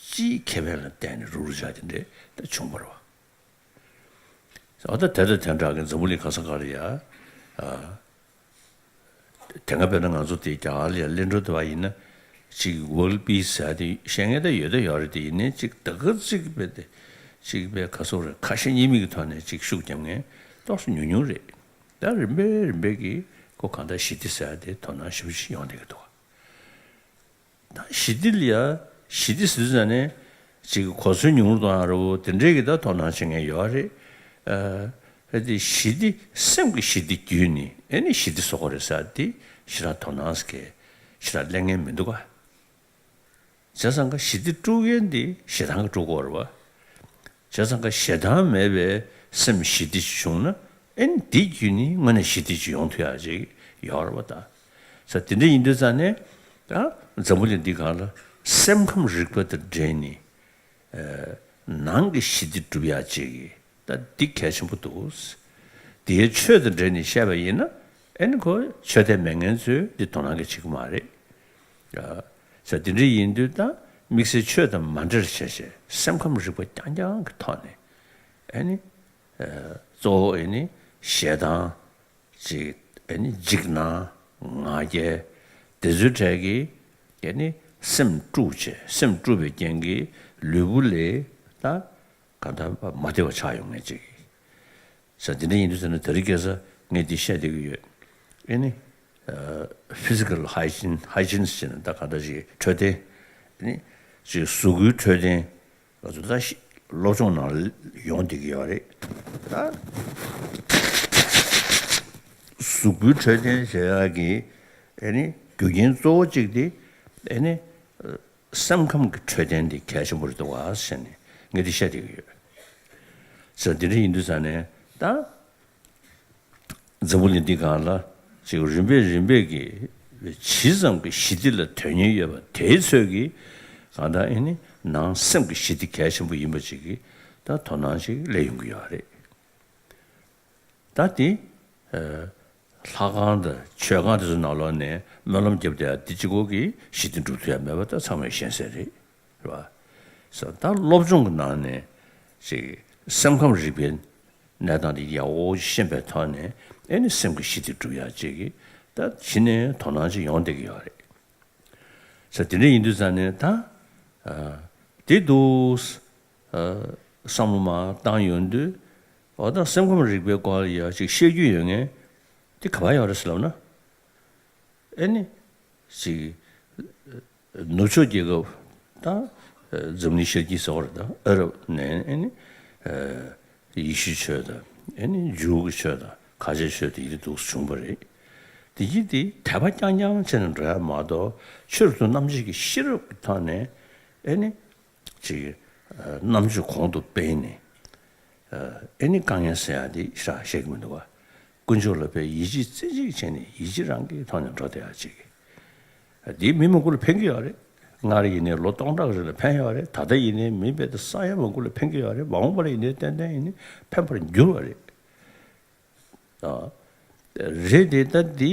སྤྱིའི་ཁེ་ཕན་ལ་བརྟེན་ནས་རུག་རུག་བྱ་དེ་འདྲའི་ད་བྱུང་བ་རེད་བ། འོ་ད་དེ་དང་དེ་འདྲ་གི་འཛམ་བུ་གླིང་ག་ས་ག་ལ་ཡ་ཨ་དེ་སྔ་དཔེར་ན་ང་ཚོ་དེ་རྒྱ་གར་ལ་ཡ་གླེང་འགྲོ་དེ་བ་ཡིན་ན་ཅིག་ཝརལ་པིས་ཟེར་དེ་བཤད་མཁན་ད་ཡོད་ད་ཡོད་རེད། དེ་ཡིན་ནའི་ཅིག་ད་ག་ཅིག་བས་དེ་ཅིག་བས་ག་སོག་རེད་ཁ་ཞེ་གཉིས་མེད་ཀྱི་ཐོག་ནས་ཅིག་ཤུགས་རྒྱབ་མཁན་ཏོག་ཙམ་ཉུང་ཉུང་རེད། ད་རིམ་པས་རིམ་པས་ཀྱིས་ཁོ་གང་ལྟར་ཞི་བདེ་ཟེར་ཡ་དེ་དོ་སྣང་ཞེ་པོ་ཅིག་ཡོང་བསྡད་ཀྱི་འདུག་ད་ཞི་བདེ་ལ་ཡ་ཞི་བདེ་ཟེར་དུས་ཙང་ནས་ཅིག་གོ་མཚོན་ཉུང་རུ་གཏོང་ཡ་རེད་བོ་དེ་འདྲས་ཀྱི་ད་དོ་སྣང་བྱེད་མཁན་ཡོད་རེད། ཨ་དེ་ཞི་བདེ་སེམས་ཀྱི་ཞི་བདེ་བརྒྱུད་ནས་ཨེ་ནི་ཞི་བདེ་བཟོ་དགོས་རེད་ཟེར་དེ་ཞེ་དྲག་དོ་སྣང་ཟེར་མཁན་ཞེ་དྲག་གླེང་མཁན་མི་འདུག་ག་བྱས་ཙང་ཀ་ཞི་བདེ་དཀྲུག་མཁན་དེ་ཞེ་སྡང་གིས་དཀྲུག་གི་ཡོད་རེད་བ། བྱས་ཙང་ཀ་ཞེ་སྡང་མེད་པའི་སེམས་ཞི་བདེ་ཞིག་བྱུང་ན་ཨེ་ནི་དེ་བརྒྱུད་ནས་དངོས་གནས་ཞི་བདེ་ཅིག་ཡོང་ཐུབ་ཡག་ཅིག་ཡོད་རེད་བ་ད། ས་དེ་འདྲ་ཡིན་དུས་ཙང་ནས་ད་འཛམ་བུ་གླིང་འདི་སྒང་ལ་སེམས་ཁམས་རིག་པ་དང་འབྲེལ་ནས་ནང་གི་ཞི་བདེ་སྒྲུབ་ཡག་ཅིག་ད་འདི་གལ་ཆེན་པོ་འདུག་དེའི་ཆོས་དང་འབྲེལ་ནས་བཤད་པ་ཡིན་ན་ཨེ་ནི་ཁོ་ཆོས་དད་མེད་མཁན་ཚོས་འདི་དོ་སྣང་གི་བྱེད་ཀྱི་མ་རེད། ས་དེ་འདྲ་ཡིན་དུས་ད་དམིགས་བསལ་ཆོས་དང་མ་འབྲེལ་བྱས་བྱས་སེམས་ཁམས་རིག་པ་རྐྱང་རྐྱང་གི་ཐོག་ནས་ཨེ་ནི་གཙོ་བོ་ཨེ་ནི་ཞེ་སྡང་ཅིག་ཨེ་ནི་འཇིགས་སྣང་ང་རྒྱལ་དེ་ཚོའི་གྲས་ཀྱིས་ཨེ་ནི་སེམས་དཀྲུགས་བྱས་སེམས་དཀྲུགས་པའི་རྐྱེན་གྱིས་ལུས་པོ་ལ་ད་གང་ལྟར་མ་བདེ་བ་ཆགས་ཡོང་མཁན་ཅིག་ས་དེ་འདྲ་ཡིན་དུས་ཟེར་ན་དེ་རིང་ཁ་སང་ངས་འདི་བཤད་བསྡད་ཀྱི་ཡོད། ཨེ་ནི་physical hygiene hygiene ཟེར་ན་ད་ག་འདྲ་ཞིག་འཕྲོད་བསྟེན་ཨེ་ནི་ཅིག་གཟུགས་པོའི་འཕྲོད་བསྟེན་ང་ཚོ་ད་ཤི་སློབ་སྦྱོང་ནང་ལ་ཡོང་བསྡད་ཀྱི་ཡོད་རེད་ད། གཟུགས་པོའི་འཕྲོད་བསྟེན་བྱེད་ཡག་གི་ཨེ་ནི་རྒྱུ་རྐྱེན་གཙོ་བོ་གཅིག་དེ་ཨེ་ནི། སེམས་ཁམས་ཀྱི་འཕྲོད་བསྟེན་དེ་གལ་ཆེན་པོ་རེད་འདུག་བ་ཟེར་ནས་ངས་འདི་བཤད་བསྡད་ཀྱི་ཡོད། ཟེར་འདི་འདྲ་ཡིན་དུས་ཙང་ནས་ད་འཛམ་བུ་གླིང་འདི་སྒང་ལ་ཅིག་རིམ་པས་རིམ་པས་ཀྱིས་ཇི་ཙམ་གྱི་ཞི་བདེ་ལ་དོན་སྙིང་ཡོད་པ་དེའི་ཚོད་ཀྱིས་གང་ལྟར་ཨེ་ནི་ནང་སེམས་ཀྱི་ཞི་བདེ་གལ་ཆེན་པོ་ཡིན་པ་ཅིག་གི་ད་དོ་སྣང་ཅིག་སླེབས་ཡོང་གི་ཡོད་རེད། ད་དེ་ལྷ་ཁང་དང་མཆོད་ཁང་དེ་ཚོ་ནང་ལོགས་ནས་སྨོན་ལམ་བརྒྱབ་བསྡད་ཡ་དེ་གཅིག་པོ་གིས་ཞི་བདེ་འགྲུབ་ཐུབ་ཡ་མེད་པ་ད་ཚང་མས་ཤེས་གསལ་རེད། རེད་བ། ས་ད་སློབ་སྦྱོང་གི་ནང་ནས་ཅིག་སེམས་ཁམས་རིག་པའི་གནས་སྟངས་དེ་ཡག་པོ་ཤེས་པའི་ཐོག་ནས་ཨེ་ནི་སེམས་ཀྱི་ཞི་བདེ་སྒྲུབ་ཡ་ཅིག་གི་ད་གཞི་ནས་དོ་སྣང་ཅིག་ཡོང་བསྡད་ཀྱི་ཡོད་རེད། ས་དེ་འདྲ་ཡིན་དུས་ཙང་ནས་ད་ཨ་དེ་འདུག་ཨ་བསམ་བློ་མར་བཏང་ཡོང་དུས་འོ་ད་སེམས་ཁམས་རིག་པའི་སྐོར་ལ་ཡ་ཅིག་བཤད་རྒྱུ་ཡོད་མཁན་དེ་ག་པར་ཡོད་རེད་ཟེར་ལབ་ན། ཨེ་ནི་ཅིག་ནུབ་ཕྱོགས་རྒྱལ་ཁབ་དང་འཛམ་གླིང་ཤར་དཀྱིལ་ཟེར་བ་རེད་ད་ཨ་རབ་ནས་ཨེ་ནི་ཡེ་ཤུའི་ཆོས་དང་ཨེ་ནི་འཇུའུ་གི་ཆོས་དང་ཁ་ཆེའི་ཆོས་དེ་ཡིན་འདུག་བྱུང་བ་རེད། དེ་ཡིན་དེ་དད་པ་རྐྱང་རྐྱང་བྱས་ནས་འགྲོ་ཡ་མ་གཏོགས་ཆོས་སུ་རྣམ་འབྱེད་ཀྱི་ཤེས་རབ་ཀྱི་ཐོག་ནས་ཨེ་ནི། ཅིག་རྣམ་དཔྱོད་གོང་དུ་སྤེལ་ནས་ཨེ་ནི་དཀའ་ངལ་སེལ་ཡག་འདི་ཤ་བཤད་ཀྱི་མི་འདུག་བ། དཀོན་མཆོག་ལ་དཔེ་ཡིད་ཆེས་རྩེ་གཅིག་བྱས་ནས་ཡིད་ཆེས་རང་གི་ཐོག་ནས་འགྲོ་བསྡད་ཡག་ཅིག་འདིས་མི་མང་པོ་ལ་ཕན་གྱི་ཡོད་རེད། སྔར་ཡིན་ནའི་ལོ་སྟོང་ཕྲག་རིང་ལ་ཕན་ཡོད་རེད། ད་ལྟ་ཡིན་ནའི་མི་དཔེ་ད་ས་ཡ་མང་པོ་ལ་ཕན་གྱི་ཡོད་རེད། མ་འོངས་པ་ལ་ཡིན་ནའི་ཏན་ཏན་ཡིན་ནའི་ཕན་པར་འགྱུར་བ་རེད། རེད་དེ་ད་འདི་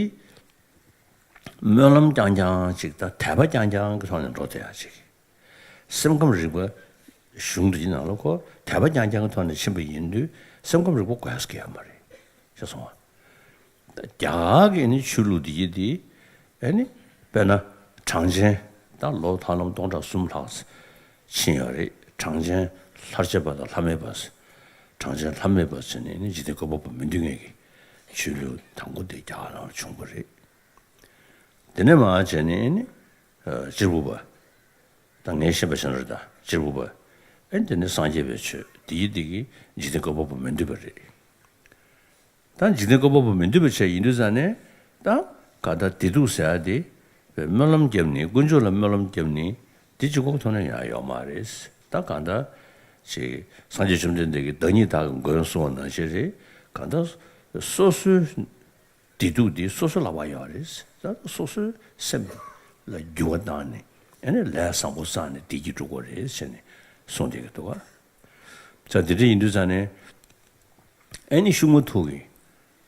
སྨོན་ལམ་རྐྱང་རྐྱང་ཅིག་ད་དད་པ་རྐྱང་རྐྱང་གི་ཐོག་ནས་འགྲོ་བསྡད་ཡག་ཅིག་སེམས་ཁམས་རིག་པ་གཞུང་འདི་ནང་ལ་ཁོ་དད་པ་རྐྱང་རྐྱང་གི་ཐོག་ནས་ཕྱིན་པ་ཡིན་དུས་སེམས་ཁམས་རིག་པ་དགོས་ཡག་གི་ཡོད་མ་རེད་ཤེས་སོང་ང་། རྒྱ་གར་གྱི་ནི་ཆོས་ལུགས་འདི་ཡི་འདི་ཨེ་ནི་དཔེར་ན་གྲངས་ཅན་ད་ལོ་ཐར་ལམ་སྟོང་ཕྲག་གསུམ་ལྷག་ཕྱིན་ཡོད་རེད། གྲངས་ཅན་ལྷར་བཅས་པ་དང་ལྷ་མེད་པ། གྲངས་ཅན་ལྷ་མེད་པ་ཟེར་ནས་ནི་འཇིག་རྟེན་བཀོད་པ་པོ་མི་འདུལ་མཁན་གྱི་ཆོས་ལུགས་དང་པོ་དེ་རྒྱ་གར་ནང་བྱུང་བ་རེད། དེ་ནས་མར་བྱས་ནས་ཨེ་ནི་ཨ་གཅེར་བུ་པ། ད་ངས་ཤེས་པ་བྱས་ན་རེད། ད་གཅེར་བུ་པ། ཨེ་ནི་དེ་ནི་སངས་རྒྱས་པའི་ཆོས་དེ་ཡི་དེ་གི་འཇིག་རྟེན་བཀོད་པ་པོ་མི་འདུས་པ་རེད། ད་འཇིག་རྟེན་བཀོད་པ་པོ་མི་འདུས་པ་བྱས་ཡིན་དུས་ཙང་ནས་ད་ག་ད་བདེ་སྡུག་ཟེར་ཡ་དེ་སྨོན་ལམ་བརྒྱབ་ནས་དཀོན་མཆོག་ལ་སྨོན་ལམ་བརྒྱབ་ནས་དེ་གཅིག་པོ་ཐོག་ནས་ཡང་ཡོད་མ་རེད། ད་གང་ལྟར་ཅིག་སངས་རྒྱས་བཅོམ་ལྡན་འདས་ཀྱིས་བདག་ཉིད་བདག་གི་མགོན་གསུངས་པ་ནང་བཞིན་རེད། གང་ལྟར་སོ་སོའི་བདེ་སྡུག་དེ་སོ་སོ་ལ་བབས་ཡོད་རེད། ད་སོ་སོའི་སེམས་ལ་འགྱུར་བ་བཏང་ནས་ཨ་ནི་ལས་བཟང་པོ་བསགས་ནས་བདེ་སྐྱིད་སྒྲུབ་དགོས་རེད་ཟེར་ནས་གསུངས་བསྡད་ཀྱི་འདུག་ག་ད་དེ་འདྲ་ཡིན་དུས་ཙང་ནས་ཨ་ནི་ཤུགས་མ་ཐུག་གི་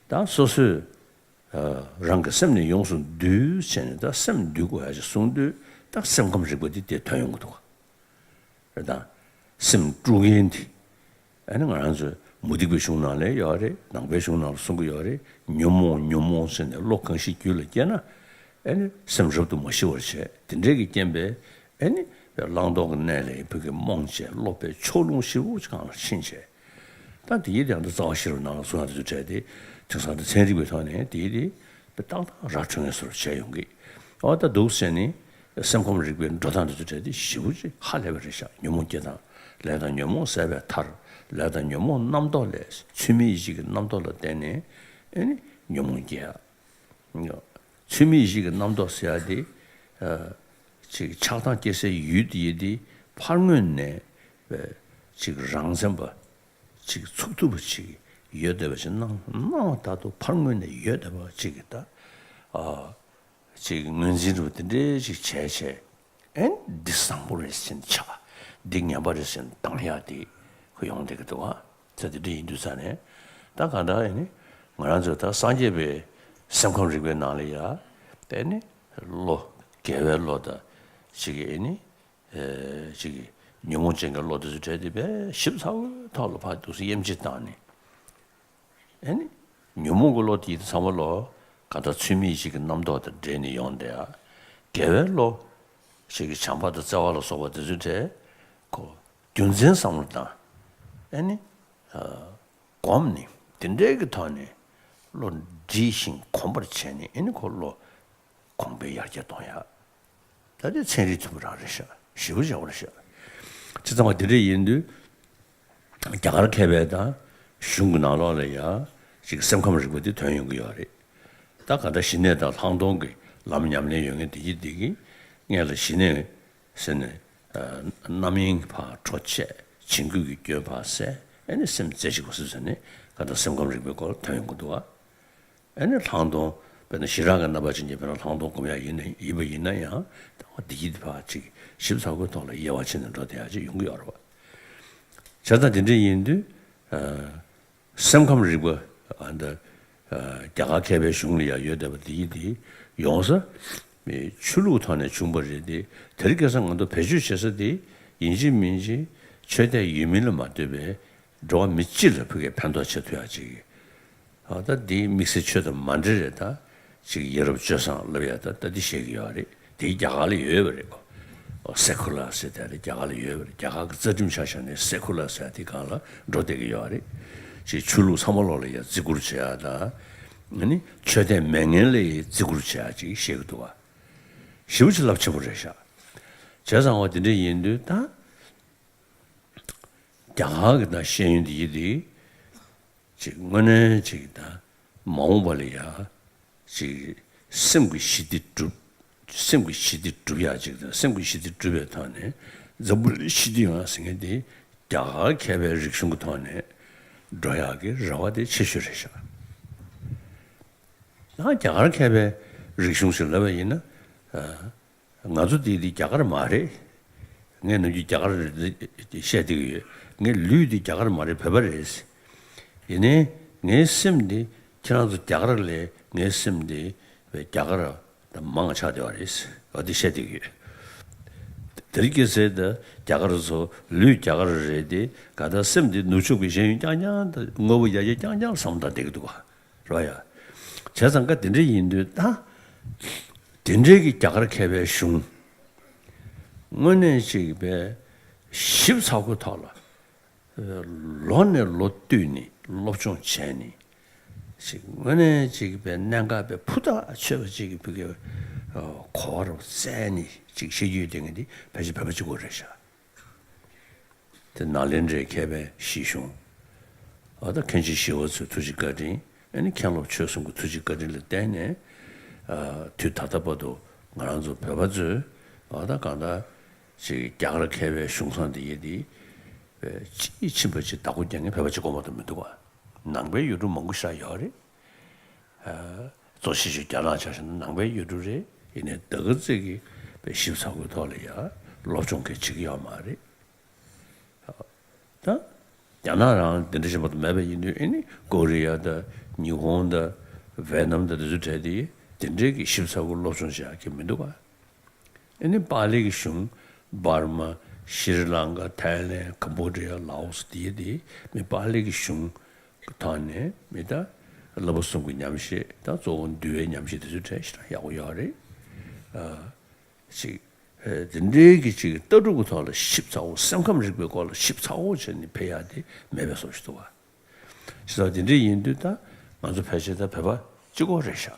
ད་སོ་སོས་ཨ་རང་གི་སེམས་ནི་ཡོངས་སུ་འདུལ་བྱས་ནས་ད་སེམས་འདུལ་དགོས་ཡ་ཞིག་གསུངས་དུས་ད་སེམས་ཁམས་རིག་པ་འདི་དེ་ཐོན་ཡོང་གི་འདུག་ག་རེད་དང་། སེམས་དཀྲུག་མཁན་འདི་ཨ་ནི་ང་རང་ཚོའི་མུ་སྟེགས་པའི་གཞུང་ནང་ལ་ཡོད་རེད། ནང་པའི་གཞུང་ནང་ལ་གསུང་གི་ཡོད་རེད། ཉོན་མོངས་ཉོན་མོངས་ཟེར་ནས་བློ་གང་ཞིག་རྒྱུད་ལ་སྐྱེས་ན་ཨ་ནི་སེམས་རབ་ཏུ་མ་ཞི་བར་བྱས། དེ་འདྲས་ཀྱི་རྐྱེན་པས་ཨ་ནི་བླང་དོར་གྱི་གནས་ལ་ཕ་གི་རྨོངས་བྱས་བློ་པའི་ཕྱོགས་ལྷུང་ཞེ་པོ་ཅིག་གང་ལ་ཕྱིན་བྱས། ད་དེ་ཡི་དེ་ཡང་ད་རྩ་བ་ཤེས་རབ་ནང་ལ་གསུང་ཡ་དེ་ཚོ་བྲལ་ཏེ་དེང་སང་ད་ཚན་རིག་པའི་ཐོག་ནས་དེ་ཡི་དེ་ཏག་ཏག་ར་འཕྲོད་ངེས་སོར་བྱས་ཡོང་གི། ཨོ་ད་འདུག་ཟེར་ནས་སེམས་ཁམས་རིག་པའི་འགྲོ་སྟངས་དེ་ཚོ་བྲལ་ཏེ་ཞེ་པོ་ཅིག་ཧ་ལས་པ་རེད་ཤག་ཉོན་མོངས་སྐྱེ་སྟངས། ལས་དང་ཉོན་མོངས་ཟད་པའི་མཐར། ལས་དང་ཉོན་མོངས་རྣམ་རྟོག་ལས། ཚུལ་མིན་ཡིད་བྱེད་ཀྱི་རྣམ་རྟོག་ལ་བརྟེན་ནས་ཨེ་ནི་ཉོན་མོངས་སྐྱེ་ཡ། ཚུལ་མིན་ཡིད་བྱེད་ཀྱི་རྣམ་རྟོག་ཟེར་ཡ་དེ། ཨ་ཅིག་ཆགས་སྡང་སྐྱེ་སའི་ཡུལ་དེ་ཡི་དེ་ཕར་ངོས་ནས་ཅིག་རང་མཚན་པ། ཅིག་ཚུགས་ཐུབ་པ་ཅིག་ཡོད་བསྡད་པ་ཅིག་སྣང་སྣང་བ་ལྟར་དུ་ཕར་ངོས་ནས་ཡོད་བསྡད་པ་ཅིག་གི་ད། ཨ་ཅིག་ངོས་འཛིན་རུ་དེ་འདྲའི་ཅིག་བྱས་བྱས། ཨེ་འདི་བཟང་པོ་རེད་ཟེར་ནས་ཆགས། འདི་ངན་པ་རེད་ཟེར་ནས་སྡང་ཡ་དེ་ཁོ་ཡོང་བསྡད་ཀྱི་འདུག་ག་ད་དེ་འདྲ་ཡིན་དུས་ཙང་ནས་ད་གང་ལྟར་ཨེ་ནི་ང་རང་ཚོ་ད་སངས་རྒྱས་པའི་སེམས་ཁམས་རིག་པའི་ནང་ལ་ཡ་ཨེ་ནི་བློ་དགེ་བའི་བློ་དང་ཅིག་གི་ཨེ་ནི་ཨེ་ཅིག་གི་ཉོན་མོངས་ཅན་གྱི་བློ་དེ་ཚོ་བྲལ་ཏེ་དཔེ་ཞིབ་ཚགས་པོའི་ཐོག་ལ་ཕར་འདུག་སེ་དབྱེ་འབྱེད་བཏང་ནས། ཨེ་ནི། ཉོན་མོངས་ཀྱི་བློ་དེ་ཚང་མ་ལོ། གང་ལྟར་ཚུལ་མིན་ཡིད་བྱེད་ཀྱི་རྣམ་རྟོག་དང་འདྲེས་ནས་ཡོང་བསྡད་ཡ། དགེ་བའི་བློ། ཞིག་གི་བྱམས་པ་དང་བརྩེ་བ་ལ་སོགས་པ་དེ་ཚོའི་གྲས། ཁོ། རྒྱུ་མཚན་བསམ་བློ་བཏང་། ཨེ་ནི། ཨ་བསྒོམས་ནས་དེ་འདྲའི་གི་ཐོག་ནས། བློ་འདྲིས་ཤིང་གོམས་པར་བྱས་ནས་ཨེ་ནི་ཁོ་བློ། གོང་འཕེལ་ཡར་རྒྱས་གཏོང་ཡ། ད་དེ་ཚན་རིག་མཐུན་པ་རང་རེད་ཤག་ཞེ་པོ་ཅིག་ཡག་པོ་རེད་ཤག་བྱས་ཙང་བ་དེ་འདྲ་ཡིན་དུས། རྒྱ་གར་མཁས་པའི་དང་གཞུང་གི་ནང་ལོགས་ལ་ཡང་ཅིག་སེམས་ཁམས་རིག་པ་དེ་ཐོན་ཡོང་གི་ཡོད་རེད། ད་ག་འདྲ་ཞི་གནས་དང་ལྷག་མཐོང་གི་ལམ་ཉམས་ལེན་ཡོད་མཁན་དེ་གྱིས་དེ་གིས་སྔོན་ལ་ཞི་གནས་ཟེར་ནས་རྣམ་གཡེང་ཕར་འཕྲོ་བཅད། བྱིང་རྒོད་ཀྱི་སྐྱོན་ཕར་བསལ། ཨེ་ནི་སེམས་རྩེ་གཅིག་པ་སུ་ཟེར་ནས་ག་འདྲ་སེམས་ཁམས་རིག་པའི་སྐོར་ཐོན་ཡོང་གི་འདུག་ཨ། ཨེ་ནི་ལྷག་མཐོང་། དཔེར་ན་ཞི་རགས་ཀྱི་རྣམ་པ་ཅན་གྱི་དཔེར་ན་ལྷག་མཐོང་སྒོམ་ཡག་ཡིན་ན་ཡིན་པ་ཡིན་ན་ཡང་ད་བ་འདི་ཡིད་ཕར་ཅིག་ཞིབ་ཚགས་པོའི་ཐོག་ལ་དབྱེ་བ་ཕྱེ་ནས་འགྲོ་བསྡད་ཡག་ཅིག་ཡོང་གི་ཡོད་རེད་བ། བྱས་ཙང་དེ་འདྲ་ཡིན་དུས། ཨ་སེམས་ཁམས་རིག་པ་ཨ་འདི་ཨ་རྒྱ་གར་མཁས་པའི་གཞུང་ལ་ཡང་ཡོད་བསྡད་པ་འདི་ཡིད་དེ་ཡོང་ས་ཆོས་ལུགས་ཐོག་ནས་བྱུང་བ་རེད་དེ། དེ་རིང་ཁ་སང་ང་ཚོ་བེད་སྤྱོད་བྱེད་ས་དེ་ཡིན་གཅིག་མིན་གཅིག་ཆོས་དད་ཡོད་མིན་ལ་མ་ལྟོས་པའི་འགྲོ་བ་མི་སྤྱི་ལ་ཕ་གིའི་ཕན་ཐོགས་བྱེད་ཐུབ་ཡག་ཅིག་ཨ་ད་འདི་དམིགས་བསལ་ཆོས་དང་མ་འབྲེལ་རེད་ད། ཅིག་ཡ་རབས་སྤྱོད་བཟང་ལབ་ཡ་ད་ད་འདི་བཤད་ཀྱི་ཡོད་རེད། དེ་རྒྱ་གར་ལ་ཡོད་པ་རེད་གོ། སེ་ཁུ་ལར་ཟེར་དེ་རེད་རྒྱ་གར་ལ་ཡོད་པ་རེད། རྒྱ་གར་གྱི་རྩ་ཁྲིམས་ཆ་བཞག་ནས་སེ་ཁུ་ལར་ཟེར་དེ་སྒང་ལ་འགྲོ་བསྡད་ཀྱི་ཡོད་རེད། ཅིག་ཆོས་ལུགས་ཚང་མ་ལོག་ལ་ཡ་བརྩི་བཀུར་བྱེད་ཡ་ད། ཨ་ནི་ཆོས་དད་མེད་མཁན་ལ་ཡ་བརྩི་བཀུར་བྱེད་ཡ་ཅིག་བཤད་ཀྱི་འདུག་བ། ཞེ་པོ་ཅིག་རླབས་ཆེན་པོ་རེད་ཤག་བྱས་ཙང་བ་དེ་འདྲ་ཡིན་དུས་ད། རྒྱ་གར་གྱི་ད་ཤེས་ཡོན་འདི་ཡིན་དེ། ཅིག་དངོས་གནས་ཅིག་ད་མ་འོངས་པ་ལ་ཡ། ཅིག་སེམས་ཀྱི་ཞི་བདེ་སྒྲུབ། སེམས་ཀྱི་ཞི་བདེ་སྒྲུབ་ཡག་ཅིག་དང་སེམས་ཀྱི་ཞི་བདེ་སྒྲུབ་པའི་ཐོག་ནས་འཛམ་བུ་གླིང་ཞི་བདེ་ཡོང་ཡག་ཟེར་མཁན་དེ་རྒྱ་གར་མཁས་པའི་རིག་གཞུང་གི་ཐོག་ནས་འགྲོ་ཡག་གི་རེ་བ་དེ་ཆེ་ཤོས་རེད་ཤག་ད་རྒྱ་གར་མཁས་པའི་རིག་གཞུང་ཞིག་ལབ་པ་ཡིན་ན། ང་ཚོ་འདི་འདི་རྒྱ་གར་མ་རེད། ངས་ནམ་རྒྱུན་རྒྱ་གར་རེད་བཤད་བསྡད་ཀྱི་ཡོད། ངའི་ལུས་འདི་རྒྱ་གར་མ་རེད་བོད་པ་རེད། ཡིན་ནའི་ངའི་སེམས་འདི་ཁྱེད་རང་ཚོ་རྒྱ་གར་ལས་ངའི་སེམས་འདི་རྒྱ་གར་དང་མང་ཆགས་བསྡད་པ་རེད། འོ་འདི་བཤད་བསྡད་ཀྱི་ཡོད། དེ་རིང་ཁ་སང་ད་རྒྱ་གར་ཚོ་ལུས་རྒྱ་གར་རེད་དེ་ག་ད་སེམས་འདི་ནུབ་ཕྱོགས་པའི་ཤེས་ཡོན་རྐྱང་རྐྱང་དང་དངོས་པོ་ཡ་ཡ་རྐྱང་རྐྱང་བསམ་བློ་བཏང་བསྡད་ཀྱི་འདུག་ག་རོ་ཡ། བྱས་ཙང་ཀ་དེ་འདྲ་ཡིན་དུས་ད། དེ་འདྲའི་གི་རྒྱ་གར་མཁས་པའི་གཞུང་། དངོས་གནས་ཅིག་པའི་ཞིབ་ཚགས་པོའི་ཐོག་ལ། ལོ་ནས་ལོ་བསྟུད་ནས་སློབ་སྦྱོང་བྱས་ནས། ཅིག་དངོས་གནས་ཅིག་པའི་གནད་འགག་པའི་ཕུ་ཐག་ཆོད་པ་ཅིག་གི་ཕུ་གུའི་གོ་བ་རུ་བཙལ་ནས་ཅིག་བཤད་རྒྱུ་ཡོད་དེ་ངས་འདི་ཕལ་ཆེར་བོད་པ་གཅིག་པོ་རེད་ཤག་དེ་ནཱ་ལེནྡྲའི་མཁས་པའི་གཞིས་གཞུང་། འོ་ད་མཁན་ཆེན་ཞི་བ་འཚོའི་ཐུགས་རྗེ་བཀའ་དྲིན། ཨ་ནི་མཁན་སློབ་ཆོས་གསུམ་གྱི་ཐུགས་རྗེ་བཀའ་དྲིན་ལ་བརྟེན་ནས། ཨ། དུས་ད་ལྟ་བར་དུ་ང་རང་ཚོ་བོད་པ་ཚོས་འོ་ད་གང་ལྟར་ཅིག་རྒྱ་གར་མཁས་པའི་གཞུང་བཟང་འདི་ཡི་འདི་དཔེ་ཅིའི་ཕྱིན་པ་ཅིག་བདག་པོ་རྒྱག་མཁན་བོད་པ་གཅིག་པོ་མ་གཏོགས་མི་འདུག་ག་ནང་པའི་ཡུལ་གྲུ་མང་པོ་ཞིག་ཡོད་རེད། ཨ། གཙོ་ཆེ་ཤོས་རྒྱ་ནག་ཆ་བཞག་ན་ནང་པའི་ཡུལ་གྲུ་རེད། ཡིན་ནའི་ད་ག་ཙིག་གི་དཔེ་ཞིབ་ཚགས་པོའི་ཐོག་ལ་ཡ་སློབ་སྦྱོང་གང་བྱེད་ཀྱི་ཡོད་མ་རེད། ད་རྒྱ་ནག་རང་དེ་འདྲ་ཞིག་མ་གཏོགས་མེད་པ་ཡིན་དུས། ཨེ་ནི་ཀོ་རི་ཡ་དང་ཉི་ཧོང་དང་ཝེ་ནམ་དང་དེ་ཚོའི་གྲས་དེ་དེ་འདྲའི་གི་ཞིབ་ཚགས་པོ་སློབ་སྦྱོང་བྱེད་ཡག་གི་མི་འདུག་ག་ཨེ་ནི་པཱ་ལི་གི་གཞུང་། འབར་མ། ཤྲི་ལང་ཀ། ཐའི་ལེན། ཀམ་བྷོ་ཌི་ཡ། ལའོ་སི། དེ་དེ་མི་པཱ་ལི་གི་གཞུང་གི་ཐོག་ནས་མི་ད་བསླབ་པ་གསུམ་གྱི་ཉམས་བཞེས་དང་གཙོ་བོ་འདུལ་བའི་ཉམས་བཞེས་དེ་ཚོའི་གྲས་ཞེ་དྲག་ཡག་པོ་ཡོད་རེད། ཨ། ཅིག་ཨེ། དེ་འདྲའི་གི་ཅིག་ལྟ་གྲུབ་ཀྱི་ཐོག་ལ་ཞིབ་ཚགས་པོ། སེམས་ཁམས་རིག་པའི་སྐོར་ལ་ཞིབ་ཚགས་པོ་བྱས་ནས་ཕེབས་ཡག་དེ་མེད་པའི་བཟོ་ཞིག་འདུག་ག་བྱས་ཙང་དེ་འདྲ་ཡིན་དུས་ད་ང་ཚོ་ཕལ་ཆེར་ད་བོད་པ་གཅིག་པོ་རེད་ཤག་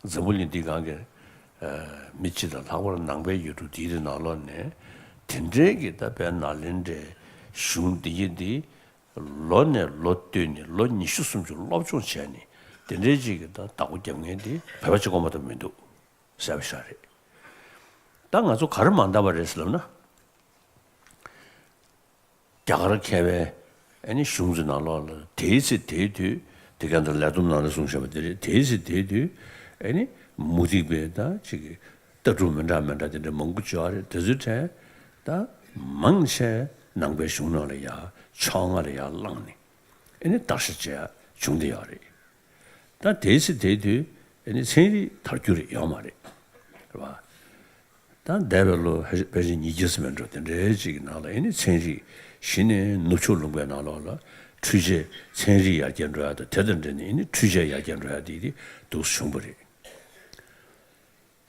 འཛམ་བུ་གླིང་འདི་སྒང་གི་ཨ། མི་སྤྱི་དང་ལྷག་པར་ནང་པའི་ཡུལ་གྲུ་འདིའི་ནང་ལོགས་ནས་དེ་འདྲའི་གི་ད་དཔེ་ནཱ་ལེནྡྲའི་གཞུང་འདི་ཡི་འདི་ལོ་ནས་ལོ་བསྟུད་ནས་ལོ་ཉི་ཤུ་སུམ་ཅུ་སློབ་སྦྱོང་བྱས་ནས་དེ་འདྲའི་ཅིག་གི་ད་བདག་པོ་རྒྱབ་མཁན་དེ་བོད་པ་གཅིག་པོ་མ་གཏོགས་མི་འདུག་ཟེར་བ་ཞིག་རེད། ད་ང་ཚོ་ག་རེ་མ་འདང་བ་རེད་ཟེར་ལབ་ན། རྒྱ་གར་མཁས་པའི་ཨ་ནི་གཞུང་ཚོའི་ནང་ལོགས་ལ་དེའི་ཚེ་དེའི་དུས། དེ་ག་འདྲ་ལས་བསྡོམས་ནང་ལ་གསུངས་བཞག་པ་དེ་རེད། དེའི་ཚེ་དེའི་དུས་ཨ་ནི་མུ་སྟེགས་པའི་ད་ཅིག་ལྟ་གྲུབ་མི་འདྲ་མི་འདྲ་དེ་འདྲ་མང་པོ་ཡོད་རེད། དེ་ཚོའི་གྲས་ད་མང་ཆེ་ནང་པའི་གཞུང་ནང་ལ་ཡ་ཕྱོགས་སྔ་ལ་ཡ་བླངས་ནས་ཨ་ནི་བརྟག་ཞིབ་བྱས་བྱུང་བསྡད་ཡོད་རེད། ད་དེའི་ཚེ་དེའི་དུས་ཨ་ནི་ཚན་རིག་དར་རྒྱུ་རེད་ཡོད་མ་རེད། རེད་བ། ད་འདས་པའི་ལོ་ཕལ་ཆེར་ཉིས་བརྒྱ་ཙམ་མིན་འགྲོ་དེ་འདྲའི་ཅིག་གི་ནང་ལ་ཨ་ནི་ཚན་རིག་གཞི་ནས་ནུབ་ཕྱོགས་ལུང་པའི་ནང་ལོགས་ལ་འཕྲུལ་ཆས་ཚན་རིག་ཡར་རྒྱས་འགྲོ་ཡ་དང་། དེ་དང་འབྲེལ་ནས་ཨ་ནི་འཕྲུལ་ཆས་ཡར་རྒྱས་འགྲོ་ཡ་དེ་དེ་འདུག་སེ་བྱུང་བ་རེད།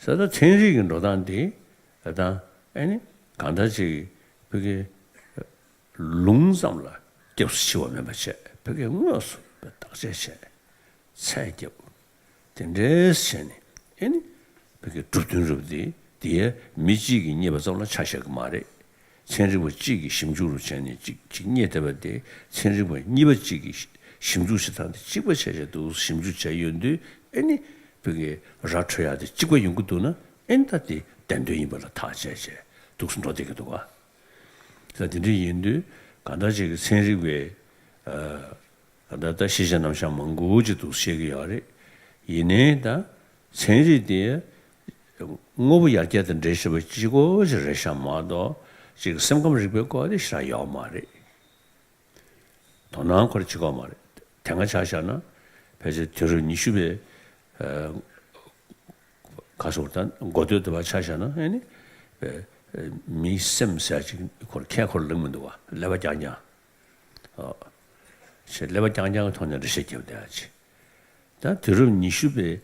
ས་ད་ཚན་རིག་གི་འགྲོ་སྟངས་དེ་ད་ཨ་ནི་གང་ལྟར་ཅིག་ཕ་གི་ལུང་ཙམ་ལ་སྐྱབས་སུ་མཆི་བ་མིན་པ་བྱས། ཕ་གི་དངོས་སུ་བརྟག་དཔྱད་བྱས། ཚད་བརྒྱབ། དེ་འདྲས་བྱས་ནས་ཨེ་ནི་བོད་ཀྱི་གྲུབ་དོན་རུ་དེ་དེ་མི་གཅིག་གིས་རྙེད་པ་ཙམ་ལ་ཆ་བཞག་གི་མ་རེད། ཚན་རིག་པ་གཅིག་གིས་ཞིབ་འཇུག་རུ་བྱས་ནས་གཅིག་གཅིག་རྙེད་བསྡད་པ་དེ་ཚན་རིག་པ་གཉིས་པ་གཅིག་གིས་ཞིབ་འཇུག་བྱེད་སྟངས་དེ་གཅིག་པ་བྱས་བྱས་འདུག་ཞིབ་འཇུག་བྱས་ཡོང་དུས་ཨེ་ནི་བོད་ཀྱི་ར་འཕྲོད་ཡག་དེ་གཅིག་པ་ཡོང་གི་འདུག་ན་ཨེ་ནི་ད་དེ་བདེན་དོན་ཡིན་པ་ལ་ཐག་བཅད་བྱས་འདུག་སེ་འགྲོ་བསྡད་ཀྱི་འདུག་ག་ད་དེ་འདྲ་ཡིན་དུས་གང་ལྟར་ཅིག་གི་ཚན་རིག་པའི་ཨ། ད་ལྟ་ཤེས་བྱ་རྣམ་གཞག་མང་པོ་ཅིག་འདུག་བཤད་ཀྱི་ཡོད་རེད། ཡིན་ནའི་ད་ཚན་རིག་དེ་དངོས་པོ་ཡར་རྒྱས་དང་འབྲེལ་བཞིན་པ་གཅིག་པོ་ཅིག་རེད་ཤག་མ་གཏོགས་ཅིག་སེམས་ཁམས་རིག་པའི་སྐོར་དེ་ཞེ་དྲག་ཡོད་མ་རེད། དོ་སྣང་ཁོ་རང་བྱེད་ཀྱི་ཡོད་མ་རེད། དེ་སྔ་ཆ་བཞག་ན་ཕལ་ཆེར་དུས་རབས་ཉི་ཤུ་པའི་ཨ། ཁ་སོར་དང་འགོ་སྟོད་དུ་བ་ཆ་བཞག་ན་ཨེ་ནི་ཨེ་ཨེ་མིའི་སེམས་ཟེར་ཅིག་ཁོར་ཁས་ཁོར་ལེན་མི་འདུག་བ། ཀླད་པ་རྐྱང་རྐྱང་། ཨོ། ཞེས་ཀླད་པ་རྐྱང་རྐྱང་གི་ཐོག་ནས་འགྲེལ་བཤད་རྒྱབ་བསྡད་ཡ་ཅིག་ད་དུས་རབས་ཉི་ཤུ་པའི་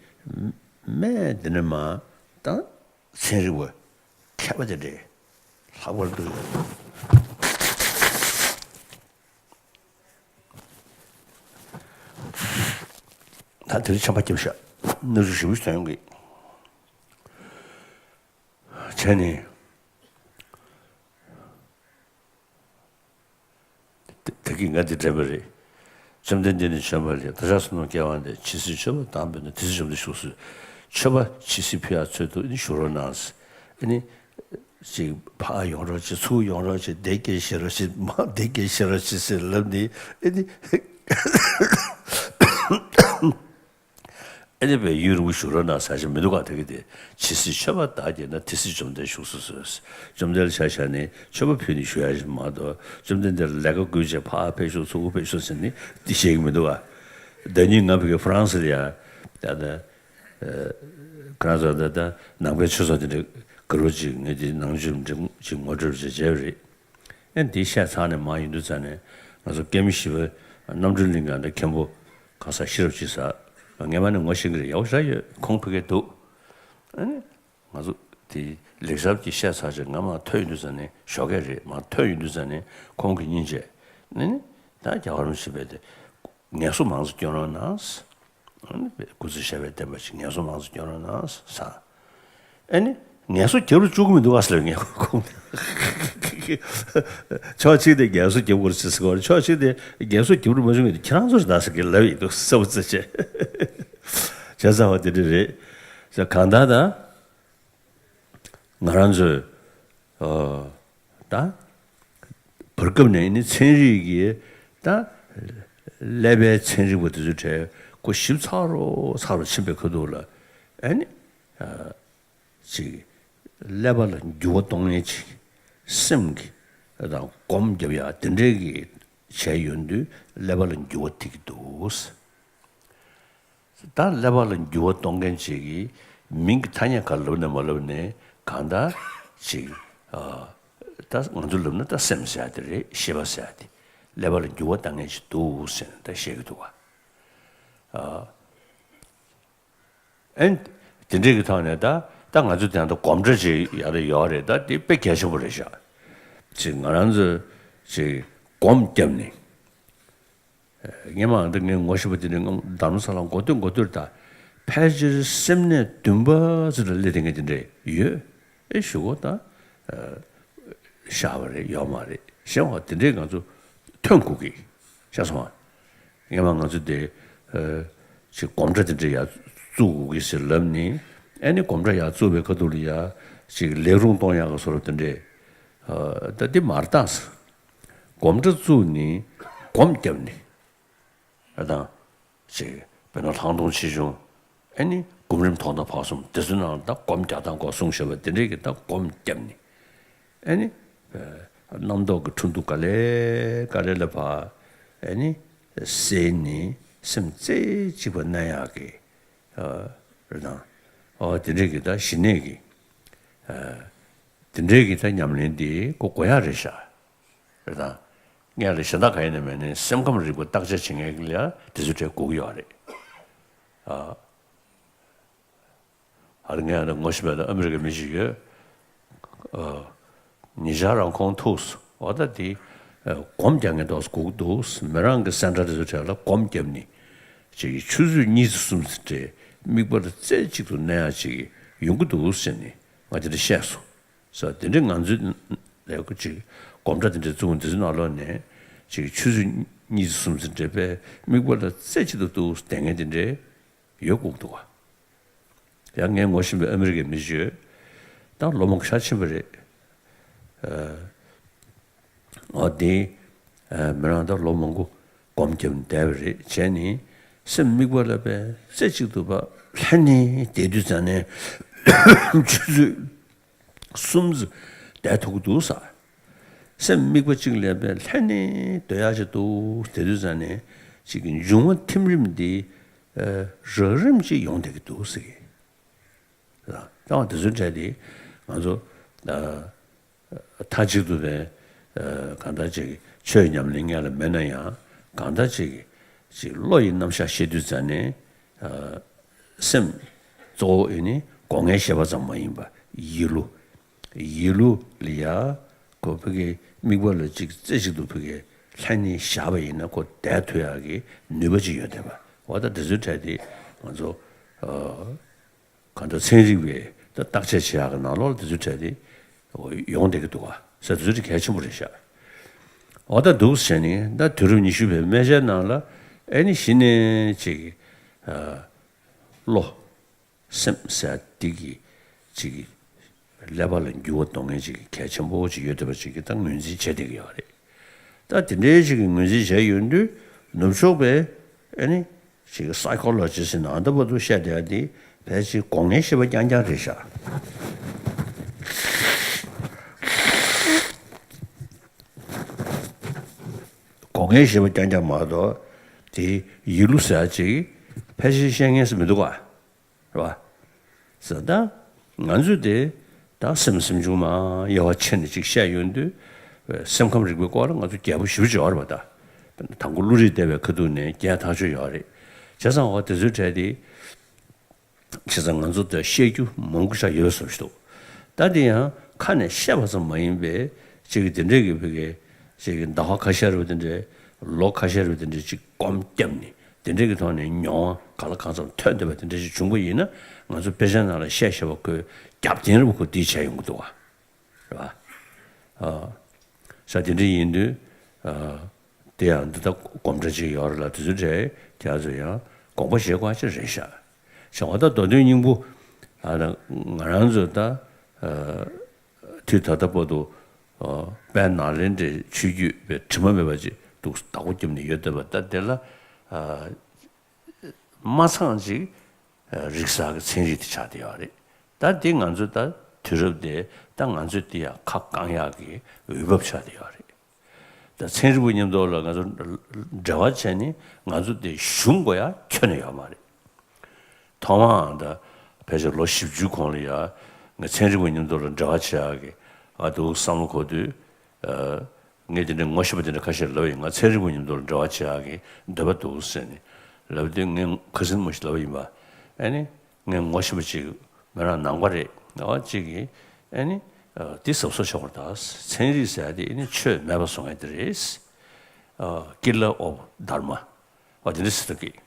སྨད་འདི་ནས་མར་ད་ཚན་རིག་པ་མཁས་པ་དེ་འདྲས་ལྷག་པར་དུ། ད་དེ་རིང་ཆམ་པ་བརྒྱབ་ཤག་སྣ་ཟུག་ཞེ་པོ་ཞིག་ཐོན་ཡོང་གི། བྱས་ནས། ད་གིན་ང་འདི་དྲན་པ་རེད། བཅོམ་ལྡན་འདས་ནི་བྱོན་པ་ལས། བདག་ཅག་བསོད་ནམས་བསྐྱེད་པ་འདི། ཇི་སྲིད་མཆོད་པ་དང་ཕུལ་ན། དེ་སྲིད་བཅོམ་ལྡན་བཞུགས་སུ། མཆོད་པ་ཇི་སྲིད་ཕུལ་ཡག་ཚུལ་དུ་ནི་བཞུགས་རོགས་གནང་། ཨ་ནི། ཅིག་ཕར་ཡོང་རོགས་བྱེད། ཚུར་ཡོང་རོགས་བྱེད། དེ་སྐད་བཤད་རོགས་བྱེད། མར་དེ་སྐད་བཤད་རོགས་བྱེད་ཟེར་ལབ་ནས་ཨེ་ནི། ཨེ་ནི་བས་ཡུན་རིང་པོ་བཞུགས་རོགས་གནང་ཟེར་ཞིག་མི་འདུག་ག་ད་གི་དེ་ཇི་སྲིད་མཆོད་པ་དག་བགྱིས་ན། དེ་སྲིད་བཅོམ་ལྡན་བཞུགས་སུ་གསོལ། བཅོམ་ལྡན་ལ་ཆ་བཞག་ནས་མཆོད་པ་ཕུལ་ནས་བཞུགས་ཡ་ཞིག་མ་གཏོགས། བཅོམ་ལྡན་འདས་ལ་ལས་ཀ་བསྐུལ་བྱས་ཕར་ཕེབས་ཤོག་ཚུར་ཕེབས་ཤོག་ཟེར་ནས་འདི་བཤད་གི་མི་འདུག་ག་ད་ནི་ང་བོད་ཀྱི་ཧྥ་རན་སི་ལ་ཡ་ད་ལྟ། ཁོ་རང་ཚོ་ད་ལྟ་ནང་པའི་ཆོས་ཚོགས་དེ་འདྲ་ག་རུ་ཅིག་ངས་དེ་ནང་ཆོས་འདྲ་ཅིག་ངོ་སྤྲོད་བྱས་བྱས་པ་རེད། ཨེ་འདི་བཤད་ཚར་ནས་མར་ཡོང་དུས་ཙ་ནས་ང་ཚོ་སྐྱབས་མགོན་ཞི་བ་རྣམ་གྲོལ་གླིང་གི་ཨ་འདྲ་མཁན་པོ་གང་ཟག་ཤེས་རབ་ཅིག་ཟེར། ངས་མ་ནས་ངོ་ཤེས་ཀྱི་རེད། ཡག་པོ་ཞེ་དྲག་ཡོད། ཁོང་ཕ་གིར་འདུག་ཨ་ནི་ང་ཚོ་དེ་ལེགས་སྦྱར་གྱི་བཤད་ཚར་རྗེས་ང་མར་ཐོན་ཡོང་དུས་ཙ་ནས་ཞོགས་ཀས་རེད། མར་ཐོན་ཡོང་དུས་ཙ་ནས་ཁོང་གིས་སྙིང་རྗེ་ནས་ནི་ད་རྒྱལ་བ་རིན་པོ་ཆེ་ཕེབས་ཏེ། ངལ་གསོ་མང་ཙམ་སྐྱོན་རོགས་གནང་། སྐུ་ཚེ་ཞབས་པད་བརྟན་པ་ཞིག་ངལ་གསོ་མང་ཙམ་སྐྱོན་རོགས་གནང་། ཨ་ནི་ངལ་གསོ་རྒྱབ་རུ་བཅུག་གི་མི་འདུག་ཨ་ཟེར་ངས་ཁོང་ཕྱོགས་གཅིག་དེ་ངལ་གསོ་རྒྱབ་དགོས་ཟེར་གོ། ཕྱོགས་གཅིག་དེ་ངལ་གསོ་རྒྱབ་རུ་མ་བཅུག་གི་ཁྱེད་རང་ཚོ་རེད་ད་ཟེར་གི་ལབ་ཡིན་འདུག་བསམ་བློ་ཙེ་ཆེ་བྱས་ཙང་བ་དེ་འདྲ་རེད། ཟེར་གང་ལྟར་ད། ང་རང་ཚོས་ཨ་ད་བར་སྐབས་ནས་ནི་ཚན་རིག་གི་ད་ཀླད་པའི་ཚན་རིག་པ་དེ་ཚོའི་གྲས་ཁོ་ཞིབ་ཚགས་རུ་ཚགས་རུ་ཕྱིན་པའི་ཁ་ཐུག་ལ་ཨ་ནི་ཨ་ཅིག་ཀླད་པ་ལ་འགྱུར་བ་གཏོང་མཁན་ཅིག་སེམས་ཀྱི་དང་སྒོམ་རྒྱབ་ཡ་དེ་འདྲའི་གི་བྱས་ཡོང་དུས་ཀླད་པ་ལ་འགྱུར་བ་ཐེབས་ཀྱི་འདུག་ད་ཀླད་པ་ལ་འགྱུར་བ་གཏོང་མཁན་ཅིག་གིས་མིང་གི་ཐ་སྙད་ག་ལབ་ནས་མ་ལབ་ནས་གང་ལྟར་ཅིག་ཨ་ད་ང་ཚོ་ལབ་ན་ད་སེམས་ཟེར་ཡ་དེ་རེད། ཤེས་པ་ཟེར་ཡ་དེ་ཀླད་པ་ལ་འགྱུར་བ་གཏང་མཁན་ཅིག་འདུག་ཟེར་ནས་ད་བཤད་ཀྱི་འདུག་བ། ཨ་ཨན་དེ་འདྲའི་གི་ཐོག་ནས་ད་ད་ང་ཚོ་དེ་ད་སྒོམ་གྲྭ་ཅིག་ཡ་ལ་ཡོད་རེད། ད་དེ་དཔེ་གལ་ཆེན་པོ་རེད་ཤག་ཅིག་ང་རང་ཚོ་ཅིག་སྒོམ་བརྒྱབ་ནས། སྔས་མ་འདི་ངས་ངོ་ཤེས་པ་དེ་ནི་རྡ་རམ་ས་ལ་མགོ་སྟོད་མགོ་སྟོད་ད་ཕལ་ཆེར་སེམས་ནད་བདུན་པ་ཙམ་ལ་སླེབས་དེ་ངས་དེ་འདྲས་ཡོད་ཨེ་ཞུ་གོ་ད། ཤ་བ་རེད་ཡོད་མ་རེད་གཞན་བ་དེ་འདྲས་ང་ཚོ་ཐོན་དགོས་ཀྱི་ཤ་སོང་བ། སྔས་མ་ང་ཚོ་དེ་ཅིག་སྒོམ་གྲྭ་དེ་འདྲས་ཡར་བཙུགས་དགོས་ཀྱི་ཟེར་ལབ་ནི་ཨེ་ནི་སྒོམ་གྲྭ་ཡར་བཙུགས་པའི་ཁ་ཐུག་ལ་ཡ་ཅིག་ལས་རུང་གཏོང་ཡག་གི་བཟོ་འདྲ་དེ་འདྲས། ད་འདི་མར་བཏང་ཟེར། སྒོམ་གྲྭ་བཙུགས་ནི་སྒོམ་བརྒྱབ་ནི། ཨ་དང་། ཅིག་དཔེར་ན་ལྷག་མཐོང་ཆེ་ཆུང་། ཨ་ནི་སྒོམ་རིམ་ཐོག་མཐའ་བར་གསུམ་དེ་ཚོའི་ནང་ལ་ད་སྒོམ་རྒྱག་སྟངས་སྐོར་གསུངས་བཞག་པ་དེ་འདྲས་ཀྱི་ད་སྒོམ་བརྒྱབ་ནི། ཨ་ནི། རྣམ་རྟོག་གི་འཕྲོ་འདུ་ག་ལེ་ག་ལེ་ལ་ཕར། ཨ་ནི། སེལ་ནི་སེམས་རྩེ་གཅིག་པ་གནས་ཡག་གི། རེད་དང་། ཨོ་དེ་འདྲས་ཀྱི་ད་ཞི་གནས་ཀྱི། དེ་འདྲའི་གི་ད་ཉམས་ལེན་འདི་ཀོ་དགོས་ཡག་རེད་ཤག་རེད་དང་། ངས་ལ་གཞན་དག་ག་ཡིན་ན་མེད་ནས་སེམས་ཁམས་རིག་པ་བརྟག་དཔྱད་བྱེད་མཁན་ལ་དེ་ཚོ་གྲས་དགོས་ཀྱི་ཡོད་རེད། ཨ། ཨ་རི་ངས་ལ་ངོ་ཤེས་པའི་ཨ་མི་རི་ཀའི་མི་ཞིག་ཡོད། ཨ། ཉེ་ཆར་རང་ཁོང་ཐུག་སོང་། འོ་ད་དེ། ཨ། སྒོམ་རྒྱག་མཁན་ཏོག་ཙམ་སྒུག་འདུག་མི་རང་གི་སེམས་ཁྲལ་དེ་ཚོ་གྲས་ལ་སྒོམ་བརྒྱབ་ནས། ཅིག་ཆུ་ཚོད་གཉིས་ཙམ་གསུམ་ཙམ་རེ་མིག་དཔེ་ལ་རྩེ་གཅིག་ཏུ་གནས་ཡག་ཅིག་ཡོང་གི་འདུག་ཟེར་ནས་ང་དེ་འདྲ་བཤད་སོང་། ས་དེ་འདྲའི་ང་ཚོའི་ལས་ཀ་ཅིག་སྒོམ་གྲྭ་དེ་འདྲའི་བཙུགས་འདི་ཚོའི་ནང་ལོགས་ནས་ཅིག་ཆུ་ཚོད་གཉིས་ཙམ་གསུམ་ཙམ་འདྲ་པས་མིག་དཔེ་ལ་རྩེ་གཅིག་ཏུ་འདུག་བསྡད་མཁན་དེ་འདྲའི་ཡོད་དགོས་འདུག་ག་ཡང་ངས་ངོ་ཤེས་པའི་ཨ་མི་རི་ཀའི་མི་ཞིག་ཡོད། ད་ལོ་མང་ཤ་ཆེན་པོ་རེད། ཨ། འོ་དེ། ཨ། མི་རང་ད་ལོ་མང་པོ་སྒོམ་བརྒྱབ་ནས་བསྡད་པ་རེད། བྱས་ནས་སེམས་དམིགས་པ་ལ་པའི་རྩེ་གཅིག་ཏུ་ཕར་ལྷན་ནེ་བསྡད་དུས་ཙང་ནས་ཆུ་ཚོད་གསུམ་ཙམ་བསྡད་ཐུབ་ཀྱི་འདུག་ཟེར། སེམས་དམིགས་པ་གཅིག་ལ་པའི་ལྷན་ནེ་སྡོད་ཡག་ཅིག་འདུག་བསྡད་དུས་ཙང་ནས་ཅིག་གི་འབྱུང་བ་ཐིམ་རིམ་འདི་རགས་རིམ་ཅིག་ཡོང་བསྡད་ཀྱི་འདུག་ཟེར་གི། རེད་བ། དེ་ཚོའི་གྲས་དེ་ང་ཚོ་མཐའ་གཅིག་ཏུ་བས་གང་ལྟར་ཅིག་ཆོས་ཉམས་ལེན་ངེས་ལ་མེད་ན་ཡང་གང་ལྟར་ཅིག་ཅིག་བློ་ཡི་རྣམ་གཞག་བཤད་དུས་ཙང་ནས་སེམས་གཙོ་བོ་ཨེ་ནི་སྒོ་ལྔའི་ཤེས་པ་ཙམ་མ་ཡིན་པ་ཡིད་བློ། ཡིད་བློ་ལ་ཡ་ཁོ་ཕ་གི་དམིགས་པ་ལ་ཅིག་རྩེ་གཅིག་ཏུ་ཕ་གི་ལྷན་ནེ་བཞག་པ་ཡིན་ན་ཁོ་བསྡད་ཐུབ་ཡག་གི་ནུས་པ་ཅིག་ཡོད་བསྡད་པ། འོ་ད་དེ་ཚོའི་གྲས་དེ་ང་ཚོ། གང་ལྟར་ཚན་རིག་པས་ད་བརྟག་དཔྱད་བྱེད་ཡག་གི་ནང་ལོགས་ལ་དེ་ཚོའི་གྲས་དེ་ཡོང་བསྡད་ཀྱི་འདུག་ག་ཟེར་དེ་ཚོ་དེ་གལ་ཆེན་པོ་རེད་ཤག་འོ་ད་འདུག་ཟེར་ནས་ད་དུས་རབས་ཉི་ཤུ་པའི་སྨན་དཔྱད་ནང་ལ་ཨེ་ནི་གཞི་ནས་ཅིག་བློ་སེམས་ཟེར་འདི་གི་ཅིག་ཀླད་པ་ལ་འགྱུར་བ་གཏོང་མཁན་ཅིག་གལ་ཆེན་པོ་ཅིག་ཡོད་བསྡད་པ་ཅིག་གི་ད་ངོས་འཛིན་བྱས་བསྡད་ཀྱི་ཡོད་རེད། ད་དེ་འདྲའི་ཞིག་གི་ངོས་འཛིན་བྱས་ཡོང་དུས་ནུབ་ཕྱོགས་པའི་ཨ་ནི་ཅིག་སའི་ཁོ་ལོ་ཇི་སི་ནང་ད་བར་དུ་བཤད་བསྡད་ཡ་དེ་ཕལ་ཆེར་སྒོ་ལྔའི་ཤེས་པ་རྐྱང་རྐྱང་རེད་ཤག་སྒོ་ལྔའི་ཤེས་པ་རྐྱང་རྐྱང་མ་གཏོགས་དེ་ཡིད་བློ་ཟེར་ཡ་ཅིག་ཕལ་ཆེར་བཤད་མཁན་ཞིག་མི་འདུག་ག་རེད་བ། ཟེར་ད། ང་ཚོས་དེ་ད་སེམས་སེམས་བྱུང་མ་དབྱེ་བ་ཕྱེ་ནས་ཅིག་བཤད་ཡོང་དུས། སེམས་ཁམས་རིག་པའི་སྐོར་ལ་ང་ཚོ་རྒྱས་པོ་ཞེ་པོ་ཅིག་ཡོད་རེད་པ་ད། དང་པོ་བློ་རིག་བསྡད་པའི་ཁ་ཐུག་ནས་རྒྱས་ཐག་ཆོད་ཡོད་རེད། བྱས་ཙང་འོ་དེ་ཚོའི་གྲས་དེ། བྱས་ཙང་ང་ཚོ་དེ་བཤད་རྒྱུ་མང་པོ་ཞིག་ཡོད་བཟོ་ཞིག་འདུག་ད་དེ་ཡང་ཁ་ནས་བཤད་པ་ཙམ་མ་ཡིན་པའི་ཅིག་གི་དེ་འདྲས་ཀྱི་བོད་སྐད་ཅིག་གི་ཟླ་བ་ཁ་ཤས་རེད་པ་དེ་འདྲས། ལོ་ཁ་ཤས་རེ་དེ་འདྲ་ཅིག་གོམ་བརྒྱབ་ནས་དེ་འདྲ་གི་ཐོག་ནས་མྱོང་བ་གང་ལ་གང་འཚམ་ཐོན་བསྡད་པ་དེ་འདྲ་ཞིག་བྱུང་པ་ཡིན་ན། ང་ཚོ་དཔེ་ཆ་ནང་ལ་བཤད་བཤད་པ་ཁོའི་རྒྱབ་རྟེན་རེད་པ། ཁོ་འདི་བྱས་ཡོང་གི་འདུག་བ། རེད་བ། ཨ། ས་དེ་འདྲ་ཡིན་དུས། ཨ། དེ་ཡང་འདི་ལྟ་གོམ་ཁྲ་ཅིག་ཡོད་རེད་ལ། དེ་ཚོ་འདྲ་ཁྱེད་ཚོ་ཡང་དགོངས་པ་བཞེས་དགོས་ཅིག་རེད་ཤག་བྱས་པ་ད་མདོ་དོན་སྙིང་པོ། ཨ། ང་རང་ཚོ་ད། ཨ། དུས་ད་ལྟ་བར་དུ། ཨ། དཔལ་ནཱ་ལེནྡྲའི་ཆོས་བརྒྱུད་པའི་དྲི་མ་མེད་པ་ཅིག་འདུག་བདག་པོ་བརྒྱབ་ནས་ཡོད་བསྡད་པ། ད་དེ་ལ། ཨ། མ་ཚང་ཅིག་ཨ། རིག་གསར་གྱི་ཚན་རིག་དེ་ཆགས་བསྡད་ཡོད་རེད། ད་འདི་ང་ཚོ་ད་དུས་རབས་འདི་ད་ང་ཚོས་འདི་ཡང་ཁ་བསྐང་ཡག་གི་འོས་བབ་ཆགས་བསྡད་ཡོད་རེད། ད་ཚན་རིག་པ་མཉམ་དུ་ལ་ང་ཚོ་འབྲེལ་བ་བྱས་ནས་ང་ཚོ་འདི་ཞུམ་དགོས་ཡ་ཁྱོན་ནས་ཡོད་མ་རེད། ཐོག་མའང་ད་ཕལ་ཆེར་ལོ་བཞི་བཅུའི་གོང་ལ་ཡ་ངས་ཚན་རིག་པ་མཉམ་དུ་ལ་འབྲེལ་བ་བྱེད་ཡག་གི་ཨ་འདུག་བསམ་བློ་འཁོར་དུས། ཨ། ངས་དེ་འདྲའི་ངོ་ཤེས་པ་དེ་འདྲ་ཁ་ཤས་ལབ་ཡིན། ང་ཚན་རིག་པ་མཉམ་དུ་ལ་འབྲེལ་བ་བྱེད་ཡག་གི་འདོད་པ་འདུག་ཟེར་ནས་ལབ་དུས། ངས་ཁ་སང་མོ་ཞིག་ལབ་ཡིན་པ། ཨ་ནི་ངས་ངོ་ཤེས་པ་ཅིག་མོ་རང་ནང་པ་རེད། ཨ། ཅིག་གིས། ཨ་ནི། ཨ། འདི་གཟབ་གཟབ་བྱེད་དགོས་རེད། ད་ཚན་རིག་ཟེར་ཡ་དེ་ཨ་ནི་ཆོས་མེད་པ་བཟོ་མཁན་དེ་རེད། ཨ། killer of dharma། ཨ། དེ་འདྲ་ཟེར་འདུག་གི།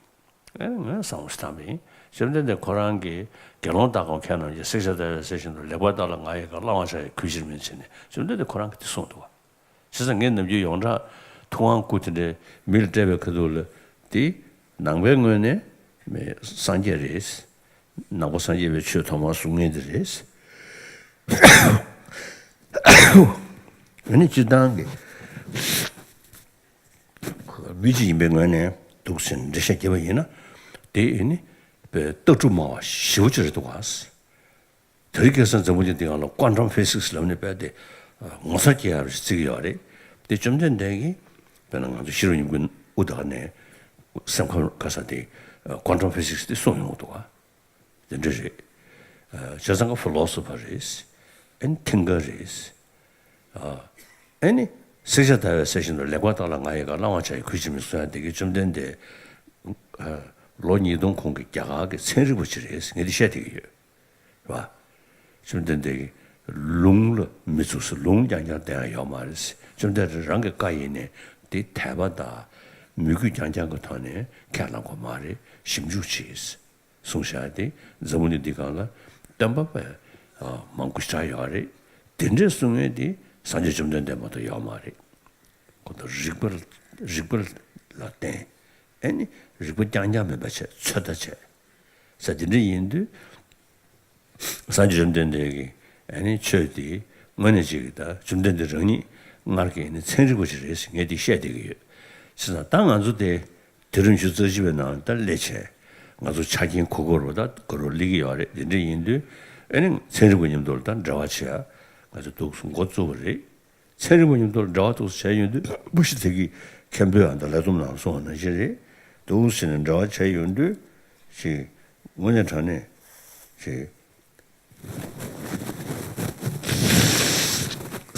ཨེ། ངས་བསམ་བློ་ཞིག་བཏང་པ་ཡིན། བཅོམ་ལྡན་འདས་ཁོ་རང་གིས་དགེ་སློང་དག་གམ་མཁས་རྣམས་ཀྱིས། བསྲེག་བཅད་བརྡར་བའི་གསེར་བཞིན་དུ། ལེགས་པར་བརྟགས་ལ་ང་ཡི་བཀའ། བླང་བར་བྱ་ཡི་གུས་ཕྱིར་མིན་ཟེར་ནས། བཅོམ་ལྡན་འདས་ཁོ་རང་གིས་དེ་གསུངས་འདུག་བ། བྱས་ཙང་ངས་ནམ་རྒྱུན་ཡོངས་གྲགས་ཐུབ་དབང་སྐུ་དེ་འདྲའི་མི་ལ་སྤྲད་པའི་ཁ་ཐུག་ལ། དེ་ནང་པའི་ངོས་ནས་སངས་རྒྱས་རེད། ནང་པ་སངས་རྒྱས་པའི་ཆོས་ཐོག་མར་གསུང་མཁན་དེ་རེད། ཨ་ནི་སྤྱིར་བཏང་གི་མི་གཅིག་ཡིན་པའི་ངོས་ནས་འདུག་ཟེར་ནས་འགྲེལ་བཤད་བརྒྱབ་པ་ཡིན་ན། དེ་ཨ་ནི་དཔེ་ལྟ་གྲུབ་སྨྲ་བ་ཞེ་པོ་ཅིག་རེད་འདུག་ག། དེ་རིང་ཁ་སང་འཛམ་བུ་གླིང་འདིའི་སྒང་ལ་quantum physics ལབ་ནས་དཔེ་དེ་ངོ་མཚར་སྐྱེ་ཡག་རེ་བརྩི་གི་ཡོད་རེད། དེ་བཅོམ་ལྡན་འདས་ཀྱིས་དཔེར་ན་ང་ཚོ་ཤེས་རབ་སྙིང་པོའི་དབུ་དག་ནས་སེམས་ཁམས་ག་ས་དེ་quantum physics དེ་གསུངས་ཡོང་གི་འདུག་ག། དེ་འདྲ་རེད། ཨ། བྱས་ཙང་ཕི་ལོ་སོ་ཕར་རེད། ཨ་ནི་ཐིང་གར་རེད། ཨ། ཨ་ནི་བསྲེག་བཅད་བརྡར་བའི་གསེར་བཞིན་དུ། ལེགས་པར་བརྟགས་ལ་ང་ཡི་བཀའ། བླང་བར་བྱ་ཡི་གུས་ཕྱིར་མིན་གསུང་ཡ་དེ་གིས་བཅོམ་ལྡན་འདས། ཨ། ལོ་ཉིས་སྟོང་གོང་གི་རྒྱ་གར་གྱི་ཚན་རིག་པ་ཅིག་རེད། ངས་འདི་བཤད་བསྡད་ཀྱི་ཡོད། རེད་བ། བཅོམ་ལྡན་འདས་ཀྱིས་ལུང་ལ་མི་ཚུགས་ཟེར། ལུང་རྐྱང་རྐྱང་བསྟན་ཡ་ཡོད་མ་རེད། བཅོམ་ལྡན་འདས་རང་གི་བཀའ་ཡིན་ནའི་དེ་དད་པ་དང་མོས་གུས་རྐྱང་རྐྱང་གི་ཐོག་ནས་ཁས་བླངས་དགོས་མ་རེད། ཞིབ་འཇུག་བྱེད། གསུངས་བཞག་དེ་འཛམ་བུ་གླིང་འདི་སྒང་ལ་བསྟན་པ་བས་མང་པོ་ཞེ་དྲག་ཡོད་རེད། དེ་འདྲས་གསུང་མཁན་དེ་སངས་རྒྱས་བཅོམ་ལྡན་འདས་མ་གཏོགས་ཡོད་མ་རེད། ཁོ་ཚོ་རིགས་པ། རིགས་པ་ལ་བརྟེན། ཨ་ནི་རིགས་པ་རྐྱང་རྐྱང་མིན་པ་བྱས། ཚོད་ལྟ་བྱས། ས་དེ་འདྲ་ཡིན་དུས། སངས་རྒྱས་བཅོམ་ལྡན་འདས་ཀྱིས་ཨ་ནི་ཆོས་དེ་དངོས་གནས་ཅིག་གི་ད་བཅོམ་ལྡན་འདས་རང་ཉིད་སྔར་གྱི་ཨ་ནི་ཚན་རིག་པ་ཞིག་རེད་ཟེར་ངས་དེ་བཤད་བསྡད་ཀྱི་ཡོད། བྱས་ཙང་ད་ང་ཚོ་དེ་དུས་རབས་ཉི་ཤུ་རྩ་གཅིག་པའི་ནང་ད་སླེབས་བྱས། ང་ཚོ་ཆ་རྐྱེན་གོ་གོ་རུ་ད་གོ་རུ་སླེབས་ཀྱི་ཡོད་རེད། དེ་འདྲ་ཡིན་དུས་ཨ་ནི་ཚན་རིག་པ་མཉམ་དུ་ད་འབྲེལ་བ་བྱེད་ཡ་ང་ཚོ་འདུག་སེ་འགོ་བཙུགས་པ་རེད། ཚན་རིག་པ་མཉམ་དུ་འབྲེལ་བ་འདུག་སེ་བྱས་ཡོང་དུས། མ་གཞི་དེ་གི་མཁན་པོས་ཨ་ད་ལས་བསྡོམས་ནང་གསུངས་པ་ནང་བཞིན་རེད། འདུག་སེ་ནས་འབྲེལ་བ་བྱས་ཡོང་དུས་ཅིག་དངོས་གནས་དྲང་གནས་ཅིག་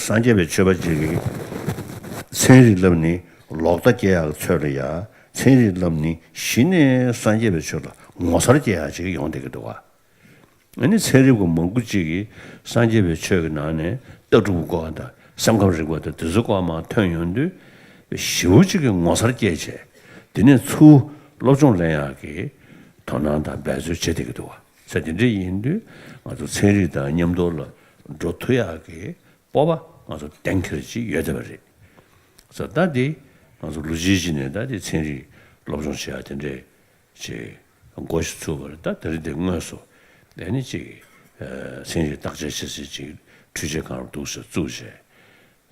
སངས་རྒྱས་པའི་ཆོས་པ་ཅིག་གིས་ཚན་རིག་བསླབས་ནས་ལོག་ལྟ་སྐྱེ་ཡག་ཚོད་ལ་ཡ། ཚན་རིག་བསླབས་ནས་གཞི་ནས་སངས་རྒྱས་པའི་ཆོས་ལ་ངོ་མཚར་སྐྱེ་ཡག་ཅིག་ཡོང་བསྡད་ཀྱི་འདུག་ག། ཨ་ནི་ཚན་རིག་པ་མང་པོ་ཅིག་གིས་སངས་རྒྱས་པའི་ཆོས་ཀྱི་ནང་ནས་ལྟ་གྲུབ་སྐོར་དང་སེམས་ཁམས་རིག་པ་དང་དེ་ཚོའི་སྐོར་མར་ཐོན་ཡོང་དུས། ཞེ་པོ་ཅིག་གི་ངོ་མཚར་སྐྱེས་བྱས། དེ་ནས་ཚུར་སློབ་སྦྱོང་ལེན་ཡག་གི་དོ་སྣང་དང་འབད་རྩོལ་བྱེད་བསྡད་ཀྱི་འདུག་བ། ས་དེ་འདྲ་ཡིན་དུས་ང་ཚོ་ཚན་རིག་དང་མཉམ་དུ་ལ་འགྲོ་ཐུབ་ཡག་གི་སྤོབས་པ་ང་ཚོ་གཏན་འཁེལ་ཅིག་ཡོད་བསྡད་པ་རེད། ས་ད་འདི་ང་ཚོ་ལོ་གཅིག་ཅིག་ནས་ད་འདི་ཚན་རིག་སློབ་སྦྱོང་བྱེད་ཡག་དེ་འདྲས། ཅིག་འགོ་ཞིག་ཚུགས་པ་རེད། ད་དེ་རིང་འདི་དངོས་སུ་ཨ་ནི་ཅིག་ཨ་ཚན་རིག་བརྟག་དཔྱད་བྱེད་སའི་ཅིག་འཕྲུལ་ཆས་ཁང་རུ་འདུག་སེ་བཙུགས་བྱས།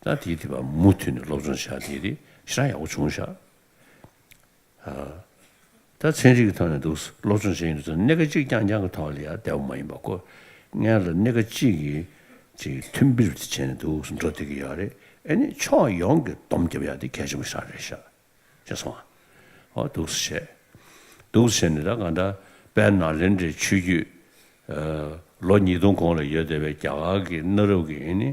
ད་དེའི་དེ་བ་མུ་མཐུད་ནས་སློབ་སྦྱོང་བྱ་དེ་དེ་ཞེ་དྲག་ཡག་པོ་བྱུང་ཤག། ཨ། ད་ཚན་རིག་གི་ཐོག་ནས་འདུག་སེ་སློབ་སྦྱོང་བྱེད་ཡོང་དུས་ཚོད་གནད་འགག་གཅིག་རྐྱང་རྐྱང་གི་ཐོག་ལ་ཡ་བསྡད་པ་མ་ཡིན་པ། ཁོ་སྔོན་ལ་གནད་འགག་གཅིག་གི་ཅིག་མཐུན་སྦིར་དེ་བྱས་ནས་འདུག་སེ་འགྲོ་བསྡད་ཀྱི་ཡོད་རེད། ཨ་ནི་ཕྱོགས་ཡོངས་ཀྱི་སྡོམ་རྒྱབ་ཡ་དེ་གལ་ཆེན་པོ་ཞེ་དྲག་རེད་ཤག། ཤེས་སོང་ཨ། འོ་འདུག་སེ་བྱས། འདུག་སེ་བྱས་ནས་ད་གང་ལྟར་དཔལ་ནཱ་ལེནྡྲའི་ཆོས་བརྒྱུད། ཨ། ལོ་ཉིས་སྟོང་གོང་ལ་ཡོད་བསྡད་པའི་རྒྱ་གར་གྱི་གནའ་རབས་ཀྱི་ཨ་ནི་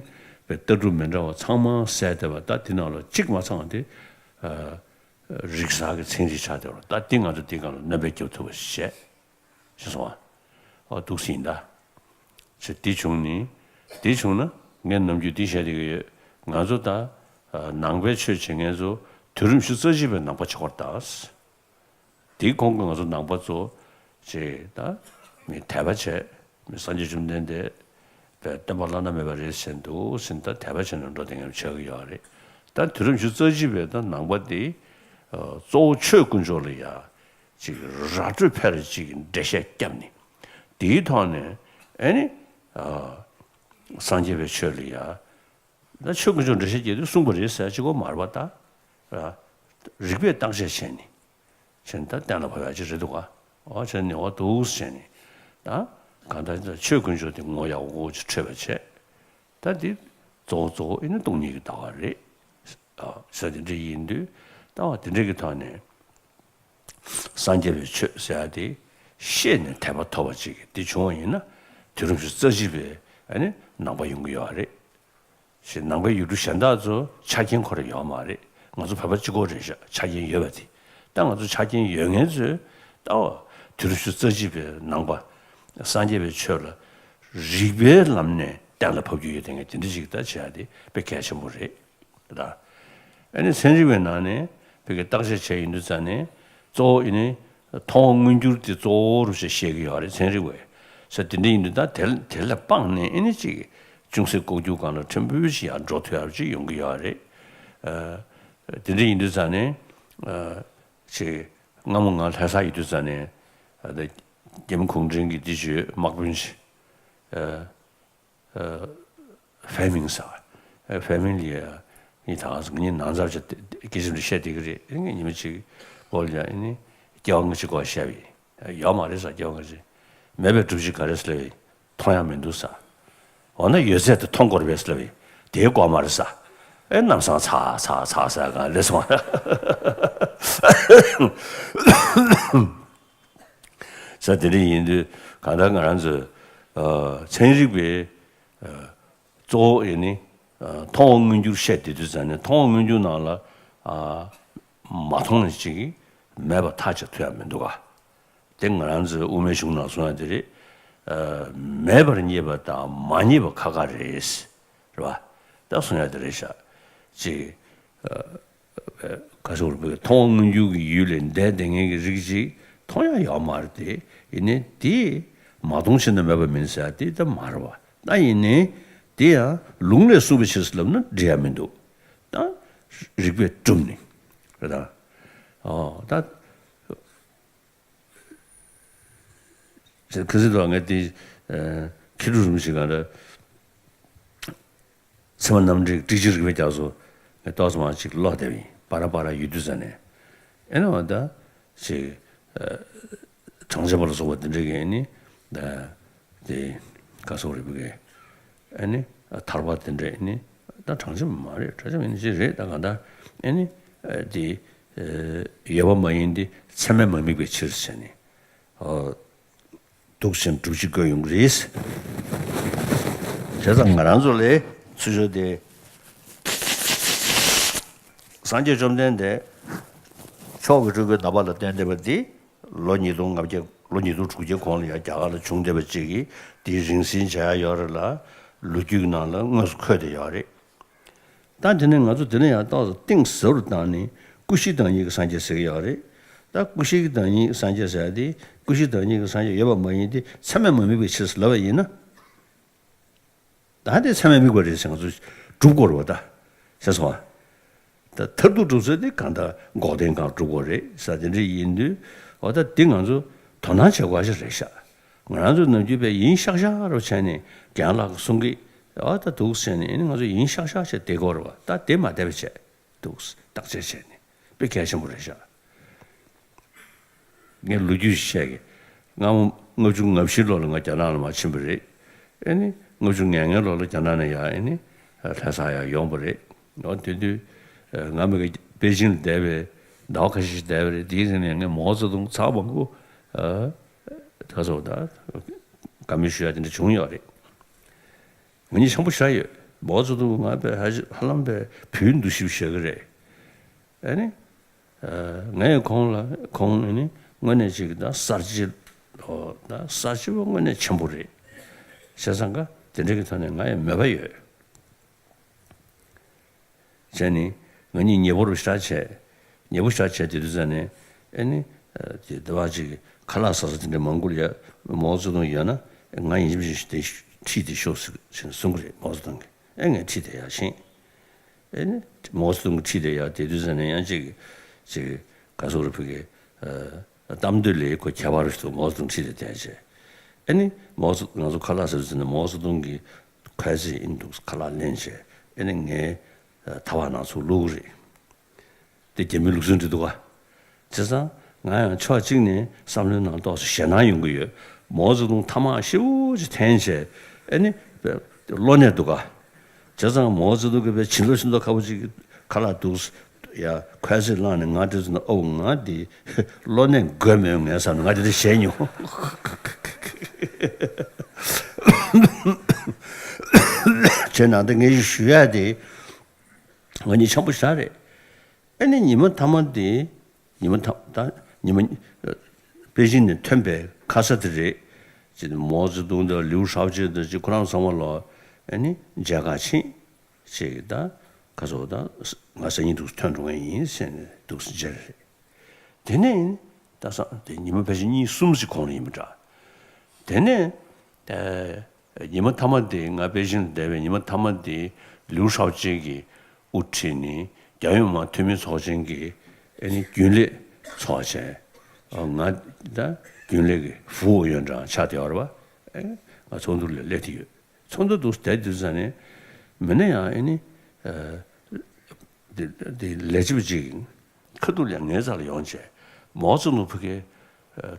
པའི་ལྟ་གྲུབ་མི་འདྲ་བ་ཚང་མ་གསལ་བསྡད་པ། ད་དེ་ནང་ལ་གཅིག་མ་ཚང་དེ། ཨ། རིག་གསར་གྱི་ཚན་རིག་ཆགས་བསྡད་པ། ད་དེ་ང་ཚོ་དེ་སྒང་ལ་སྣོན་པ་རྒྱག་ཐུབ་པ་ཞིག་བྱས། ཤེས་སོང་ཨ། འོ་འདུག་སེ་ཡིན་ད། ཅེས་དེ་བྱུང་ནི། དེ་བྱུང་ན་ངས་ནམ་རྒྱུན་འདི་བཤད་བསྡད་ཀྱི་ཡོད། ང་ཚོ་ད་ནང་པའི་ཆོས་བྱེད་མཁན་ཚོ་ དུས་རིམ་བཞི་རྩ་གཅིག་པའི་ནང་པ་ཆགས་པར་གདའ། དེའི་གོང་གི་ང་ཚོ་ནང་པ་ཚོ་ཅིག་ད་མི་དད་པ་བྱས། མི་སངས་རྒྱས་བཅོམ་ལྡན་འདས་པའི་བསྟན་པ་བླ་ན་མེད་པ་རེད་ཟེར་འདུག་ཟེར་ད་དད་པ་བྱས་ནས་འགྲོ་དེ་ངས་ཆགས་ཀྱི་ཡོད་རེད། ད་དུས་རིམ་བཞི་རྩ་གཅིག་པའི་ད་ནང་པ་དེ་གཙོ་བོ་ཆོས་དཀོན་མཆོག་ལ་ཡ་ཅིག་ར་སྤྲོད་ཕལ་ཅིག་འགྲེལ་བཤད་བརྒྱབ་ནས། དེའི་ཐོག་ནས་ཨེ་ནི་སངས་རྒྱས་པའི་ཆོས་ལ་ཡ། ད་ཆོས་དཀོན་མཆོག་འགྲེལ་བཤད་བརྒྱབ་དུས་གསུངས་པ་རེད་ཟེར་གཅིག་པོ་མ་རེད་པ། ད་རིགས་པས་བརྟག་དཔྱད་བྱས་ནས་བྱས་ནས་ད་གཏན་ལ་ཕབ་ཡག་ཅིག་རེད་འདུག་ག། འོ་བྱས་ནས་འོ་འདུག་བྱས་ནས་ད་གང་ལྟར་ཆོས་དཀོན་མཆོག་དེ་ངོ་ཡག་པོ་ཅིག་འཕྲོད་པ་བྱས། ད་འདི་གཙོ་བོ་གཙོ་བོ་ཨེ་ནི་སྟོང་ཉིད་ཀྱི་ལྟ་བ་རེད་ཟེར་དེ་འདྲ་ཡིན་དུས། ལྟ་བ་དེ་འདྲ་གི་ཐོག་ནས། སངས་རྒྱས་པའི་ཆོས་ཟེར་ཡ་དེ་ཤེས་ནས་དད་པ་ཐོབ་པ་ཅིག་དེ་བྱུང་བ་ཡིན་ན། དུས་རིམ་བཞི་རྩ་གཅིག་པའི་ཨ་ནི་ནང་པ་ཡོང་གི་ཡོད་རེད། ཞེས་ནང་པའི་ཡུལ་གྲུ་གཞན་དག་ཚོ་ཆ་རྐྱེན་ཁོ་རང་ཡོད་མ་རེད། ང་ཚོ་བོད་པ་གཅིག་པོ་རེད་ཤག་ཆ་རྐྱེན་ཡོད་པ་དེ། ད་ང་ཚོ་ཆ་རྐྱེན་ཡོད་མཁན་ཚོས་ལྟ་བ་དུས་རིམ་བཞི་རྩ་གཅིག་པའི་ནང་པ་སངས་རྒྱས་པའི་ཆོས་ལ་རིགས་པའི་ལམ་ནས་གཏན་ལ་ཕབ་རྒྱུ་ཡོད་དེ་ངས་དེ་འདྲ་ཞིག་ད་བྱེད་ཡ་དེ་དཔེ་གལ་ཆེན་པོ་རེད། ད་ཨ་ནི་ཚན་རིག་པའི་ནང་ནས་བོད་ཀྱི་བརྟག་དཔྱད་བྱས་ཡིན་དུས་ཙང་ནས་གཙོ་བོ་ཨ་ནི་མཐོང་བ་མངོན་གྱུར་དེ་གཙོ་བོ་རུ་ཞིག་བཤད་ཀྱི་ཡོད་རེད། ཚན་རིག་པས་ས་དེ་འདྲ་ཡིན་དུས་ད་དེ་དེ་ལ་དཔག་ནས་ཨ་ནི་ཅིག་ཅུང་ཟད་ལྐོག་གྱུར་སྒང་ལ་ཕྲན་བུ་ཞིག་ཡར་འགྲོ་ཐུབ་ཡག་ཅིག་ཡོང་གི་ཡོད་རེད། ཨ་དེ་འདྲ་ཡིན་དུས་ཙང་ནས་ཨ་ཅིག་སྔ་མོ་ང་ལྷ་ས་ཡོད་དུས་ཙང་ནས་ཨ་ད་རྒྱ་མི་གུང་ཁྲན་གྱི་དེ་བརྗོད་དམག་དཔོན་ཞིག་ཨ། ཨ་ཧྥེ་མིང་ཟེར། ཨ་ཧྥེ་མིང་ལ་ཡ་ངས་ད་ག་ཟེ་ངས་ནང་ཚབ་བྱས་སྐད་ཆ་འདི་བཤད་བསྡད་ཀྱི་རེད། ངས་ཉི་མ་གཅིག་འོག་ལ་ཡ་ཨ་ནི་སྐྱེ་བ་སྔ་ཕྱི་སྐོར་བཤད་པ་ཡིན། ཡོད་མ་རེད་ཟེར། སྐྱེ་བ་སྔ་ཕྱི་མེད་པའི་སྒྲུབ་བྱེད་ག་རེ་ཟེར་ལབ་པ་ཡིན། མཐོང་ཡག་མི་འདུག་ཟེར། འོ་ན་ཡོད་ཚད་དེ་མཐོང་དགོས་རེད་པས་ཟེར་ལབ་པ་ཡིན། དེའི་སྐོར་མ་རེད་ཟེར། ཨེ་ནམ་སང་ཚ་ཚ་ཚ་ཟེར་གང་ལས་སོང་། ས་དེ་འདྲ་ཡིན་དུས་གང་ལྟར་ང་རང་ཚོས་ཨ་ཚན་རིག་པའི་ཨ་གཙོ་བོ་ཨེ་ནི་ཨ་མཐོང་བ་མངོན་གྱུར་བཤད་བསྡད་དུས་ཙང་ནས་མཐོང་བ་མངོན་གྱུར་ནང་ལ་ཨ་མ་མཐོང་ནས་ཅིག་མེད་པ་ཐག་བཅད་ཐུབ་ཡག་མི་འདུག་ག། དེ་ང་རང་ཚོའི་དབུ་མའི་གཞུང་ནང་གསུང་ཡག་དེ་རེད། ཨ་མེད་པར་རྙེད་པ་དང་མ་རྙེད་པ་ཁ་ཁ་རེད། རེད་བ། ད་གསུང་ཡག་དེ་རེད་ཤག་ཅིག་ག་ཟེར་བ་རེད། མཐོང་བ་མངོན་གྱུར་གྱི་ཡུལ་ལས་འདས་བསྡད་མཁན་གྱི་རིགས་ཅིག་མཐོང་ཡག་ཡོད་མ་རེད་དེ། ཡིན་ནའི་དེ་མ་མཐོང་ཕྱིར་ན་མེད་པ་མིན་ཟེར་ཡག་དེ་ད་མ་རེད་བ། ད་ཡིན་ནའི་དེ་ཡང་ལུང་ལས་གསུངས་པའི་ཕྱིར་ཟེར་ལབ་ན་འགྲིག་ཡག་མི་འདུག། ད་རིགས་པས་བསྒྲུབས་ནས་རེད་ད། ཨོ་ད། ཁ་སང་དུ་ངས་དེ་མཁས་གྲུབ་རིན་པོ་ཆེ་ག་འདྲ་ཚད་མ་རྣམ་འགྲེལ་གྱི་ཊིཀ་ཅིག་རིགས་པའི་རྒྱ་མཚོ་ངས་ཏོག་ཙམ་ཅིག་ཀློག་བསྡད་པ་ཡིན། པ་ར་པ་ར་ཡོད་དུས་ཙ་ནས་ཨེ་ནི་འོ་ད་ཅིག་གྲངས་ཅན་པ་ལ་སོགས་པ་དེ་འདྲ་གི་ཨེ་ནི་ད་དེ་ག་སོགས་རིགས་པའི་གི་ཨེ་ནི་ཐར་པ་དེ་འདྲ་ཨེ་ནི་ད་གྲངས་ཅན་པ་མ་རེད། གྲངས་ཅན་པ་ཡིན་ནི་ཅིག་རེད། ད་གང་ལྟར་ཨེ་ནི་དེ་ཡོད་པ་མ་ཡིན་ཏེ་ཚད་མས་མ་དམིགས་པའི་ཕྱིར་ཟེར་ནས། འདུག་ཟེར་སྒྲུབ་བྱེད་བཀོད་ཡོང་གི་རེད། བྱས་ཙང་ང་རང་ཚོ་ལ་ཚུལ་འཆོས་དེ། སངས་རྒྱས་བཅོམ་ལྡན་འདས་མཆོག་གི་སྤྲུལ་སྐུའི་བསྟན་པ་ལ་བསྟན་བསྡད་པ་འདི་ལོ་ཉིས་སྟོང་ལྔ་བརྒྱ་ལོ་ཉིས་སྟོང་དྲུག་བརྒྱའི་གོང་ལ་ཡང་རྒྱ་གར་ལ་བྱུང་བསྡད་པ་ཅིག་གིས་དེའི་རིང་བསྲེལ་བྱ་ཡག་ཡོད་རེད་ལ། ལོ་རྒྱུས་ཀྱི་ནང་ལ་དངོས་སུ་འཁོད་བསྡད་ཡོད་རེད། ད་དེ་ནས་ང་ཚོ་དེ་ནས་ཡང་ཏོག་ཙམ་གཏིང་ཟབ་རུ་བཏང་ནས་ཀུན་གཞི་བདག་ཉིད་ཀྱི་སངས་རྒྱས་ཟེར་གྱི་ཡོད་རེད། ད་ཀུན་གཞི་བདག་ཉིད་ཀྱི་སངས་རྒྱས་ཟེར་ཡ་དེ་ཀུན་གཞི་བདག་ཉིད་ཀྱི་སངས་རྒྱས་ཡོད་པ་མ་ཡིན་ཏེ་ཚད་མས་མ་དམིགས་པའི་ཕྱིར་ཟེར་ལབ་པ་ཡིན་ན། ད་དེ་ཚད་མས་དམིགས་པ་རེད་ཟེར་ང་ཚོ་སྒྲུབ་དགོས་རེད་བ། ད་ཤེས་སོང་ང་། ད་མཐར་ཐུག་སྒྲུབ་ཚུལ་དེ་གང་ལྟར་འགོག་བདེན་གང་སྒྲུབ་དགོས་རེད་ཟེར་དེ་འདྲ་ཡིན་དུས། འོ་ད་དེ་ང་ཚོ་དོ་སྣང་བྱེད་དགོས་ཤིག་རེད་ཤག། ང་རང་ཚོ་ནམ་རྒྱུན་པས་ཡིན་ཤག་ཤག་རུ་བྱས་ནས་རྒན་ལགས་ཀྱིས་གསུང་གི། འོ་ད་འདུག་ཟེར་ནས་ཨེ་ནི་ང་ཚོ་ཡིན་ཤག་ཤག་བྱས་བསྡད་དགོས་རེད་བ། ད་དེ་མ་བསྡད་པ་བྱས། འདུག་བརྟག་དཔྱད་བྱས་ནས་དཔེ་གལ་ཆེན་པོ་རེད་ཤག། ངས་ལོ་རྒྱུས་ཤིག་བཤད་གི། སྔ་མོ་ལྔ་བཅུ་ང་བཞི་ལོ་ལ་ང་རྒྱ་ནག་ལ་མར་ཕྱིན་པ་རེད། ཨེ་ནི་ལྔ་བཅུ་ང་ལྔའི་ལོ་ལ་རྒྱ་ནག་ནས་ཡར་ཨེ་ནི་ལྷ་ས་ཡར་ཡོང་པ་རེད། འོ་དེ་དུས་ང་མི་གི་པེ་ཅིང་ལ་བསྡད་པའི་ཟླ་བ་ཁ་ཤས་ཤིག་བསྡད་པ་རེད། དེའི་རིང་ནས་ངས་མའོ་ཙེ་ཏུང་ཚར་མང་པོ་ད་ག་ཚོད་ད་དགའ་མོས་ཞུ་ཡ་དེ་འདྲ་བྱུང་ཡོད་རེད། ང་གཉིས་ཆེན་པོ་ཞེ་དྲག་ཡོད། མའོ་ཙེ་ཏུང་ང་དཔེ་ཧ་ཧ་ལམ་དཔེ་བུའི་འདུ་ཤེས་བཞག་གི་རེད། ཨ་ནི། ཨ་ངས་ཁོང་ལ་ཁོང་ཨ་ནི་དངོས་གནས་ཅིག་ད་གསར་བརྗེ་ཨོ་ད་གསར་བརྗེ་པ་དངོས་གནས་ཆེན་པོ་རེད། བྱས་ཙང་ཀ་དེ་འདྲ་གི་ཐོག་ནས་ང་ཡང་མོས་པ་ཡོད། བྱས་ནི་ང་གཉིས་ཉེ་པོ་རུ་ཞེ་དྲག་བྱས། ཉེ་པོ་ཞེ་དྲག་བྱས་དེ་དུས་ཙ་ནས་ཨེ་ནི་དེ་ལྟ་བ་ཅིག་ཁ་ལག་ཟ་ས་དེ་འདྲ་མང་པོ་ལ་ཡ་མའོ་ཙེ་ཏུང་ཡོད་ན་ང་ཡིན་གཅིག་མིན་གཅིག་དེ་ཁྲིད་དེ་ཤོག་ཟེར་ནས་གསུང་གི་རེད། མའོ་ཙེ་ཏུང་གིས། ཨེ་ངས་ཁྲིད་དེ་ཡར་ཕྱིན། ཨེ་ནི་མའོ་ཙེ་ཏུང་གི་ཁྲིད་དེ་ཡར་དེ་དུས་ཙ་ནས་ཡང་ཅིག་ཅིག་ག་ཟེར་རེད། ཕ་གི་གཏམ་འདོད་ལས་ཁོ་ཁྱད་པར་ཞིག་འདུག་མའོ་ཙེ་ཏུང་ཁྲིད་དེ་བསྡད་བྱས། ཨེ་ནི་མའོ་ཙེ་ང་ཚོ་ཁ་ལག་ཟ་དུས་ཙ་ནས་མའོ་ཙེ་ཏུང་གིས་ཁ་ཟས་ཨེ་འདུག་ཁ་ལག་ལེན་བྱས། ཨེ་ནི་ངའི་ཐག་པ་ནང་ཚུར་བླུགས་རེད། དེ་རྒྱ་མིའི་ལུགས་སྲོལ་འདྲ་འདུག་ག་བྱས་ཙང་ང་ཡང་ཕྱོགས་གཅིག་ནས་བསམ་བློའི་ནང་ཏོག་ཙམ་ཞེད་སྣང་ཡོང་གི་ཡོད། མའོ་ཙེ་ཏུང་ཐ་མག་ཞེ་པོ་ཅིག་འཐེན་བྱས་ཨེ་ནི་གློ་ནད་འདུག་ག་བྱས་ཙང་མའོ་ཙེ་ཏུང་གིས་དཔེ་བྱིན་རླབས་ཤིན་ཏུ་ཁ་པོ་ཅིག་ཁ་ལག་འདུག་ཡ་ཁ་ཟས་བླངས་ནས་ང་དེ་ཚོ་ན་ཨོ་ང་འདི་གློ་ནད་འགོས་མེད་ངས་བསམ་ནས་ང་དེ་འདྲ་བྱས་མྱོང་། བྱས་ན་འདི་ངས་ཞུ་ཡ་དེ་ང་གཉིས་འཆམ་པོ་ཞེ་དྲག་རེད། ཨེ་ནི་ཉི་མ་མཐའ་མ་དེ། ཉི་མ་མཐའ་ད་ཉི་མ་པེ་ཅིང་ནས་ཐོན་པའི་ཁ་ས་དེ་རེད། ཅེས་མའོ་ཙེ་ཏུང་དང་ལིའུ་ཧྲའོ་ཅེ་དང་ཅིག་ཁོ་རང་ཚང་མ་ལ་ཨེ་ནི་མཇལ་ཁ་ཕྱིན། ཅིག་ད་ཁ་སོ་ད་ང་སང་ཉིན་འདུག་ཐོན་འགྲོ་ངེས་ཡིན་ཟེར་ནས་འདུག་མཇལ་རེད། དེ་ནས་ད་སང་དེ་ཉི་མ་ཕལ་ཆེར་གཉིས་གསུམ་ཞིག་གོང་ལ་ཡིན་པ་འདྲ། དེ་ནས་ཉི་མ་མཐའ་མ་དེ་ང་པེ་ཅིང་ལ་བསྡད་པའི་ཉི་མ་མཐའ་མ་དེ་ལིའུ་ཧྲའོ་ཅེ་གིས་དབུ་ཁྲིད་ནས་རྒྱལ་ཡོངས་མི་དམངས་འཐུས་མི་ཚོགས་ཆེན་གྱི་ཨེ་ནི་རྒྱུན་ལས་ཚོགས་བྱས། ང་ད་རྒྱུན་ལས་ཀྱི་服务委员长ཆགས་བསྡད་ཡོད་རེད་པ། ཨེ་ང་ཚོགས་འདུ་ལ་སླེབས་ཀྱི་ཡོད། ཚོགས་འདུ་འདུག་བསྡད་དུས་ཙ་ནས་མི་སྣ་ཡང་ཨེ་ནི་དེ་དེ་ལས་བྱེད་པ་ཅིག་ཁ་ཐུག་ལ་ངའི་རྩ་ལ་ཡོང་བྱས། མའོ་ཙེ་ཏུང་ཕ་གིའི་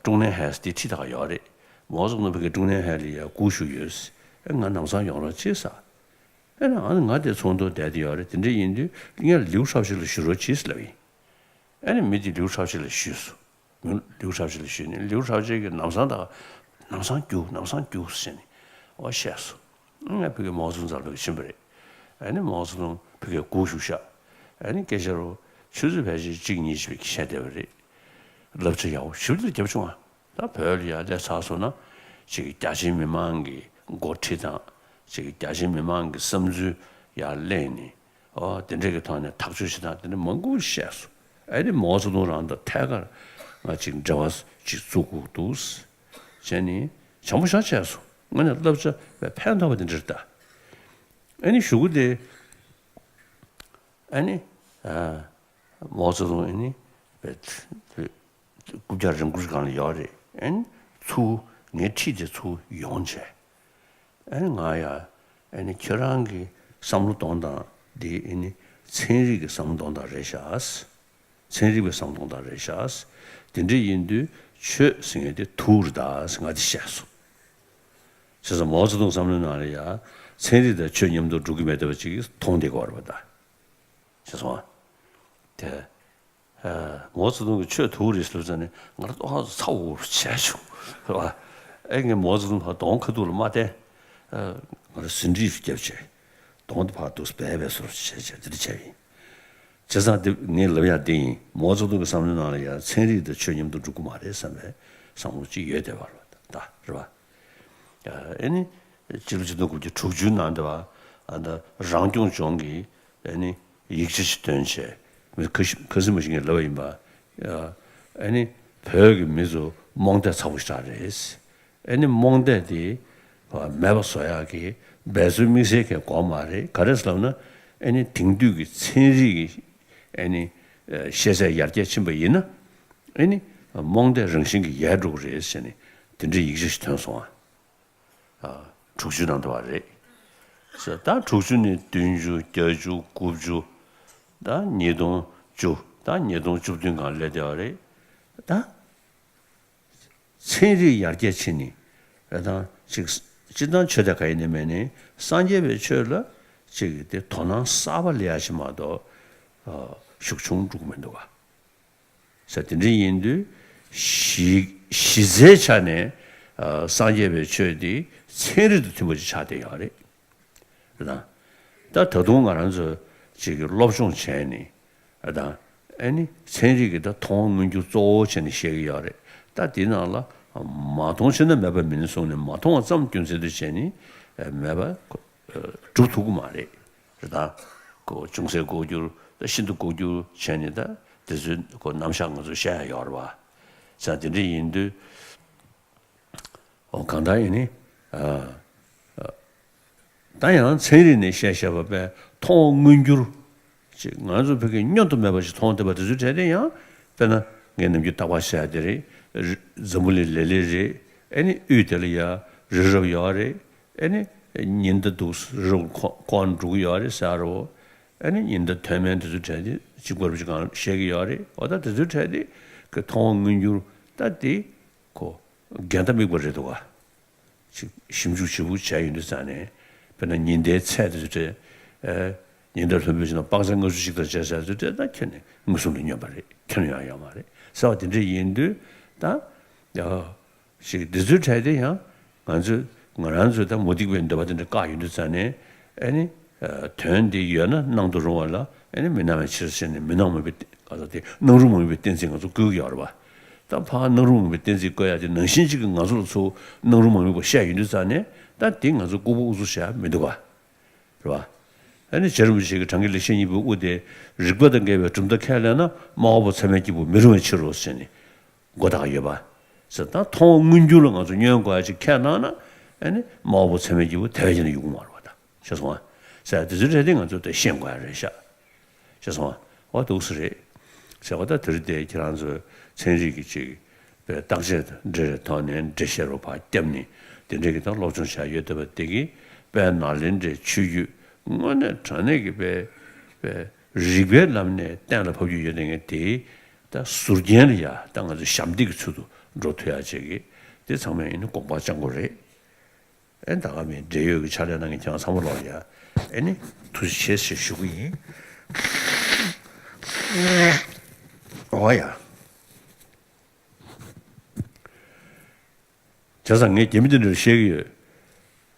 ཀྲུང་ནན་ཧའེ་དེ་ཁྲིད་ད་ག་ཡོད་རེད། མའོ་ཙེ་ཏུང་ཕ་གིའི་ཀྲུང་ནན་ཧའེ་ལ་ཡ་སྒུག་བཞུགས་ཡོད། ཨེ་ང་ལམ་སང་ཡོང་རོགས་བྱེད་ཟེར། ཨེ་ན་ང་དེ་ཚོགས་འདུ་བསྡད་དེ་ཡོད་རེད། དེ་འདྲ་ཡིན་དུས་ངས་ལིའུ་ཧྲའོ་ཅེ་ལ་ཞུ་རོགས་བྱེད་ཟེར་ལབ་ཡིན། ཨེ་ནི་མི་དེ་ལིའུ་ཧྲའོ་ཅེ་ལ་ཞུས་སོང་། ལིའུ་ཧྲའོ་ཅེ་ལ་ཞུས་ནས་ལིའུ་ཧྲའོ་ཅེ་གིས་ལམ་སང་ད་ལམ་སང་རྒྱུགས་ལམ་སང་རྒྱུགས་ཟེར་ནས་ཨོ་བཤད་སོང་། ང་ཕ་གི་མའོ་ཙེ་ཏུང་རྩ་ལ་ཕ་གི་ཕྱིན་པ་རེད། ཨེ་ནི་མའོ་ཙེ་ཏུང་ཕ་གིར་སྒུག་བཞུགས་ཤག་ཨེ་ནི་སྐད་ཆ་རུ་ཆུ་ཚོད་ཕལ་ཆེར་གཅིག་གཉིས་ཅིག་བཤད་བསྡད་པ་རེད། བསླབ་བྱ་ཡག་པོ་ཞེ་པོ་ཅིག་བརྒྱབ་བྱུང་ང་། ད་བོད་ལ་ཡར་སླེབས་ཚར་སོང་ན་ཅིག་རྒྱ་ཆེའི་མི་མང་གི་འགོ་ཁྲིད་དང་ཅིག་རྒྱ་ཆེའི་མི་མང་གི་བསམ་ཚུལ་ཡར་གླེང་ནས། ཨོ་དེ་འདྲ་གི་ཐོག་ནས་ཐག་གཅོད་བྱེད་སྟངས་དེ་འདྲ་མང་པོ་བཤད་སོང་། ཨེ་ནི་མའོ་ཙེ་ཏུང་རང་དང་ཐད་ཀར་ང་ཅིག་འབྲེལ་བ་ཅིག་བཙུགས་དགོས་འདུག་བྱས་ནས་བྱམས་པོ་ཞེ་དྲག་བྱས་སོང་། ང་ནས་བསླབ་བྱ་ཕན་ཐོགས་པ་དེ་འདྲ་རེད་ད། ཨེ་ནི་གཞུག་གུ་དེ་ཨེ་ནི་མའོ་ཙེ་ཏུང་ཨེ་ནི་རྐུབ་བཀྱག་རིང་པོ་སྒང་ལ་ཡོད་རེད། ཨེ་ནི་ཚུར་ངའི་འཁྲིས་དེ་ཚུར་ཡོང་བྱས། ཨེ་ནི་ང་ཡ་ཨེ་ནི་ཁྱོད་རང་གི་བསམ་བློ་གཏོང་སྟངས་འདི་ཨེ་ནི་ཚན་རིག་གི་བསམ་བློ་གཏོང་སྟངས་རེད་ཤག་ཚན་རིག་པའི་བསམ་བློ་གཏོང་སྟངས་རེད་ཤག་དེ་འདྲ་ཡིན་དུས་ཆོས་ཟེར་མཁན་དེ་དུག་རེད་ད་ཟེར་ང་དེ་བཤད་སོང་། བྱས་ཙང་མའོ་ཙེ་ཏུང་བསམ་བློའི་ནང་ལ་ཡ་ཚན་རིག་དང་ཆོས་མཉམ་དུ་འགྲོ་གི་མེད་བསྡད་པ་ཅིག་མཐོང་བསྡད་ཀྱི་ཡོད་རེད་པ་ད། བྱས་སོང་ཨ། དེ། མའོ་ཙེ་ཏུང་གིས་ཆོས་དུག་རེད་ཟེར་ཙང་ནས་ང་རང་ཏོག་ཙམ་ཚ་འུར་བྱས་བྱུང་། རེད་པ། ཨེ་ངས་མའོ་ཙེ་ཏུང་ཕར་གདོང་ཁ་ཐུག་ལ་མ་བསྟན། ང་རང་ཟིན་བྲིས་བརྒྱབ་བྱས། གདོང་དེ་ཕར་འདུག་སྦས་པའི་བཟོ་འདྲ་བྱས་བྱས་དེ་འདྲ་བྱས་ཡིན། བྱས་ཙང་དེ་ངས་ལབ་ཡ་དེ་ཡིན། མའོ་ཙེ་ཏུང་གི་བསམ་བློའི་ནང་ལ་ཡང་ཚན་རིག་དང་ཆོས་མཉམ་དུ་འགྲོ་གི་མ་རེད་བསམ་པའི་བསམ་བློ་ཅིག་ཡོད་བསྡད་པ་རེད་པ་ད། རེད་པ། ཨེ་ནི། སྤྱི་ལོ་ཆིག་སྟོང་དགུ་བརྒྱ་དྲུག་ཅུའི་ནང་དུ་བ། ཨ་ད་རང་སྐྱོང་ལྗོངས་ཀྱི་ཨེ་ནི་ཡིག་ཆ་ཞིག་བཏོན་བྱས། མི་ཁ་ཤས་ཁ་སིམ་པ་ཞིག་ངས་ལབ་པ་ཡིན་པ། ཨེ་ནི་བོད་ཀྱི་མི་ཚོ་རྨོངས་དད་ཚ་པོ་ཞེ་དྲག་རེད། ཨེ་ནི་རྨོངས་དད་དེ་མེད་པ་བཟོ་ཡག་གི་འབད་རྩོལ་དམིགས་བསལ་གྱི་དགོས་མ་རེད། ག་རེ་ཟེར་ལབ་ན་ཨེ་ནི་དེང་དུས་ཀྱི་ཚན་རིག་གི་ཨེ་ནི་ཤེས་ཚད་ཡར་རྒྱས་ཕྱིན་པ་ཡིན་ན་ཨེ་ནི་རྨོངས་དད་རང་བཞིན་གྱིས་ཡལ་འགྲོ་གི་རེད་ཟེར་ནས་དེ་འདྲའི་ཡིག་ཆ་ཞིག་ཐོན་སོང་ཨ། དྲུག་ཅུ་ནང་དུ་བ་རེད། ད་དྲུག་ཅུ་ནས་བདུན་ཅུ་བརྒྱད་ཅུ་དགུ་བཅུ། ད་ཉིས་སྟོང་བཅུ། ད་ཉིས་སྟོང་བཅུ་བདུན་སྒང་སླེབས་བསྡད་པ་རེད། ད་ཚན་རིག་ཡར་རྒྱས་ཕྱིན་ནས་ད་ཅིག་སྤྱིར་བཏང་ཆོས་དད་ག་ཡིན་ནའི་མེད་ནའི་སངས་རྒྱས་པའི་ཆོས་ལ་ཅིག་དེ་དོ་སྣང་གསར་པ་སླེབས་ཡ་ཞིག་མ་གཏོགས་ཤུགས་ཆུང་འགྲོ་གི་མི་འདུག་ག་ས་དེ་འདྲ་ཡིན་དུས་གཞི་གཞི་རྩའི་ཆ་ནས་ཨ་སངས་རྒྱས་པའི་ཆོས་འདི་ཚན་རིག་དང་མཐུན་པ་ཅིག་ཆགས་བསྡད་ཡོད་རེད། རེད་དང་། ད་ད་དུང་ང་རང་ཚོ་ཅིག་གི་སློབ་སྦྱོང་བྱས་ནས་རེད་དང་། ཨ་ནི་ཚན་རིག་གི་ད་མཐོང་བ་མངོན་གྱུར་གཙོ་བོ་བྱས་ནས་བཤད་ཀྱི་ཡོད་རེད། ད་འདི་ནང་ལ་མ་མཐོང་ཕྱིར་ན་མེད་པ་མིན་གསུངས་ནས་མ་མཐོང་བ་ཙམ་རྒྱུ་མཚན་དུ་བྱས་ནས་མེད་པ། སྒྲུབ་ཐུབ་ཀྱི་མ་རེད། རེད་དང་། ཁོ་ཅུང་ཟད་ལྐོག་གྱུར་ད་ཤིན་ཏུ་ལྐོག་གྱུར་བྱས་ནས་ད་ དེ་ཚོའི་ཁོ་རྣམ་གཞག་ང་ཚོ་བཤད་ཡ་ཡོད་རེད་བ། ས་དེ་འདྲ་ཡིན་དུས། ཨོ་གང་ལྟར་ཡིན་ནི། ཨ་ཨ་ད་ཡང་ཚན་རིག་ནས་བཤད་བཤད་པ་པས་མཐོང་བ་མངོན་གྱུར་ཅིག་ང་ཚོ་བོད་སྐད་སྙོན་དུ་མེད་པ་ཞིག་མཐོང་བསྡད་པ་དེ་ཚོའི་གྲས་དེ་ཡང་དཔེར་ན་ངས་ནམ་རྒྱུན་རྟག་པར་བཤད་དེ་རེད། རི་འཛམ་བུ་གླིང་ལེ་ལེ་རེད། ཨེ་ནི་དབུས་དེ་ལ་ཡ་རི་རབ་ཡོད་རེད། ཨེ་ནི་ཉི་ཟླ་འདུག་རི་རབ་ཁོ་ཁོ་འགྲོ་གི་ཡོད་རེད་ཟེར་རོ། ཨེ་ནི་ཉི་ཟླ་མཐོ་དམན་དེ་ཚོའི་གྲས་དེ་གཅིག་པར་གཅིག་གང་བཤད་ཀྱི་ཡོད་རེད། འོ་ད་དེ་ཚོའི་གྲས་དེ་གི་མཐོང་བ་མངོན་གྱུར་ད་དེ་ཁོ་འགལ་ཟླ་དམིགས་པ་རེད་འདུག་ག་ཅིག་ཞིབ་འཇུག་ཞིབ་པོ་བྱས་ཡོང་དུས་ཙང་ནས་དཔེར་ན་ཉི་ཟླའི་ཚད་དེ་ཚོའི་གྲས་ཨེ་ཉི་ཟླ་ལྷུན་པོའི་ཕྱི་ནང་སྤང་ཚང་ལྔ་བཅུ་གཅིག་དང་བཅས་ཟེར་ཚོའི་གྲས་ད་ཁྱོན་ནས་མངོན་སུམ་དུ་བསྙོན་པ་རེད། ཁྱོན་ནས་ཡང་ཡོད་མ་རེད་ཟེར་བ་དེ་འདྲ་ཡིན་དུས་ད་ཡ། ཞིག་འདི་ཚོའི་གྲས་དེ་ཡང་ང་ཚོས་ང་རང་ཚོས་ད་མུ་སྟེགས་པའི་འདོད་པ་དེ་འདྲ་བཀག་ཡོང་དུས་ཙང་ནས་ཨེ་ནི། དོན་འདི་ཡོད་ན་སྣང་དུ་རུང་བ་ལ་ཨེ་ནི་མི་སྣང་བའི་ཕྱིར་ཟེར་ནས་མི་སྣང་མིན་པའི་ག་ས་དེ་སྣང་རུང་མ་དམིགས་པའི་གཏན་ཚིགས་ང་ཚོ་བཀོལ་གྱི་ཡོད་རེད་བ། ད་ཕར་སྣང་རུང་མ་དམིགས་པའི་གཏན་ཚིགས་བཀོལ་ཡ་དེ་ནང་བཞིན་གཅིག་གིས་ང་ཚོ་ལ་ཚུར་སྣང་རུང་མ་དམིགས་པ་བཤད་ཡོང་དུས་ཙང་ནས་ད་དེ་ང་ཚོ་ལྐུགས་པ་ཨུ་ཚུགས་བྱ་ཡ་མི་འདུག་ག་རེད་བ། ཨེ་ནི་རྗེ་རིན་པོ་ཆེ་གིས་གྲངས་ཀྱི་ལེགས་བཤད་སྙིང་པོའི་དབུ་དེ་རིགས་པ་དང་འགལ་བའི་གྲུབ་མཐའ་ཁས་ལེན་ན་སྨྲ་བ་པོ་ཚད་མའི་སྐྱེས་བུ་མི་རུང་བའི་ཕྱིར་རོ་ཟེར་ནས། མགོ་བཏགས་ཡོད་པ། ཟེར་ད་མཐོང་བ་མངོན་གྱུར་ལ་ང་ཚོ་བསྙོན་དགོས་ཡ་ཅིག་ཁས་བླངས་ན་ཨ་ནི་སྨྲ་བ་པོ་ཚད་མའི་སྐྱེས་བུ་དེ་བས་ཀྱང་ཡོང་གི་མ་རེད་པ་ད། ཤེས་སོང་ཨ། ཟེར་དེ་ཚོའི་གྲས་དེ་ང་ཚོ་དེ་ཤེས་དགོས་ཡ་རེད་ཤག་ཤེས་སོང་ཨ། འོ་འདུག་སེ་རེད། ཟེར་བ་ད་དེ་རིང་དེ་ཁྱེད་རང་ཚོས་ཚན་རིག་གི་ཅིག་པའི་བརྟག་དཔྱད་འདྲ་རེ་ཐོག་ནས་འགྲེལ་བཤད་རུ་ཕར་བརྒྱབ་ནས་དེ་འདྲ་གི་ད་སློབ་སྦྱོང་བྱ་ཡོད་བསྡད་པ་དེ་གིས་དཔལ་ནཱ་ལེནྡྲའི་ཆོས་བརྒྱུད་དངོས་གནས་དྲང་གནས་ཀྱི་པའི་པའི་རིགས་པའི་ལམ་ནས་གཏན་ལ་ཕབ་རྒྱུ་ཡོད་བསྡད་མཁན་དེ། ད་ཟུར་རྒྱན་ལ་ཡ་ད་ང་ཚོ་ཞབས་འདེགས་ཀྱི་ཚུལ་དུ་འགྲོ་ཐུབ་ཡ་བྱེད་ཀྱི་དེ་ཚང་མས་ཡིན་ན་དགོངས་པ་བཅངས་དགོས་རེད། ཨེ་ད་ག་མིན་འབྲེལ་ཡོད་ཀྱི་ཕྱག་ལས་གནང་མཁན་ཁྱེད་རང་ཚང་མ་ལོག་ཡ་ཨེ་ནི་ཐུགས་རྗེ་ཆེ་ཞེས་ཞུ་གི་ཡིན། འོ་ཡ། བྱས་ཙང་ངས་རྒྱ་མི་དེ་འདྲར་བཤད་ཀྱི་ཡོད།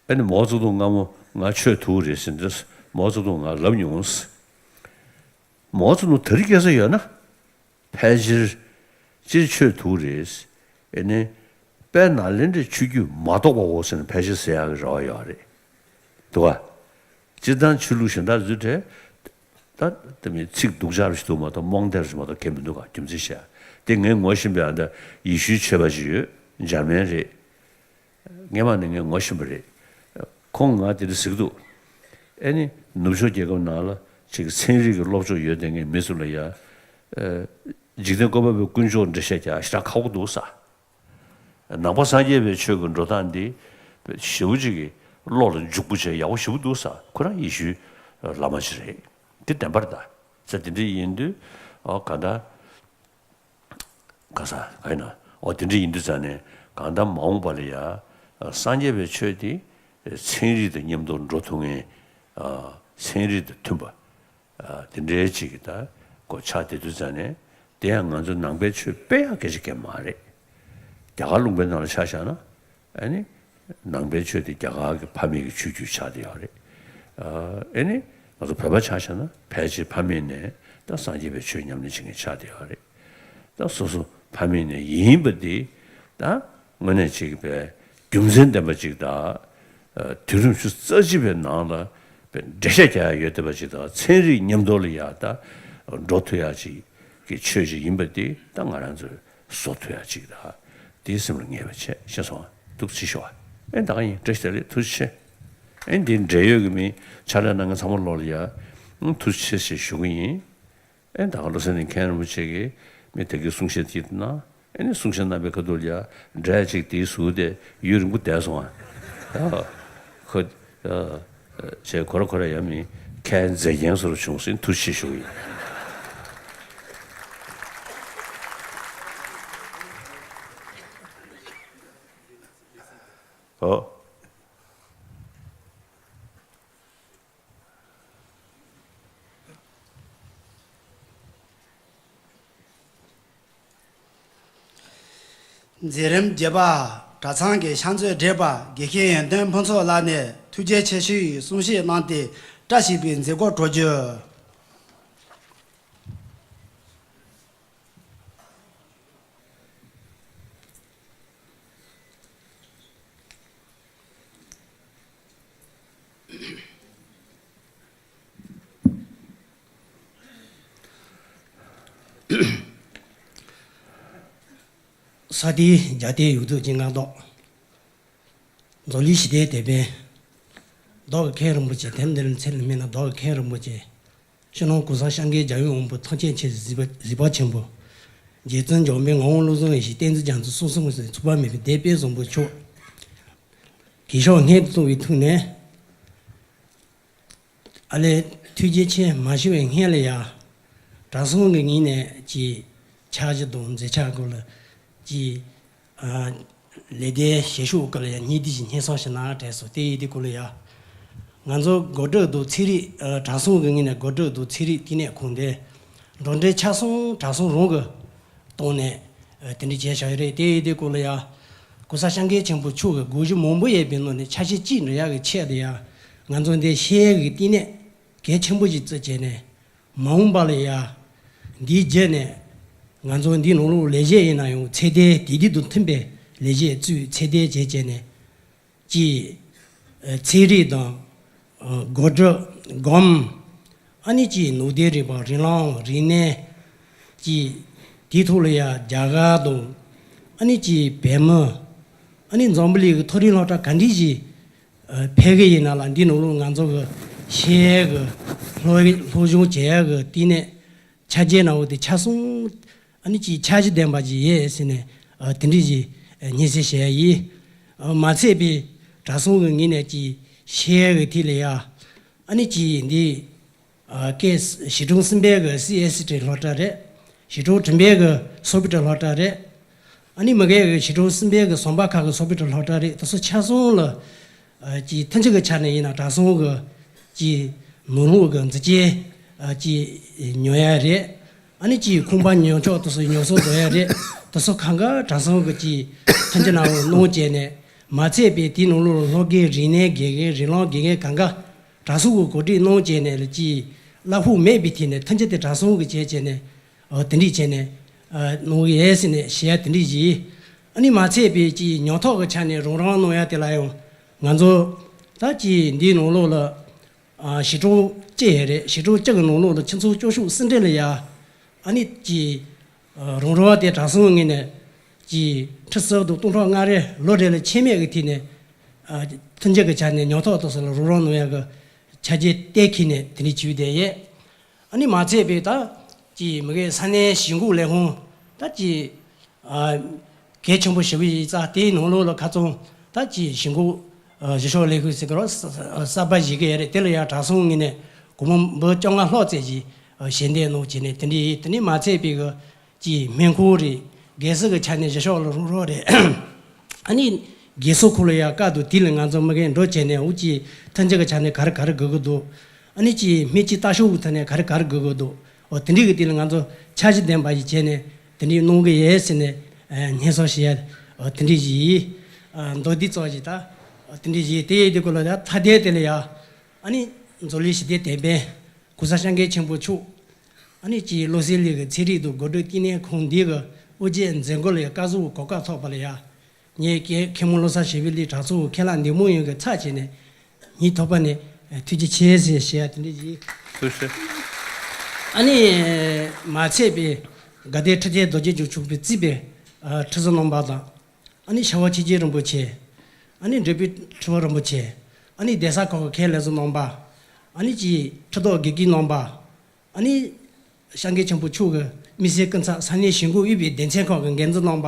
ཨ་ནི་མའོ་ཙེ་ཏུང་སྔ་མོ་ང་ཆོས་དུག་རེད་ཟེར་འདི་མའོ་ཙེ་ཏུང་ང་ལབ་མྱོང་། མའོ་ཙེ་ཏུང་ད་རེས་སྐྱེ་ས་ཡོད་ན། ཕལ་ཆེར་སྤྱིར་ཆོས་དུག་རེད། ཨ་ནི་དཔལ་ནཱ་ལེནྡྲའི་ཆོས་བརྒྱུད་མ་གཏོགས་པའོ་ཟེར་ན་ཕལ་ཆེར་ཟེར་ཡག་གི་རེ་བ་ཡོད་རེད། འདུག་ག་སྤྱིར་བཏང་ཆོས་ལུགས་གཞན་དག་ཚོའི་གྲས། ད་དེ་མིན་ཚིག་སྡུག་ཅག་རེ་ཞིག་འདུག་མ་གཏོགས་རྨོངས་དད་རེ་ཞིག་མ་གཏོགས་གང་མི་འདུག་ག་རྒྱུ་མཚན་བཤད། དེ་ངས་ངོ་ཤེས་པའི་ཨ་ད་ཡེ་ཤུའི་ཆོས་པ་ཞིག་ཡོད། འཇར་མན་རེད། སྔོན་མ་ནས་ངས་ངོ་ཤེས་པ་རེད། ཁོང་ང་དེ་འདྲ་ཟེར་གི་འདུག་ཨེ་ནི་ནུབ་ཕྱོགས་རྒྱལ་ཁབ་ནང་ལ་ཅིག་ཚན་རིག་གི་སློབ་སྦྱོང་ཡོད་བསྡད་མཁན་མི་ཚོ་ལ་ཡ། འཇིག་རྟེན་བཀོད་པ་པོའི་དཀོན་མཆོག་འགྲེལ་བཤད་རྒྱག་ཞེ་དྲག་ཁག་པོ་འདུག་ས། ནང་པ་སངས་རྒྱས་པའི་ཆོས་ཀྱི་འགྲོ་སྟངས་འདི་ཞེ་པོ་ཅིག་གི་བློ་ལ་འཇུག་པོ་བྱས་ཡག་པོ་ཞེ་པོ་འདུག་ས། ཁོ་རང་ཡེ་ཤུའི་བླ་མ་ཅིག་རེད། འདི་བདེན་པ་རེད་ད། ས་དེ་འདྲ་ཡིན་དུས་ཨོ་ག་ད་ག་ས་ག་ཡིན་ན་ཨོ་དེ་འདྲ་ཡིན་དུས་ཙང་ནས་གང་ལྟར་མ་འོངས་པ་ལ་ཡ་སངས་རྒྱས་པའི་ཆོས་འདི་ཚན་རིག་དང་མཉམ་དུ་འགྲོ་ཐུབ་མཁན། ཚན་རིག་དང་མཐུན་པ། དེ་འདྲའི་ཅིག་གི་ད་གོ་ཆགས་བསྡད་དུས་ཙང་ནས་དེ་ཡང་ང་ཚོ་ནང་པའི་ཆོས་སྤེལ་ཡག་སྐད་ཆ་གང་མ་རེད། རྒྱ་གར་ལུང་པའི་ནང་ལ་ཆ་བཞག་ན་ཨ་ནི་ནང་པའི་ཆོས་དེ་རྒྱ་གར་གྱི་ཕ་མེས་ཀྱི་ཆོས་བརྒྱུད་ཆགས་བསྡད་ཡོད་རེད། ཨ་ནི་ང་ཚོ་བོད་པ་ཆ་བཞག་ན་ཕལ་ཆེར་ཕ་མེས་ནས་ད་སངས་རྒྱས་པའི་ཆོས་ཉམས་ལེན་བྱེད་མཁན་ཆགས་བསྡད་ཡོད་རེད། ད་སོ་སོ་ཕ་མེས་ནས་ཡིན་པ་འདི་ད་དངོས་གནས་ཅིག་པའི་རྒྱུ་མཚན་ལྡན་པ་ཅིག་དང་། དུས་རིམ་ཆུ་ཚོད་རྩ་གཅིག་པའི་ནང་ལ་པའི་འགྲེལ་བཤད་རྒྱག་ཡ་ཡོད་བསྡད་པ་ཅིག་དང་ཚན་རིག་མཉམ་དུ་ལ་ཡ་ད་འགྲོ་ཐུབ་ཡ་ཅིག་གི་ཆོས་ཅིག་ཡིན་པ་འདི་ད་ང་རང་ཚོས་བཟོ་ཐུབ་ཡ་ཅིག་དང་དེའི་སེམས་ལ་ངེས་པ་བྱས་ཤེས་སོང་ང་། ཐུགས་རྗེ་ཆེ་ཞུ་བ། ཨེ་ད་ག་ཡིན་བཀྲ་ཤིས་བདེ་ལེགས་ཐུགས་རྗེ་ཆེ། ཨེ་འདི་འབྲེལ་ཡོད་ཀྱི་མི་ཕྱག་ལས་གནང་མཁན་ཚང་མ་ལོག་ལ་ཡ་ཐུགས་རྗེ་ཆེ་ཞེས་ཞུ་གི་ཡིན། ཨེ་ད་ག་བློ་གསལ་གླིང་མཁན་རིན་པོ་ཆེ་གིས་མི་དེ་གའི་གསུང་བཤད་ཅིག་གནང་། ཨེ་ནི་གསུང་བཤད་གནང་པའི་ཁ་ཐུག་ལ་ཡ་འདྲ་ཅིག་དེའི་ཟུར་དེ་ཡུན་རིང་པོ་བསྡད་སོང་ཨ། ཨ་ཁོ་ཨ་བྱས་ཁོ་ར་ཁོ་ར་ཡ་མི་ཁའི་མཛེས་རྒྱན་བཟོ་འདྲ་བྱུང་ཟིན། ཐུགས་རྗེ་ཆེ་ཞུ་གི་ཡིན། ཨོ། མཛད་རིམ་བརྒྱད་པ། གྲྭ་ཚང་གི་ཕྱག་མཛོད་བགྲེས་པ་དགེ་བཤེས་ཡོན་ཏན་ཕུན་ཚོགས་ལགས་ནས་ཐུགས་རྗེ་ཆེ་ཞུ་ཡི་གསུང་བཤད་གནང་སྟེ་བཀྲ་ཤིས་པའི་མཛད་སྒོ་གྲོལ་རྒྱུ། ས་སྟེང་རྒྱ་སྟེང་ཡུལ་དུ་སྦྱིན་སྔགས་བཟློག། མཛོ་ལི་ཞི་བདེའི་དེད་དཔོན། མདོ་གི་མཁན་རིན་པོ་ཆེ། དེ་འདིར་ཚེ་ལ་སྨིན་ན་མདོ་གི་མཁན་རིན་པོ་ཆེ། སྤྱི་ནོར་གོང་ས་སྐྱབས་མགོན་རྒྱལ་ཡུམ་དབང་པོ་ཐམས་ཅད་མཁྱེན་ཅིང་གཟིགས་པ་གཟིགས་པ་ཆེན་པོ། རྗེ་བཙུན་འཇམ་དཔལ་ངག་དབང་བློ་བཟང་ཡེ་ཤེས། བསྟན་འཛིན་རྒྱ་མཚོ། གསུང་གསུམ་གྱི་ཚོགས་པ་མེད་པའི་དེད་དཔོན་བཟང་པོ་མཆོག། གུས་ཕྱག་སྔོན་དུ་སོང་བའི་ཐུགས་ནས། ཨ་ལས། ཐུགས་རྗེ་ཆེ། མ་ཞུ་བའི་སྔོན་ལ་ཡ། གྲྭ་ཚང་གི་ངོས་ནས་ཀྱི་འཆར་གཞི་དང་མཛད་འཆར་སྐོར་ལ་ཀྱི། ཨ། ལེགས་ལྡན་ཞལ་བཞུགས་སྐོར་ལ་ཡ་སྙིང་བསྡུས་ཤིག་སྙན་སེང་ཞུ་ན་དྲན་སོང་། དེ་ཡིན་དུས་སྐོར་ལ་ཡ། ང་ཚོ་གོ་སྒྲིག་དང་ཚན་རིག་ཨ། གྲྭ་ཚང་གི་ངོས་ནས་གོ་སྒྲིག་དང་ཚན་རིག་བསྟི་གནས་ཁང་དེ་འགྲོ་གྲོན་ཆ་ཚང་གྲྭ་ཚང་རང་གི་སྟེང་ནས་ཨ། དེ་འདྲ་བྱས་བཞག་ཡོད་རེད། དེ་ཡིན་དུས་སྐོར་ལ་ཡ། གོང་ས་སྐྱབས་མགོན་ཆེན་པོ་མཆོག་གི་དགོངས་གཞི་མང་པོ་ཡོད་པའི་ནང་ནས་ཆ་ཤས་གཅིག་འགྲོ་ཡག་གི་ཆེད་དུ་ཡ། ང་ཚོ་འདི་ཤེས་ཡོན་གྱི་བསྟི་གནས་གལ་ཆེན་པོ་ཞིག་བརྩིས་བྱས་ནས། མ་འོངས་པ་ལ་ཡ། འདིའི་རྗེས་ནས་ང་ཚོ་འདིའི་ནང་ལོགས་ལས་བྱེད་ཡིན་ན་ཡང་ཚད་ལྡན་དེ་དུས་དང་མཐུན་པའི་ལས་བྱེད་བཙུགས། ཚད་ལྡན་བྱས་བྱས་ནས་ཀྱི། ཨ། ཚན་རིག་དང་། ཨ། གོ་སྒྲིག་སྒོམ། ཨ་ནི་ཀྱི་ནུབ་བསྟན་རིག་པ། རིགས་ལམ། རིག་གནས། ཀྱི། དེའི་ཐོག་ལ་ཡ་རྒྱ་གར་དང་། ཨ་ནི་ཀྱི་བལ་མི། ཨ་ནི་འཛམ་བུ་གླིང་གི་མཐོ་རིམ་སློབ་གྲྭ་ག་འདྲ་ཞིག་ཨ། ཕེབས་ཀྱི་ཡིན་ན་ལ། འདི་ནང་ལོགས་ང་ཚོ་གི་ཤེས་ཡོན་གྱི་སློབ་སློབ་སྦྱོང་བྱེད་ཡག་གི་བསྟི་གནས་ཆ་རྐྱེན་ནང་འོ་དེ་ཆ་ཚང་ཨ་ནི་ཅིག་འཆར་གཞི་ལྡན་པ་ཅིག་ཡོད་ཟེར་ནས། ཨ། དེ་འདྲ་ཞིག་ཨ། སྙན་སེང་ཞུ་ཡ་ཡིན། ཨ། མ་ཚད་པའི་གྲྭ་ཚང་གི་ངོས་ནས་ཀྱི་ཤེས་ཡོན་གྱི་ཐད་ལ་ཡ། ཨ་ནི་ཅིག་འདི། ཨ། ཀེ། གཞིས་གྲོང་གསུམ་པའི་གི་སི་ཨེ་སི་ཊི་སློབ་གྲྭ་རེད། གཞིས་གྲོང་བདུན་པའི་གི་སོ་བྷི་ཊི་སློབ་གྲྭ་རེད། ཨ་ནི་མ་གིའི་གི་གཞིས་གྲོང་གསུམ་པའི་གི་ཟམ་པ་ཁག་གི་སོ་བྷི་ཊི་སློབ་གྲྭ་རེད། དེ་ཚོ་ཆ་ཚང་ལ། ཨ། ཀྱི་མཐུན་སྒྲིལ་གྱི་ཆ་ནས་ཡིན་ན་གྲྭ་ཚང་གི་ཀྱི་ནང་ལོགས་ཀྱི་མཛུབ་སྟོན། ཨ། ཀྱི་ཉོ་ཡ་རེད། ཨ་ནི་ཀྱི་ཁང་པ་ཉོ་ཆོག་དེ་ཚོ་ཉོ་ཚོང་བཟོ་ཡ་རེད། དེ་ཚོ་གང་ག་གྲྭ་ཚང་གི་ཀྱི་མཐུན་སྒྲིལ་ནང་གནང་བྱས་ནས། མ་ཚད་པའི་དེའི་ནང་ལོགས་ལ་སློབ་དགེ། རིག་གནས་དགེ་རྒན། རིགས་ལམ་དགེ་རྒན། གང་ག་གྲྭ་ཚང་གི་གོ་སྒྲིག་གནང་བྱས་ནས་ལ་ཀྱི་གླ་ཕོགས་མེད་པའི་ཐད་ནས་མཐུན་སྒྲིལ་དེ་གྲྭ་ཚང་གི་བྱས་བྱས་ནས། ཨ། དེ་འདྲས་བྱས་ནས། ཨ། གནང་གི་ཡོད་ཟེར་ནས་ཞུ་ཡ་དེ་འདྲས་ཞུས། ཨ་ནི་མ་ཚད་པའི་ཀྱི་ཉམས་ཐག་གི་ཆ་ནས་རོགས་རམ་གནང་ཡ་དེ་ལ་ཡང་ང་ཚོ་ད་ཀྱི་འདིའི་ནང་ལོགས་ལ། ཨ། གཞིས་གྲོང་བཅུ་ཡོད་རེད། གཞིས་གྲོང་བཅུ་གི་ནང་ལོགས་ལ་ཁྱིམ་ཚང་བཅུ་དྲུག་སེ་འབྲས་ལ་ཡ། ཨ་ནི་ཀྱི། ཨ། རོགས་རམ་དེ་གྲྭ་ཚང་ངོས་ནས་ཀྱི་ཁྲི་གསུམ་དང་སྟོང་ཕྲག་ལྔ་རེ་ལོ་རེ་ལ་ཆད་མེད་ཀྱི་ཐད་ནས། ཨ། མཐུན་སྒྲིལ་གྱི་ཆ་ནས་ཉམས་ཐག་ཏུ་སོང་ལ་རོགས་རམ་གནང་ཡ་གི་ཆ་རྐྱེན་གཏན་འཁེལ་ནས་དེ་འདྲས་བྱས་བསྡད་ཡོད། ཨ་ནི་མ་ཚད་པའི་ད་ཀྱི་མ་གིའི་ས་གནས་གཞིས་འགོ་ལས་ཁུངས་ད་ཀྱི། ཨ། གལ་ཆེན་པོ་ཞེ་པོ་ཞིག་བརྩི། དེའི་ནང་ལོགས་ལ་ཁ་ཚང་ད་ཀྱི་གཞིས་འགོ། ཨ། གཞིས་ཆགས་ལས་ཁུངས་ཟེར་གི་རོ། གསར་པ་བཞེངས་ཀྱི་ཡོད་རེད། དེ་ལ་ཡང་གྲྭ་ཚང་ངོས་ནས་སྒོར་མོ་འབུམ་བཅོ་ལྔ་ལྷག་ཙམ་ཞིག་ཞལ་འདེབས་གནང་བྱས་ནས་དེ་འདྲས་ཡིན། དེ་ནས་མ་ཚད་པའི་གི་ཀྱི་སྨན་ཁང་རེད། གལ་སྲིད་ཀྱི་ཆ་ནས་གཞིས་ཆགས་ལ་རོགས་རོགས་རེད། ཨ་ནི་རྒས་གསོ་ཁུལ་ལ་ཡང་བཀའ་དང་དེ་ལ་ང་ཚོ་མ་གིའི་འགྲོ་བྱས་ནས་འུ་ཅི་མཐུན་སྒྲིལ་གྱི་ཆ་ནས་ག་རེ་ག་རེ་དགོས་ཀྱི་འདུག་ཨ་ནི་ཀྱི་སྨན་བཅོས་ལྟ་ཞིབ་ཀྱི་ཐད་ནས་ག་རེ་ག་རེ་དགོས་ཀྱི་འདུག་འོ་དེ་འདྲས་ཀྱི་དེ་ལ་ང་ཚོ་འཆར་གཞི་ལྡན་པ་ཞིག་བྱས་ནས་དེ་འདྲས་གནང་གི་ཡོད་ཟེར་ནས། ཨ། སྙན་སེང་ཞུ་ཡ། འོ་དེ་འདྲས་ཞིག་ཡིན། ཨ། མདོར་བསྡུས་ཙམ་ཞིག་ད། འོ་དེ་འདྲས་ཞིག་དེ་ཡིན་དུས་སྐོར་ལ་ད་མཐའ་དོན་དེ་ལ་ཡ། ཨ་ནི་མཛོ་ལི་ཞི་བདེའི་དེད་དཔོན་གོང་ས་སྐྱབས་མགོན་ཆེན་པོ་མཆོག་ཨ་ནི་ཀྱི་བློ་གསལ་གླིང་གི་ཚན་རིག་དང་གོ་སྒྲིག་བསྟི་གནས་ཁང་འདི་གི་དབུ་འབྱེད་མཛད་སྒོ་ལ་ཡ་བཀའ་ཟུར་གོ་སྐབས་ཐོབ་པ་ལ་ཡ། ངས་ཀྱི་མཁན་པོ་བློ་བཟང་ཞི་བའི་གླིང་གྲྭ་ཚང་གི་ཁས་བླངས་འདེམས་ངོ་ཡོངས་ཀྱི་ཚབ་བྱས་ནས་སྙིང་ཐག་པ་ནས་ཐུགས་རྗེ་ཆེ་ཟེར་ཞུ་ཡ་དེ་འདྲ་ཞིག་ཐུགས་རྗེ་ཆེ། ཨ་ནི་མ་ཚད་པའི་དགའ་ལྡན་ཁྲི་ཆེན་རྡོ་རྗེ་འཆང་མཆོག་གིས་བརྩིས་པའི། ཨ། ཁྲི་ཟུར་རྣམ་པ་དང་། ཨ་ནི་ཤར་པ་ཆོས་རྗེ་རིན་པོ་ཆེ། ཨ་ནི་འབྲས་སྤུངས་ཁྲི་པ་རིན་པོ་ཆེ། ཨ་ནི་གདན་ས་ཁག་གི་མཁན་སློབ་ཚོགས་རྣམ་པ། ཨ་ནི་ཀྱི་ཁྲི་ཐོག་དགེ་རྒན་རྣམ་པ། ཨ་ནི་སྐྱབས་མགོན་ཆེན་པོ་མཆོག་གི་དམིགས་བསལ་སྐུ་ཚབ་ས་གནས་གཞིས་འགོ་དབུས་པའི་སྡེ་ཚན་ཁག་གི་འགན་འཛིན་རྣམ་པ།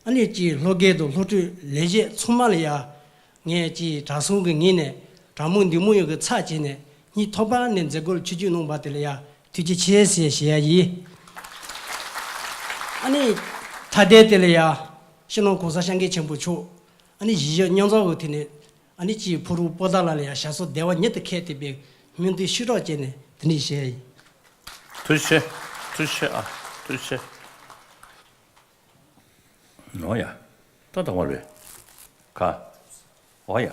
ཨ་ནི་ཀྱི་སློབ་དགེ་དང་སློབ་ཕྲུག་ལས་བྱེད་ཚང་མ་ལ་ཡ། ངས་ཀྱི་གྲྭ་ཚང་གི་ངོས་ནས་གྲྭ་མོ་འདེམས་ངོ་ཡོངས་ཀྱི་ཚབ་བྱས་ནས་སྙིང་ཐག་པ་ནས་མཛད་སྒོར་ཆིབས་བསྒྱུར་གནང་བ་དེ་ལ་ཡ་ཐུགས་རྗེ་ཆེ་ཟེར་ཞུ་ཡ་ཡིན། ཨ་ནི་མཐའ་དོན་དེ་ལ་ཡ། སྤྱི་ནོར་གོང་ས་སྐྱབས་མགོན་ཆེན་པོ་མཆོག་ཨ་ནི་གཞིས་བྱེས་མཉམ་འཛོམས་ཀྱི་ཐད་ནས། ཨ་ནི་ཀྱི་ཕུ་རུ་པོ་ཏཱ་ལ་ལ་ཡ་ཞབས་སོར་བདེ་བ་མྱུར་དུ་འཁེལ་ཐུབ་པའི་སྨོན་འདུན་ཤུགས་དྲག་བསྐྱེད་ནས་དེ་འདྲ་ཞུ་ཡ་ཡིན། ཐུགས་རྗེ་ཆེ། ཐུགས་རྗེ་ཆེ། ཨ། ཐུགས་རྗེ་ཆེ། ཨོ་ཡ། ད་དང་བ་རེད། ཁ། ཨོ་ཡ།